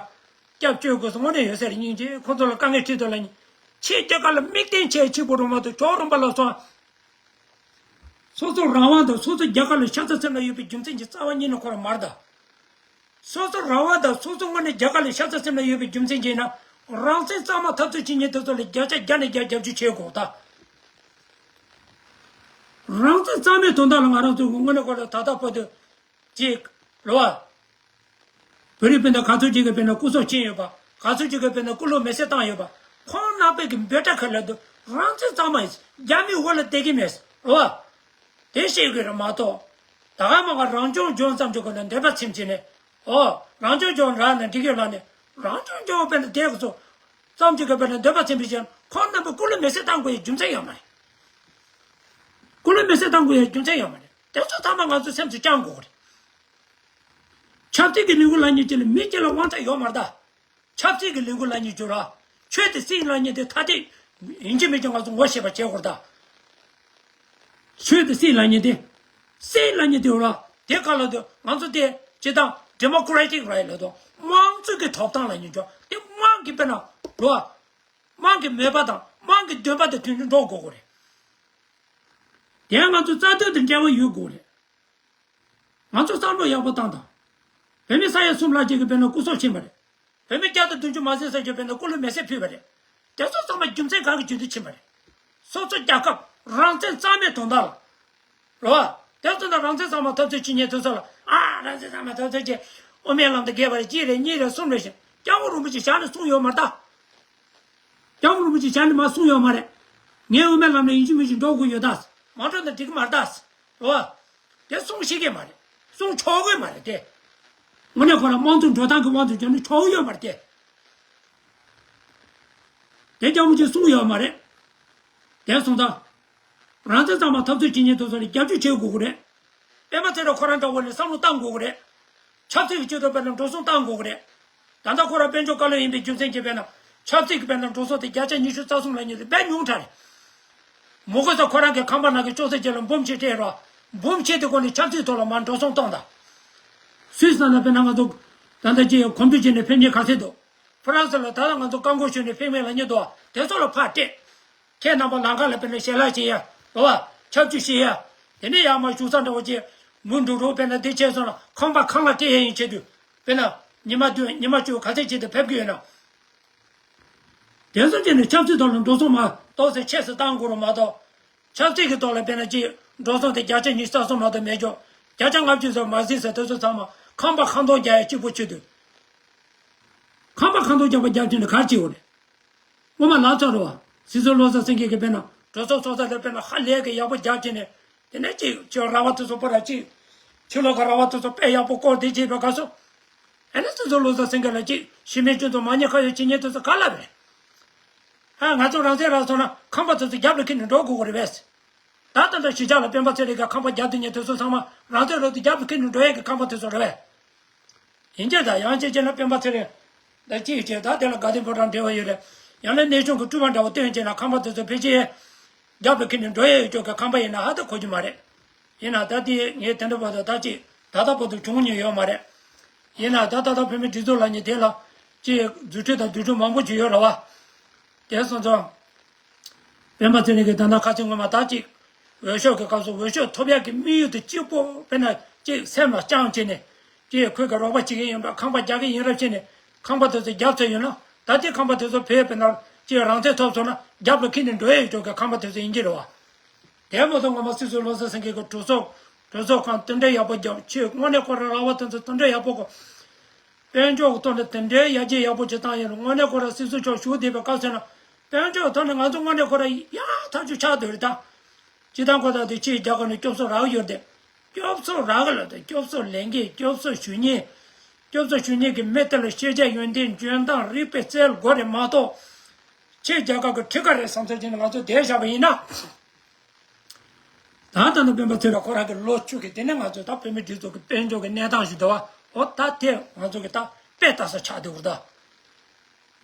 སྐྱབས་བཅོལ་དགོས་སོ་དངོས་གནས་ཡོད་ས་རེད། སྙིང་རྗེ་ཁོ་ཚོ་ལ་དཀའ་ངལ་འཕྲད་དོ་ལབ་མཁན། ཕྱིའི་རྒྱལ་ཁབ་ལ་དམིགས་རྟེན་བྱས་གཅིག་པུ་རུ་མ་གཏོགས་ཅོག་རོང་པ་ལ་སོང་། སོ་སོ་རང་དབང་དང་སོ་སོ་རྒྱལ་ཁབ་ལ་ཤ་ཚ་སེམས་ལ་ཡོད་པའི་རྒྱུ་མཚན་གྱི་རྩ་བ་ཉིད་ནས་ཁོ་རང་མ་རེད་ད། སོ་སོ་རང་དབང་དང་སོ་སོ་དངོས་གནས་རྒྱལ་ཁབ་ལ་ཤ་ཚ་སེམས་ལ་ཡོད་པའི་རྒྱུ་མཚན་གྱིས་ན། རང་བཙན་གཙང་མ་འཐབ་རྩོད་བྱེད་མཁན་དེ་ཚོ་ལ་བརྒྱ་ཆ་བརྒྱ་ནས་བརྒྱ་རྒྱབ་སྐྱོར་བྱེད་དགོས་ད། རང་བཙན་གཙང་མའི་དོན་དག་ལ་ང་རང་ཚོ་དངོས་གནས་ཁོ་རང་ད་ལྟ་བར་དུ་ཅིག་རེད་བ། བོད་རིགས་སྤུན་ཟླ་ག་ཚོད་ཅིག་གིས་དཔེར་ན་སྐུ་སྲོག་བཅད་ཡོད་པ། ག་ཚོད་ཅིག་གིས་དཔེར་ན་སྐུ་ལུས་མེ་སྲེག་བཏང་ཡོད་པ། ཁོང་རྣམ་པའི་གི་འབོད་སྒྲ་ཁ་ལ་དུ་རང་བཙན་གཙང་མ་ཡིན། རྒྱ་མིའི་འོག་ལ་བསྡད་ཀྱི་མེད་རེད་བ། དེ་ཤེས་དགོས་རེད་མ་གཏོགས། ད་ག་མ་ག་རང་སྐྱོང་ལྗོངས་ཙམ་གྱི་སྒོ་ནས་འདོད་པ་ཚིམ་བྱས་ནས། ཨོ། རང་སྐྱོང་ལྗོངས་རག་ན་འགྲིག་གི་ལབ་ནས། རང་སྐྱོང་ལྗོངས་དཔེར་ན་དེ་ཚོ་ཙམ་གྱི་སྒོ་ནས་འདོད་པ་ཚིམ་པའི་ཕྱིར་ཁོང་རྣམ་པས་སྐུ་ལུས་མེ་སྲེག་བཏང་དགོས་ཡའི་རྒྱུ་མཚན་ཡོད་མ་རེད། སྐུ་ལུས་མེ་སྲེག་བཏང་དགོས་ཡའི་རྒྱུ་མཚན་ཡོད་མ་རེད། དེ་ཚོ་ཚང་མ་ང་ཚོ་སེམས་སུ་བཅངས་དགོས་རེད། ཆབ་སྲིད་ཀྱི་ལས་འགུལ་ལབ་མཁན་ཅིག་ལ་མི་གཅིག་ལ་དབང་ཆ་ཡོད་མ་རེད་ད། ཆབ་སྲིད་ཀྱི་ལས་འགུལ་ལབ་མཁན་ཅིག་ལ། ཆོས་དང་སྲིད་ལབ་མཁན་དེ་ཐ་དད་ཡིན་གཅིག་མིན་གཅིག་ང་ཚོ་ངོ་ཤེས་པ་བྱེད་དགོས་རེད་ད། ཆོས་དང་སྲིད་ལབ་མཁན་དེ། སྲིད་ལབ་མཁན་དེ་ལ་དེ་ག་ལ་དེ་ང་ཚོ་དེ་སྤྱིར་བཏང་democratic right ལབ་དང་དམངས་གཙོ་གི་ཐོབ་ཐང་ལབ་མཁན་ཅིག་དེ་དམངས་ཀྱི་དཔེར་ན་ལོ། དམངས་ཀྱི་མོས་པ་དང་དམངས་ཀྱི་འདུན་པ་དང་མཐུན་ནས་འགྲོ་དགོས་དགོས་རེད། དེ་ང་ཚོ་རྩ་དོན་དང་འབྲེལ་བ་ཡོད་དགོས་རེད། ང་ཚོ་བསམ་བློ་ཡག་པོ་བཏང་དང་། བོད་མི་ས་ཡ་གསུམ་ལྷག་ཅིག་གིས་དཔེར་ན་སྐུ་སྲོག་ཕྱིན་པ་རེད། བོད་མི་བརྒྱ་དང་བདུན་ཅུ་མ་ཟིན་ཙམ་ཅིག་དཔེར་ན་སྐུ་ལུས་མེ་སྲེག་ཕུལ་བ་རེད། དེ་ཚོ་ཚང་མ་རྒྱུ་མཚན་གང་གི་བརྒྱུད་དེ་ཕྱིན་པ་རེད། སོ་སོ་རྒྱལ་ཁབ་རང་བཙན་གཙང་མའི་དོན་དག་ལ། རེད་བ། དེ་ཚོ་ན་རང་བཙན་གཙང་མ་འཐབ་རྩོད་བྱེད་མཁན་དེ་ཚོ་ལ་ཨ་རང་བཙན་གཙང་མ་འཐབ་རྩོད་བྱེད། དབུ་མའི་ལམ་དུ་བརྒལ་བ་རེད། གཅིག་རེད། གཉིས་རེད། གསུམ་རེད་ཞེས་སྐྱབས་མགོན་རིན་པོ་ཆེ་ཞལ་ནས་གསུངས་ཡོད་མ་རེད་ད། སྐྱབས་མགོན་རིན་པོ་ཆེ་ཞལ་ནས་མར་གསུངས་ཡོད་མ་རེད། ངས་དབུ་མའི་ལམ་ནས་ཡིན་གཅིག་མིན་གཅིག་འགྲོ་དགོས་ཡོད་ད། མ་འགྲོ་ན་འགྲིག་གི་མ་རེད་ད། རེད་བ། དེ་གསུང་ཤེས་ཀྱི་མ་རེད། གསུང་ཆོག་གི་མ་རེད་དེ། དངོས་གནས་ཁོ་རང་དམངས་གཙོ་འགྲོ་སྟངས་ཀྱི་དབང་དུ་བྱས་ནས་ཆོག་ཡོད་མ་རེད་དེ། དེ་སྐྱབས་མགོན་གྱིས་གསུངས་ཡོད་མ་རེད། དེ་སོང་ཙང་། རང་བཙན་གཙང་མ་འཐབ་རྩོད་བྱེད་མཁན་དེ་ཚོ་ལ་རྒྱབ་སྐྱོར་བྱེད་དགོས་ཀྱི་རེད། སྤེན་པ་ཚེ་རིང་ཁོ་རང་འདྲ་བོ་ནས་བསམ་བློ་བཏང་དགོས་ཀྱི་རེད། ཆབ་སྲིད་ཀྱི་ཆེད་དུ་དཔེར་ན་འགྲོ་སོང་བཏང་དགོས་ཀྱི་རེད། ད་ལྟ་ཁོ་རང་དཔལ་འབྱོར་བཀའ་བློན་ཡིན་པའི་རྒྱུ་མཚན་གྱིས་དཔེར་ན་ཆབ་སྲིད་ཀྱི་དཔེར་ན་འགྲོ་སོང་དེ་བརྒྱ་ཆ་ཉི་ཤུ་རྩ་གསུམ་ལ་ཉེ་དུ་དཔེ་ཉུང་དྲགས་རེད། མོ་གོ་ས་ཁོ་རང་གི་ཁང་པ་ནང་གི་ཅོག་ཙེ་རྗེས་ལ་འབུམ་གཅིག་སྤྲད་རོགས། འབུམ་གཅིག་དེ་སྒོ་ནས་ཆབ་སྲིད་ཐོག་ལ་མར་འགྲོ་སོང་གཏོང་དང་། སུད་སི་ནང་ལ་དཔེར་ན་ང་ཚོ་ད་ལྟ་ཅི་གོམ་བགྲོད་བྱས་ནས་ཕེབས་མཁན་ག་ཚད་འདུག་ཧྥ་རན་སི་ལ་ད་ལྟ་ང་ཚོ་རྐང་འཁོར་ཞོན་ནས་ཕེབས་མཁན་ལབ་མཁན་འདུག་དེ་ཚོ་ལ་ཕར་སྤྲད། ཁྱེད་རྣམ་པ་ལམ་ཁ་ལ་དཔེར་ན་ཞལ་ལག་བྱེད་ཡ། རེད་བ། ཆབ་ཆུ་བཞེས་ཡ། དེ་ནས་ཡར་མར་བཞུགས་ས་འདྲ་བོ་ཅིག་མུ་འགྲོ་རོགས་དཔེར་ན་འདི་བྱས་སོང་ན་ཁང་པ་ཁང་གླ་སྤྲད་ཡ་ཡིན་ཆེད་དུ། དཔེར་ན་ཉི་མ་བདུན་ཉི་མ་བཅུ་ག་ཚད་ཅིག་དུ་ཕེབས་ཀྱི་ཡོད་ན། དེ་ཚོ་བྱས་ནས་ཆབ་སྲིད་ཐོག་ལ་འགྲོ་སོང་མ་གཏོགས་ཚེ་ཆེ་སུ་བཏང་དགོས་རེད་མ་གཏོགས། ཆབ་སྲིད་ཀྱི་ཐོག་ལ་དཔེར་ན་ཅིག་འགྲོ་སོང་དེ་བརྒྱ་ཆ་ཉི་ཤུ་རྩ་གསུམ་མ་གཏོགས་མེད་ཀྱང་བརྒྱ་ཆ་ལྔ་བཅུ་ཙམ་མ་ཟིན་ཟེར་དེ་ཚོ་ཚང་མ་ཁང་པ་ཁང་སྟོང་རྒྱག་ཡ་གཅིག་པོ་ཆེད་དུ། ཁང་པ་ཁང་སྟོང་རྒྱག་པ་རྒྱབ་ཀྱི་ནི་ག་རེ་བྱེད་དགོས་རེད། སྔོན་མ་ལབ་ཚར་རེད་བ། སྲིད་ཟུར་བློ་བཟང་སེང་གེ་གིས་དཔེར་ན་གྲོས་ཚོགས་ཚོགས་ས་ལ་དཔེར་ན་ཧ་ལས་ཀྱི་ཡག་པོ་རྒྱབ་ཀྱི་ནས། དེ་ནས་ཅིག་ཅིག་ར་བ་དེ་ཚོ་པོ་ར་ཅིག་ཕྱི་ལོགས་ཀྱི་ར་བ་དེ་ཚོ་དཔེ་ཡག་པོ་བསྐོར་ཏེ་བྱས་པའི་སྐབས་སུ། ཨ་ནི་སྲིད་ཟུར་བློ་བཟང་སེང་གེ་ལ་ཅིག་གཞིས་མི་སྤྱི་ཚོགས་མ་ཉེས་ཁ་གཡོགས་བྱེད་མཁན་དེ་ཚོ་ག་ལབ་རེད། ཧ། ང་ཚོ་རང་བཙན་རག་སོང་ན་ཁང་པ་དེ་ཚོ་རྒྱབ་ལ་འཁྱེར་ནས་འགྲོ་དགོས་ཀྱི་རེད་པས། ད་ད་ལྟ་གཞིས་ཆགས་ལ་སྤེན་པ་ཚེ་རིང་གིས་ཁང་པ་རྒྱག་སྡོད་མཁན་དེ་ཚོ་ཚང་མ་རང་བཙན་རག་དུས་རྒྱབ་ལ་འཁྱེར་ནས་འགྲོ་ཡས་ཀྱི་ཁང་པ་དེ་ཚོ་རེད་པས། ཡིན་གྱི་རེད་ད། ཡང་གཅིག་བྱས་ན་སྤེན་པ་ཚེ་རིང་ད་གཅིག་བྱས་ད་དེ་ལ་དགའ་ལྡན་ཕོ་བྲང་འབྲེལ་བ་ཡོད་རེད། ཡང་ན་གནས་ཆུང་གི་སྤྲུལ་པ་འདྲ་བོ་བཏོན་བྱས་ན་ཁང་པ་དེ་ཚོ་ཕལ་ཆེར་རྒྱབ་ལ་འཁྱེར་ནས་འགྲོ་ཡས་ཡོད་ཅོག་གི་ཁང་པ་ཡིན་ན་ཧ་ད་གོ་རྒྱུ་མ་རེད། ཡིན་ན་ད་དེ་ངས་དེ་འདྲ་བར་དུ་ད་ཅིག་ད་ལྟ་བར་དུ་བྱུང་མྱོང་ཡོད་མ་རེད། ཡིན་ན་ད་ད་ལྟ་བོད་མི་སྒྲིག་འཛུགས་ལབ་མཁན་དེ་ལ་ཅིག་རྫུ་འཕྲུལ་དང་རྡུལ་ཕྲན་མང་པོ་ཅིག་ཡོད་རེད་བ། དེ་སོང་ཙང་། སྤེན་པ་ཚེ་རིང་གིས་ད་ལྟ་ཁ་སང་སྔོན་མ་ད་ཅིག་འོས་ཤོག་གི་སྐབས་སུ་འོས་ཤོག་ཐོབ་ཡག་གི་དམིགས་ཡུལ་དེ་གཅིག་པོ་དཔེར་ན་ཅིག་སེམས་ལ་བཅངས་བྱས་ནས། ཅིག་ཁོས་ཀྱི་རོགས་པ་བྱེད་ཀྱི་ཡིན་པ། ཁང་པ་རྒྱག་གི་ཡིན་རབས་བྱས་ནས་ཁང་པ་དེ་ཚོ་རྒྱབ་ཚར་ཡོད་ན། ད་ལྟའི་ཁང་པ་དེ་ཚོ་བོད་དཔེར་ན་ཅིག་རང་བཙན་ཐོབ་སོང་ན་རྒྱབ་ལ་འཁྱེར་ནས་འགྲོ་ཡས་ཡོད་ཅོག་གི་ཁང་པ་དེ་ཚོ་ཡིན་གྱི་རེད་བ། དེ་མ་གཏོགས་སྔོན་མ་སྲིད་ཟུར་བློ་བཟང་སེང་གེ་གི་གྲོས་ཚོགས་གྲོས་ཚོགས་ཁང་དེ་འདྲ་ཡག་པོ་རྒྱབ། ཆེས་དངོས་གནས་ཁོ་རང་ར་བ་དེ་ཚོ་དེ་འདྲ་ཡག་པོ་གོ། དཔལ་འབྱོར་གྱི་ཐོག་ནས་དེ་འདྲའི་ཡར་རྒྱས་ཡག་པོ་ཅིག་བཏང་ཡོད་ན། དངོས་གནས་ཁོ་རང་སྲིད་ཟུར་མཆོག་བཞུགས་བསྡད་པའི་སྐབས་སུ་ན། དཔལ་འབྱོར་གྱི་ཐོག་ནས་ང་ཚོ་དངོས་གནས་ཁོ་རང་ཡག་ཐག་ཆོད་ཆགས་བསྡད་རེད་ད། སྤྱིར་བཏང་ཁོ་ཐག་དེ་ཕྱིའི་རྒྱལ་ཁབ་ནས་སྐྱོབ་གསོ་རག་ཡོད་རེད། སྐྱོབ་གསོ་རག་གི་ལ་དང་སྐྱོབ་གསོ་ལེན་མཁན། སྐྱོབ་གསོ་ཞུ་མཁན། སྐྱོབ་གསོ་ཞུ་མཁན་གྱི་མི་དེ་ལ་ཤེས་བྱ་ཡོན་ཏན་འཇོན་ཐང་རིག་པའི་རྩལ་དགོས་རེད་མ་གཏོགས། ཁྱེད་རྒྱ་གར་གྱི་ཁྲི་ཁ་རེད་བསམ་ཚུལ་གྱིས་ང་ཚོ་བསྡད་བཞག་པ་ཡིན་ན། ད་ལྟ་ནི་སྤེན་པ་ཚེ་རིང་ཁོ་རང་གི་ལོ་བཅུ་གི་དེ་ནས་ང་ཚོས་ད་བོད་མི་སྒྲིག་འཛུགས་ཀྱི་དཔལ་འབྱོར་གྱི་གནས་སྟངས་ཤིག་འདུག་བ། འོ་ད་དེ་ང་ཚོ་གི་ད་དཔེ་ལྟ་ས་ཆགས་འདུག་ད།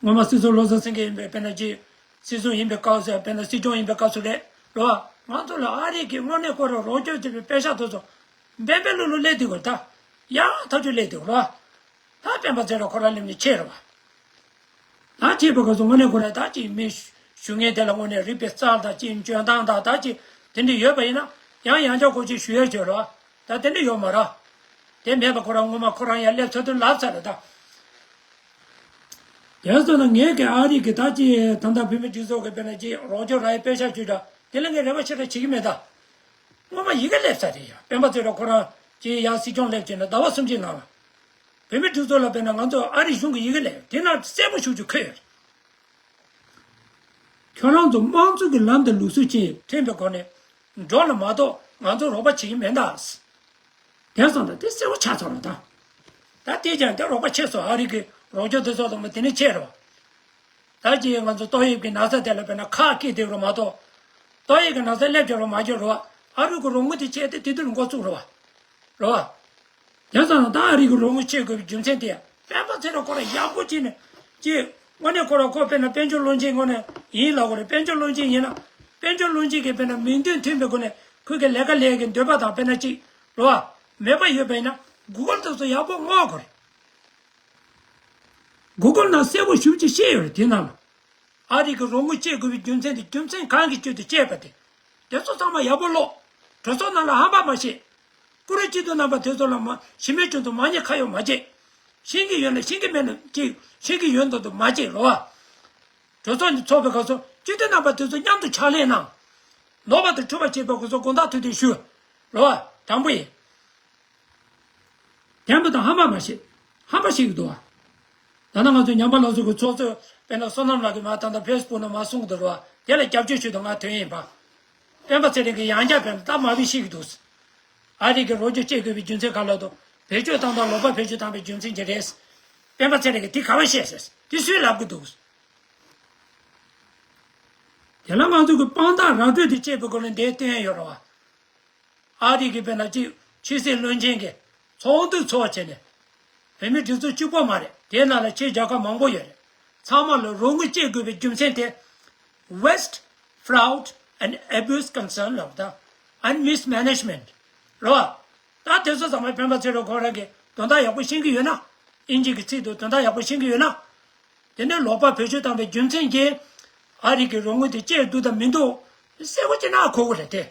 སྔོན་མ་སྲིད་ཚོགས་བློ་བཟང་སེང་གེ་ཡིན་པའི་དཔེར་ན་ཅིག་སྲིད་ཚོགས་ཡིན་པའི་སྐབས་སུ་དཔེར་ན་སྲིད་སྐྱོང་ཡིན་པའི་སྐབས་སུ་རེད་རེད་བ། ང་ཚོ་ལ་ཨ་རི་གི་དངོས་གནས་ཁོ་རང་རོགས་སྐྱོར་བྱེད་པའི་པེ་ཤག་དེ་ཚོ་འབེན་འབེན་ལུག་ལུག་སླེབས་འདུག་གོ་ད། ཡང་ཐག་ཆོད་སླེབས་འདུག་རེད་བ། ད་སྤེན་པ་ཚེ་རིང་ཁོ་རང་སླེབས་ནས་ཆད་རེད་བ། ད་ཆད་པའི་སྐབས་སུ་དངོས་གནས་ཁོ་རང་ད་ཅིག་མི་ཞུ་མཁན་དེ་ལ་དངོས་གནས་རིག་པའི་རྩལ་དང་ཅིག་འཇོན་ཐང་དང་ད་ཅིག་དེ་འདྲ་ཡོད་པ་ཡིན་ན་ཡང་ཡང་བསྐྱར་ཁོ་ཅིག་ཞུ་ཡས་བྱོས་རེད་བ། ད་དེ་འདྲ་ཡོད་མ་རེད། དེ་མེད་པ་ཁོ་རང་སྔོན་མ་ཁོ་རང་ཡར་སླེབས་ཚར་དུས་ལབ་ཚར་རེད་ད། དེ་སོང་ན་ངས་ཀྱི་ཨ་རི་གི་ད་ཅི་ད་ལྟ་བོད་མི་སྒྲིག་འཛུགས་ཀྱི་དཔེར་ན་ཅི་རོགས་སྐྱོར་རག་ཡའི་པེ་ཤག་ཅིག་འདྲ་དེ་ལ་ངས་རེ་བ་ཆེ་དྲགས་བྱེད་ཀྱི་མེད་ད། སྔོན་མ་ཡི་གེ་སླེབས་ཚར་རེད་ཡ། སྤེན་པ་ཚེ་རིང་ཁོ་རང་ཅི་ཡར་སྲིད་སྐྱོང་སླེབས་བྱས་ནས་ཟླ་བ་གསུམ་གྱི་ནང་ལ་བོད་མི་སྒྲིག་འཛུགས་ལ་དཔེར་ན་ང་ཚོ་ཨ་རི་གཞུང་གི་ཡི་གེ་སླེབས་དེ་ནང་གསལ་པོ་ཞེ་པོ་ཅིག་འཁོད་ཡོད་རེད། ཁྱོད་རང་ཚོ་དམངས་གཙོ་གི་ལམ་དང་ལུགས་སྲོལ་ཅན་ཁྲིམས་པའི་སྒོ་ནས་འགྲོ་ལ་མ་གཏོགས་ང་ཚོ་རོགས་པ་བྱེད་ཀྱི་མེད་ད། དེ་སོང་ད་དེ་གསལ་པོ་ཆགས་ཚར་རེད་ད། ད་དེ་ཀྱང་དེ་རོགས་པ་བྱས་སོང་། ཨ་རི་གི་རོགས་སྐྱོར་དེ་ཚོ་དང་པོ་དེ་ནས་ཆད་རེད་བ། ད་ཅི་ང་ཚོ་ཏོག་དབྱིབས་ཀྱི་ན་ཚ་དེ་ལ་དཔེར་ན་ཁག་སྐྱེས་བསྡད་རེད་མ་གཏོགས། ཏོག་དབྱིབས་ཀྱི་ན་ཚ་སླེབས་ཀྱི་རེད་མ་བརྗོད་རེད་བ། ཨ་རི་གི་རོགས་དངུལ་དེ་ཆད་དེ་དེ་དུས་འགོ་བཙུགས་རེད་བ། རེད་བ། དེ་ཙམ་ན་ད་ཨ་རི་གི་རོགས་དངུལ་ཆད་དགོས་པའི་རྒྱུ་མཚན་དེ་སྤེན་པ་ཚེ་རིང་ཁོ་རང་ཡག་པོ་བྱས་ནས་ཅི། དངོས་གནས་ཁོ་རང་ཁོ་དཔེར་ན་དཔལ་འབྱོར་བློན་ཆེན་དངོས་གནས་ཡིན་ལབ་དགོས་རེད། དཔལ་འབྱོར་བློན་ཆེན་ཡིན་ན་དཔལ་འབྱོར་བློན་ཆེན་གྱི་དཔེར་ན་མིང་དོན་མཐུན་པའི་སྒོ་ནས་ཁོ་གི་ལས་ཀ་ལས་ཀྱི་འདོད་པ་དང་དཔེར་ན་ཅི་རེད་བ། མོས་པ་ཡོད་པ་ཡིན་ན་གུ་གལ་དེ་ཚོ་ཡག་པོ་སྔོག་དགོས་རེད། གུ་གལ་ནང་གསལ་པོ་ཞེ་པོ་ཅིག་བཤད་ཡོད་རེད་དེ་ནང་ལ། ཨ་རི་གི་རོགས་དངུལ་བཅད་དགོས་པའི་རྒྱུ་མཚན་དེ་རྒྱུ་མཚན་གང་གི་བཅོས་ཏེ་བཅད་པ་དེ། དེ་ཚོ་ཚང་མ་ཡག་པོ་ཀློག་གྲོས་ཚོགས་ནང་ལ་ཧམ་པ་མ་བཤད། ཀུ་རེ་སྤྱི་འཐུས་རྣམ་པ་དེ་ཚོ་ལ་མ་གཞི་མེད་སྤྱི་འཐུས་མ་ཉེས་ཁ་གཡོག་མ་བྱེད། ཤེས་ཀྱི་ཡོད་ན་ཤེས་ཀྱི་མེད་ན་ཅིག་ཤེས་ཀྱི་ཡོད་མདོག་མདོག་མ་བྱེད་རོ། གྲོས་ཚོགས་ནས་ཚོགས་པའི་སྐབས་སུ་སྤྱི་འཐུས་རྣམ་པ་དེ་ཚོ་མཉམ་དུ་ཕྱག་ལས་གནང་། ནོར་བ་དང་འཁྲུལ་བ་བྱེད་པའི་སྐབས་སུ་དགོངས་དག་ཐུགས་བདེ་ཞུ། རོ། དྲང་པོ་ཡིན། བདེན་པ་དང་ཧམ་པ་མ་བཤད། ཧམ་པ་བཤད་ཀྱི་འདུག་བ། ད་ནང་ང་ཚོའི་ཉམས་པ་སློབ་གསོ་གི་ཚོགས་གཙོས་དཔེར་ན་བསོད་ནམས་ལགས་ཀྱིས་མ་ད་ལྟ་ཕེ་སི་བུག་ནང་མ་གསུང་གི་འདུག་ར་བ། དེ་ལ་རྒྱབ་སྐྱོར་ཞུ་དང་ང་དོན་ཡིན་པ། སྤེན་པ་ཚེ་རིང་གིས་ཡང་བསྐྱར་སྤེན་པ་ད་མ་བི་ཤེས་ཀྱི་འདུག་ཨ་རི་གི་རོགས་སྐྱོར་བྱེད་དགོས་པའི་རྒྱུ་མཚན་ག་ལ་འདུག་བེད་སྤྱོད་བཏང་སྟངས་ལོག་པ་བེད་སྤྱོད་བཏང་པའི་རྒྱུ་མཚན་གྱིས་རེད། སྤེན་པ་ཚེ་རིང་གིས་དེ་ག་བ་བཤད་ཟེར་དེ་སུས་ལབ་ཀྱི་འདུག་དེ་ལ་ང་ཚོ་གི་དཔང་རྟགས་ར་སྤྲོད་དེ་བྱེད་པའི་སྐོར་ལ་འདིར་བསྟན་ཡོད་ར་བ། ཨ་རི་གི་དཔེར་ན་ཅིག་ཆོས་སྲིད་བློན་ཆེན་གྱི་ཚོགས་འདུ་ཚོགས་བྱས་ནས། བོད་མི་སྒྲིག་འཛུགས་གཅིག་པོ་མ་རེད། དེའི་ནང་ལ་ཆེད་རྒྱལ་ཁབ་མང་པོ་ཡོད་རེད། ཚང་མ་ལ་རོགས་དངུལ་སྤྲད་དགོས་པའི་རྒྱུ་མཚན་དེ། Waste, fraud and abuse concern ལབ་དང་། And mismanagement རེད་བ། ད་དེ་ཚོ་ཚང་མ་སྤེན་པ་ཚེ་རིང་ཁོ་རང་གིས་དོན་དག་ཡག་པོ་ཤེས་ཀྱི་ཡོད་ན། ཨིན་ཇི་གི་ཚིག་ཏུ་དོན་དག་ཡག་པོ་ཤེས་ཀྱི་ཡོད་ན། དེ་ནས་ལོག་པ་བེད་སྤྱོད་བཏང་བའི་རྒྱུ་མཚན་གྱིས་ཨ་རི་གི་རོགས་དངུལ་དེ་བཅད་འདུག་དང་མི་འདུག་གསལ་པོ་ཅིག་ན་གོ་གི་རེད་དེ།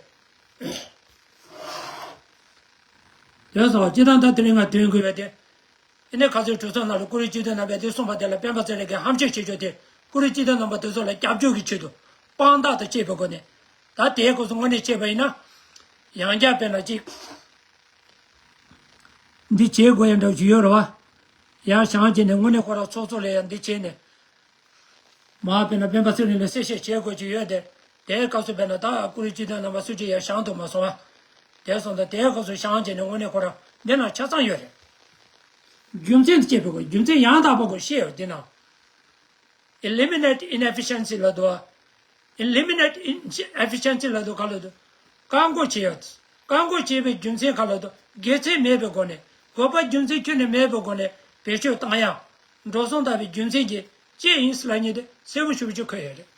དེ་སོང་སྤྱི་བཏང་ད་དེ་རིང་ང་དོན་དགོས་པ་དེ། ཨ་ནི་ཁ་སང་གྲོས་ཚོགས་ནང་ལ་ཀུ་རེ་སྤྱི་འཐུས་རྣམ་པས་དེ་གསུངས་པ་དེ་ལ་སྤེན་པ་ཚེ་རིང་གིས་ཧམ་བཤད་བྱེད་ཕྱོགས་དེ་ཀུ་རེ་སྤྱི་འཐུས་རྣམ་པ་དེ་ཚོ་ལ་རྒྱབ་སྐྱོར་གྱི་ཆེད་དུ་དཔང་རྟགས་དང་བཅས་པའི་སྒོ་ནས། ད་དེའི་སྐབས་སུ་དངོས་གནས་བྱས་པ་ཡིན་ན། ཡང་བསྐྱར་དཔེར་ན་གཅིག་འདི་བྱེད་དགོས་ཡ་འདྲ་བོ་ཅིག་ཡོད་རེད་བ། ཡར་བཞེངས་བྱས་ནས་དངོས་གནས་ཁོ་རང་ཚོགས་གཙོ་ལ་ཡང་འདི་བྱས་ནས། མར་དཔེར་ན་སྤེན་པ་ཚེ་རིང་ལ་གསལ་བཤད་བྱེད་དགོས་ཀྱི་ཡོད་དེ། དེའི་སྐབས་སུ་དཔེར་ན་ད་ཀུ་རེ་སྤྱི་འཐུས་རྣམ་པ་སུ་གཅིག་ཡང་བཞེངས་ཐུབ་མ་སོང་བ། དེ་སོང་ཙང་དེའི་སྐབས་སུ་བཞེངས་བྱས་ནས་དངོས་གནས་ཁོ་རང་འདི་ན་ཆ་ཚང་ཡོད་རེད། རྒྱུ་མཚན་དེ་བཅད་པའི་སྐོར་རྒྱུ་མཚན་ཡང་དག་པ་སྐོར་བཤད་ཡོད་འདི་ན། Eliminate inefficiency ལབ་འདུག་བ། Eliminate inefficiency ལབ་འདུག་ག་ལབ་འདུག་བཀག་འགོག་བྱེད་ཡ། བཀག་འགོག་བྱེད་པའི་རྒྱུ་མཚན་ག་ལབ་འདུག་དགེ་མཚན་མེད་པའི་སྒོ་ནས། དགོས་པ་རྒྱུ་མཚན་ཁྱོན་ནས་མེད་པའི་སྒོ་ནས་བེད་སྤྱོད་བཏང་ཡ། འགྲོ་སོང་ལྟ་བུའི་རྒྱུ་མཚན་གྱིས་བཅད་ཡིན་ཟེར་ལབ་མཁན་དེ་གསལ་པོ་ཞེ་པོ་ཅིག་འཁོད་ཡོད་རེད།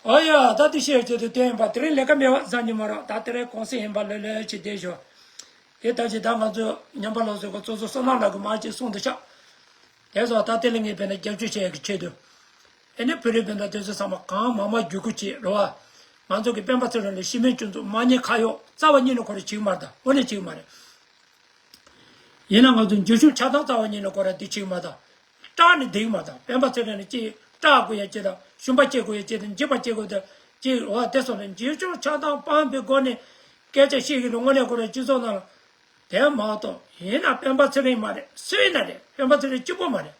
ཨོ་ཡ། ད་དེ་བཤད་ཆེད་དུ་བསྟན་པ་དེ་རིང་ལས་ཀ་མེད་པ་བཟང་གི་མ་རེད། ད་དེ་རིང་གུང་སེང་ཡིན་པ་ལོས་ལོས་བྱེད་བསྡད་ཤོག་དེ་ལྟ་ཅི་ད་ང་ཚོ་ཉམས་པ་སློབ་གསོའི་སྐོར་གཙོ་བཟོ་བསོད་ནམས་ལགས་ཀྱིས་མར་ཅིག་གསུངས་འདུག་ཤག་དེ་སོང་ད་ལྟ་དེ་ལ་ངས་དཔེར་ན་རྒྱབ་སྐྱོར་བྱེད་ཡག་གི་ཆེད་དུ། ཨེ་ནི་བོད་རིགས་སྤུན་ཟླ་དེ་ཚོ་ཚང་མ་གང་མང་མང་བརྒྱུད་སྐུར་བྱེད་རོགས་ཨ། ང་ཚོ་གི་སྤེན་པ་ཚེ་རིང་ལ་གཞི་མེད་སྐྱོན་འཛུགས་མ་ཉེས་ཁ་གཡོག་རྩ་བ་ཉིད་ནས་ཁོ་རང་བྱེད་ཀྱི་མ་རེད་ད། དངོས་གནས་བྱེད་ཀྱི་མ་རེད། ཡིན་ན་ང་ཚོ་འཇིགས་ཞུམ་ཆགས་སྡང་རྩ་བ་ཉིད་ནས་ཁོ་རང་འདི་བྱེད་ཀྱི་མ་རེད་ད། སྐྲག་ནས་བསྡད་ཀྱི་མ་རེད་ད། སྤེན་པ་ཚེ་རིང་ལ་ཅིག་སྐྲག་དགོས་ཡ་ཅིག་དང་ཞུམ་པ་སྐྱེ་དགོས་ཡ་ཅིག་དང་འཇིགས་པ་སྐྱེ་དགོས་དང་ཅིག་འོ་དེ་སོང་ནས་འཇིགས་ཞུམ་ཆགས་སྡང་སྤངས་པའི་སྒོ་ནས་སྐད་ཆ་བཤད་ཀྱི་རེད། དངོས་གནས་ཁོ་རང་སྤྱི་ཚོགས་ནང་ལ། དེ་མ་གཏོགས་ཡིན་ན་སྤེན་པ་ཚེ་རིང་མ་རེད། སུ་ཡིན་ན་རེད། སྤེན་པ་ཚེ་རིང་གཅིག་པོ་མ་རེད།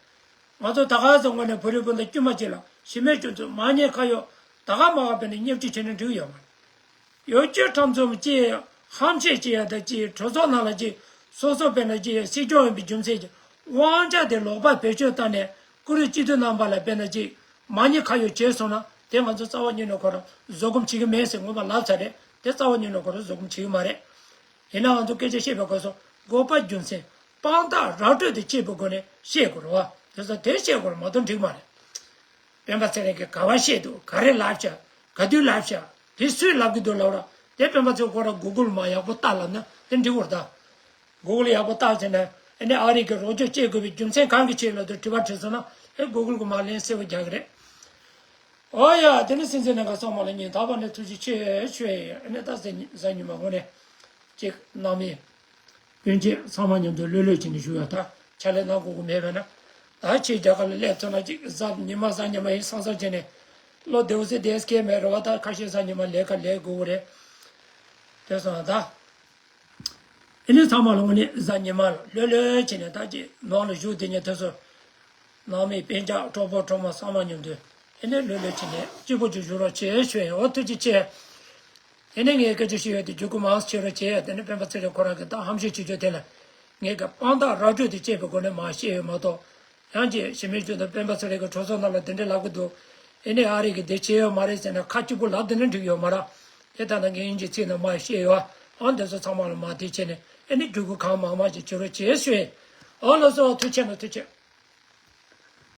ང་ཚོ་ད་ག་ཟེ་ངོ་ནས་བོད་རིགས་སྤུན་ཟླ་དཀྱུས་མ་གཅིག་ལ་གཞི་མེད་སྐྱོན་འཛུགས་མ་ཉེས་ཁ་གཡོག་ད་ག་མ་ག་བས་ནས་བརྙས་བཅོས་བྱས་ནས་འགྲིག་ཡོད་མ་རེད། ཡོ་ཅོ་ཁྲམ་ཚོམ་ཅེས་ ཧམ་བཤད་བྱེད་ཡ་དང་ཅིག་གྲོས་ཚོགས་ནང་ལ་ཅིག་སོ་སོ་དཔེར་ན་ཅིག་སྲིད་སྐྱོང་ཡིན་པའི་རྒྱུ་མཚན་གྱིས་དབང་ཆ་དེ་ལོག་པར་བེད་སྤྱོད་བཏང་ནས་བཀུར་འོས་སྤྱི་འཐུས་རྣམ་པ་ལ་དཔེར་ན་ཅིག་མ་ཉེས་ཁ་གཡོག་བྱས་སོང་ན་དེ་ང་ཚོ་རྩ་བ་ཉིད་ནས་ཁོ་རང་བཟོད་སྒོམ་བྱེད་ཀྱི་མེད་ཟེར་སྔོན་མ་ལབ་ཚར་རེད། དེ་རྩ་བ་ཉིད་ནས་ཁོ་རང་བཟོད་སྒོམ་བྱེད་ཀྱི་མ་རེད། ཡིན་ནའང་ང་ཚོ་སྐད་ཆ་བཤད་པའི་སྐབས་སུ་དགོས་པ་རྒྱུ་མཚན་དཔང་རྟགས་ར་སྤྲོད་དེ་བྱེད་པའི་སྒོ་ནས་བཤད་དགོས་རེད་བ། དེ་ཚོ་དེ་བཤད་དགོས་རེད་མ་གཏོགས་འགྲིག་མ་རེད། སྤེན་པ་ཚེ་རིང་གིས་ག་པར་བཤད་འདུག་ག་རེ་ལབ་བྱ། ག་དུས་ལབ་བྱ། དེ་སུས་ལབ་ཀྱི་འདུག་ལབ་ར། དེ་སྤེན་པ་ཚེ་ཁོ་ར་གུ་གུལ་མ་ཡག་པོ་ལྟ་ལབ་ན་དེ་འགྲིག་གི་རེད་ད། གུ་གུལ་ཡག་པོ་ལྟ་བྱས་ན་ཨ་ནི་ཨ་རི་གི་རོགས་སྐྱོར་བྱེད་དགོས་པའི་རྒྱུ་མཚན་གང་གི་ཆེད་ལ་དུ་དྲི་བ་དྲིས་སོང་ན་ཨེ་གུ་གུལ་གི་མ་ལན་གསལ་པོ་རྒྱག་གི་རེད། ཨོ་ཡ་དེ་ནི་སྲིད་འཛིན་ནང་ག་ཚང་མ་ལ་ཉིན་རྟག་པར་ནས་ཐུགས་རྗེ་ཆེ་ཞུ་ཡ་ཡིན། ཨ་ནི་ད་གཟའ་ཉི་མ་དངོས་གནས་ཅིག་ནང་མི། སྤུན་མཆེད་ཚང་མ་མཉམ་དུ་ལྷོད་ལྷོད་བྱས་ནས་བཞུགས་ཡ་ད་ཕྱག་ལས་གནང་དགོས་ཀྱི་མེད་པས་ན། ད་ཁྱེད་རྒྱ་གར་ལ་སླེབས་ཐུབ་ན་ཅིག་གཟའ་ཉི་མ་གཟའ་ཉི་མ་ཡིན་བསམ་བསམ་བྱས་ནས་བློ་བདེ་པོ་ཟེར་བསྡད་མཁན་མེད་རེད་བ། ད་ཁ་ཤས་གཟའ་ཉི་མ་ལས་ཀ་ལས་དགོས་ཀྱི་རེད། དེ་སོང་ད། ཨེ་ནི་ཚང་མ་ལ་དངོས་གནས་གཟའ་ཉི་མ་ལ་ལྷོད་ལྷོད་བྱས་ནས་ད་ཅིག་ནང་ལ་བཞུགས་བསྡད་མཁན་དེ་ཚོ། ནང་མི་སྤུན་ཀྱག་གྲོགས་པོ་གྲོགས་མོ་ཚང་མ་མཉམ་དུ་ཨེ་ནི་ལྷོད་ལྷོད་བྱས་ནས་སྐྱིད་པོ་ཅིག་བཞུགས་རོགས་བྱེད་ཞུ་ཡ་ཡིན། འོ་ཐུགས་རྗེ་ཆེ། དེ་ནས་ངས་སྐད་ཆ་ཞུ་ཡ་དེ་མགྱོགས་པོ་མང་ཙམ་བྱེད་རོགས་བྱེད་ཡ། དེ་ནས་སྤེན་པ་ཚེ་རིང་ཁོ་རང་གིས་ད་ཧམ་བཤད་བྱེད་རྒྱུ་དེ་ལ་ངས་གི་དཔང་རྟགས་ར་སྤྲོད་དེ་བྱས་པའི་སྒོ་ནས་མར་བཤད་ཡོད་མ་གཏོགས། ཡང་ཅིག་གཞན་མི་ཞིག་དང་སྤེན་པ་ཚེ་རིང་གི་གྲོས་ཚོགས་ནང་ལ་དེ་འདྲ་ལབ་གི་འདུག་ཨེ་ནས་ཨ་རི་གི་དེ་བྱས་ཡོད་མ་རེད་ཟེར་ན་ཁ་གཅིག་པུ་ལབ་དེ་ནས་འགྲིག་ཡོད་མ་རེད། དེ་ལྟ་ན་ངས་དབྱིན་ཇིའི་ཚིག་ནང་མར་བཤད་ཡོད། ཨང་དེ་ཚོ་ཚང་མ་ལ་མར་དེ་བྱས་ནས་ཨེ་ནས་བརྒྱུད་སྐུར་གང་མང་མང་ཞིག་བྱེད་རོགས་བྱེད་ཞུ་ཡ་ཡིན། ཨོ་ལགས་སོ། ཐུགས་རྗེ་ཆེ་ནོ་ཐུགས་རྗེ་ཆེ།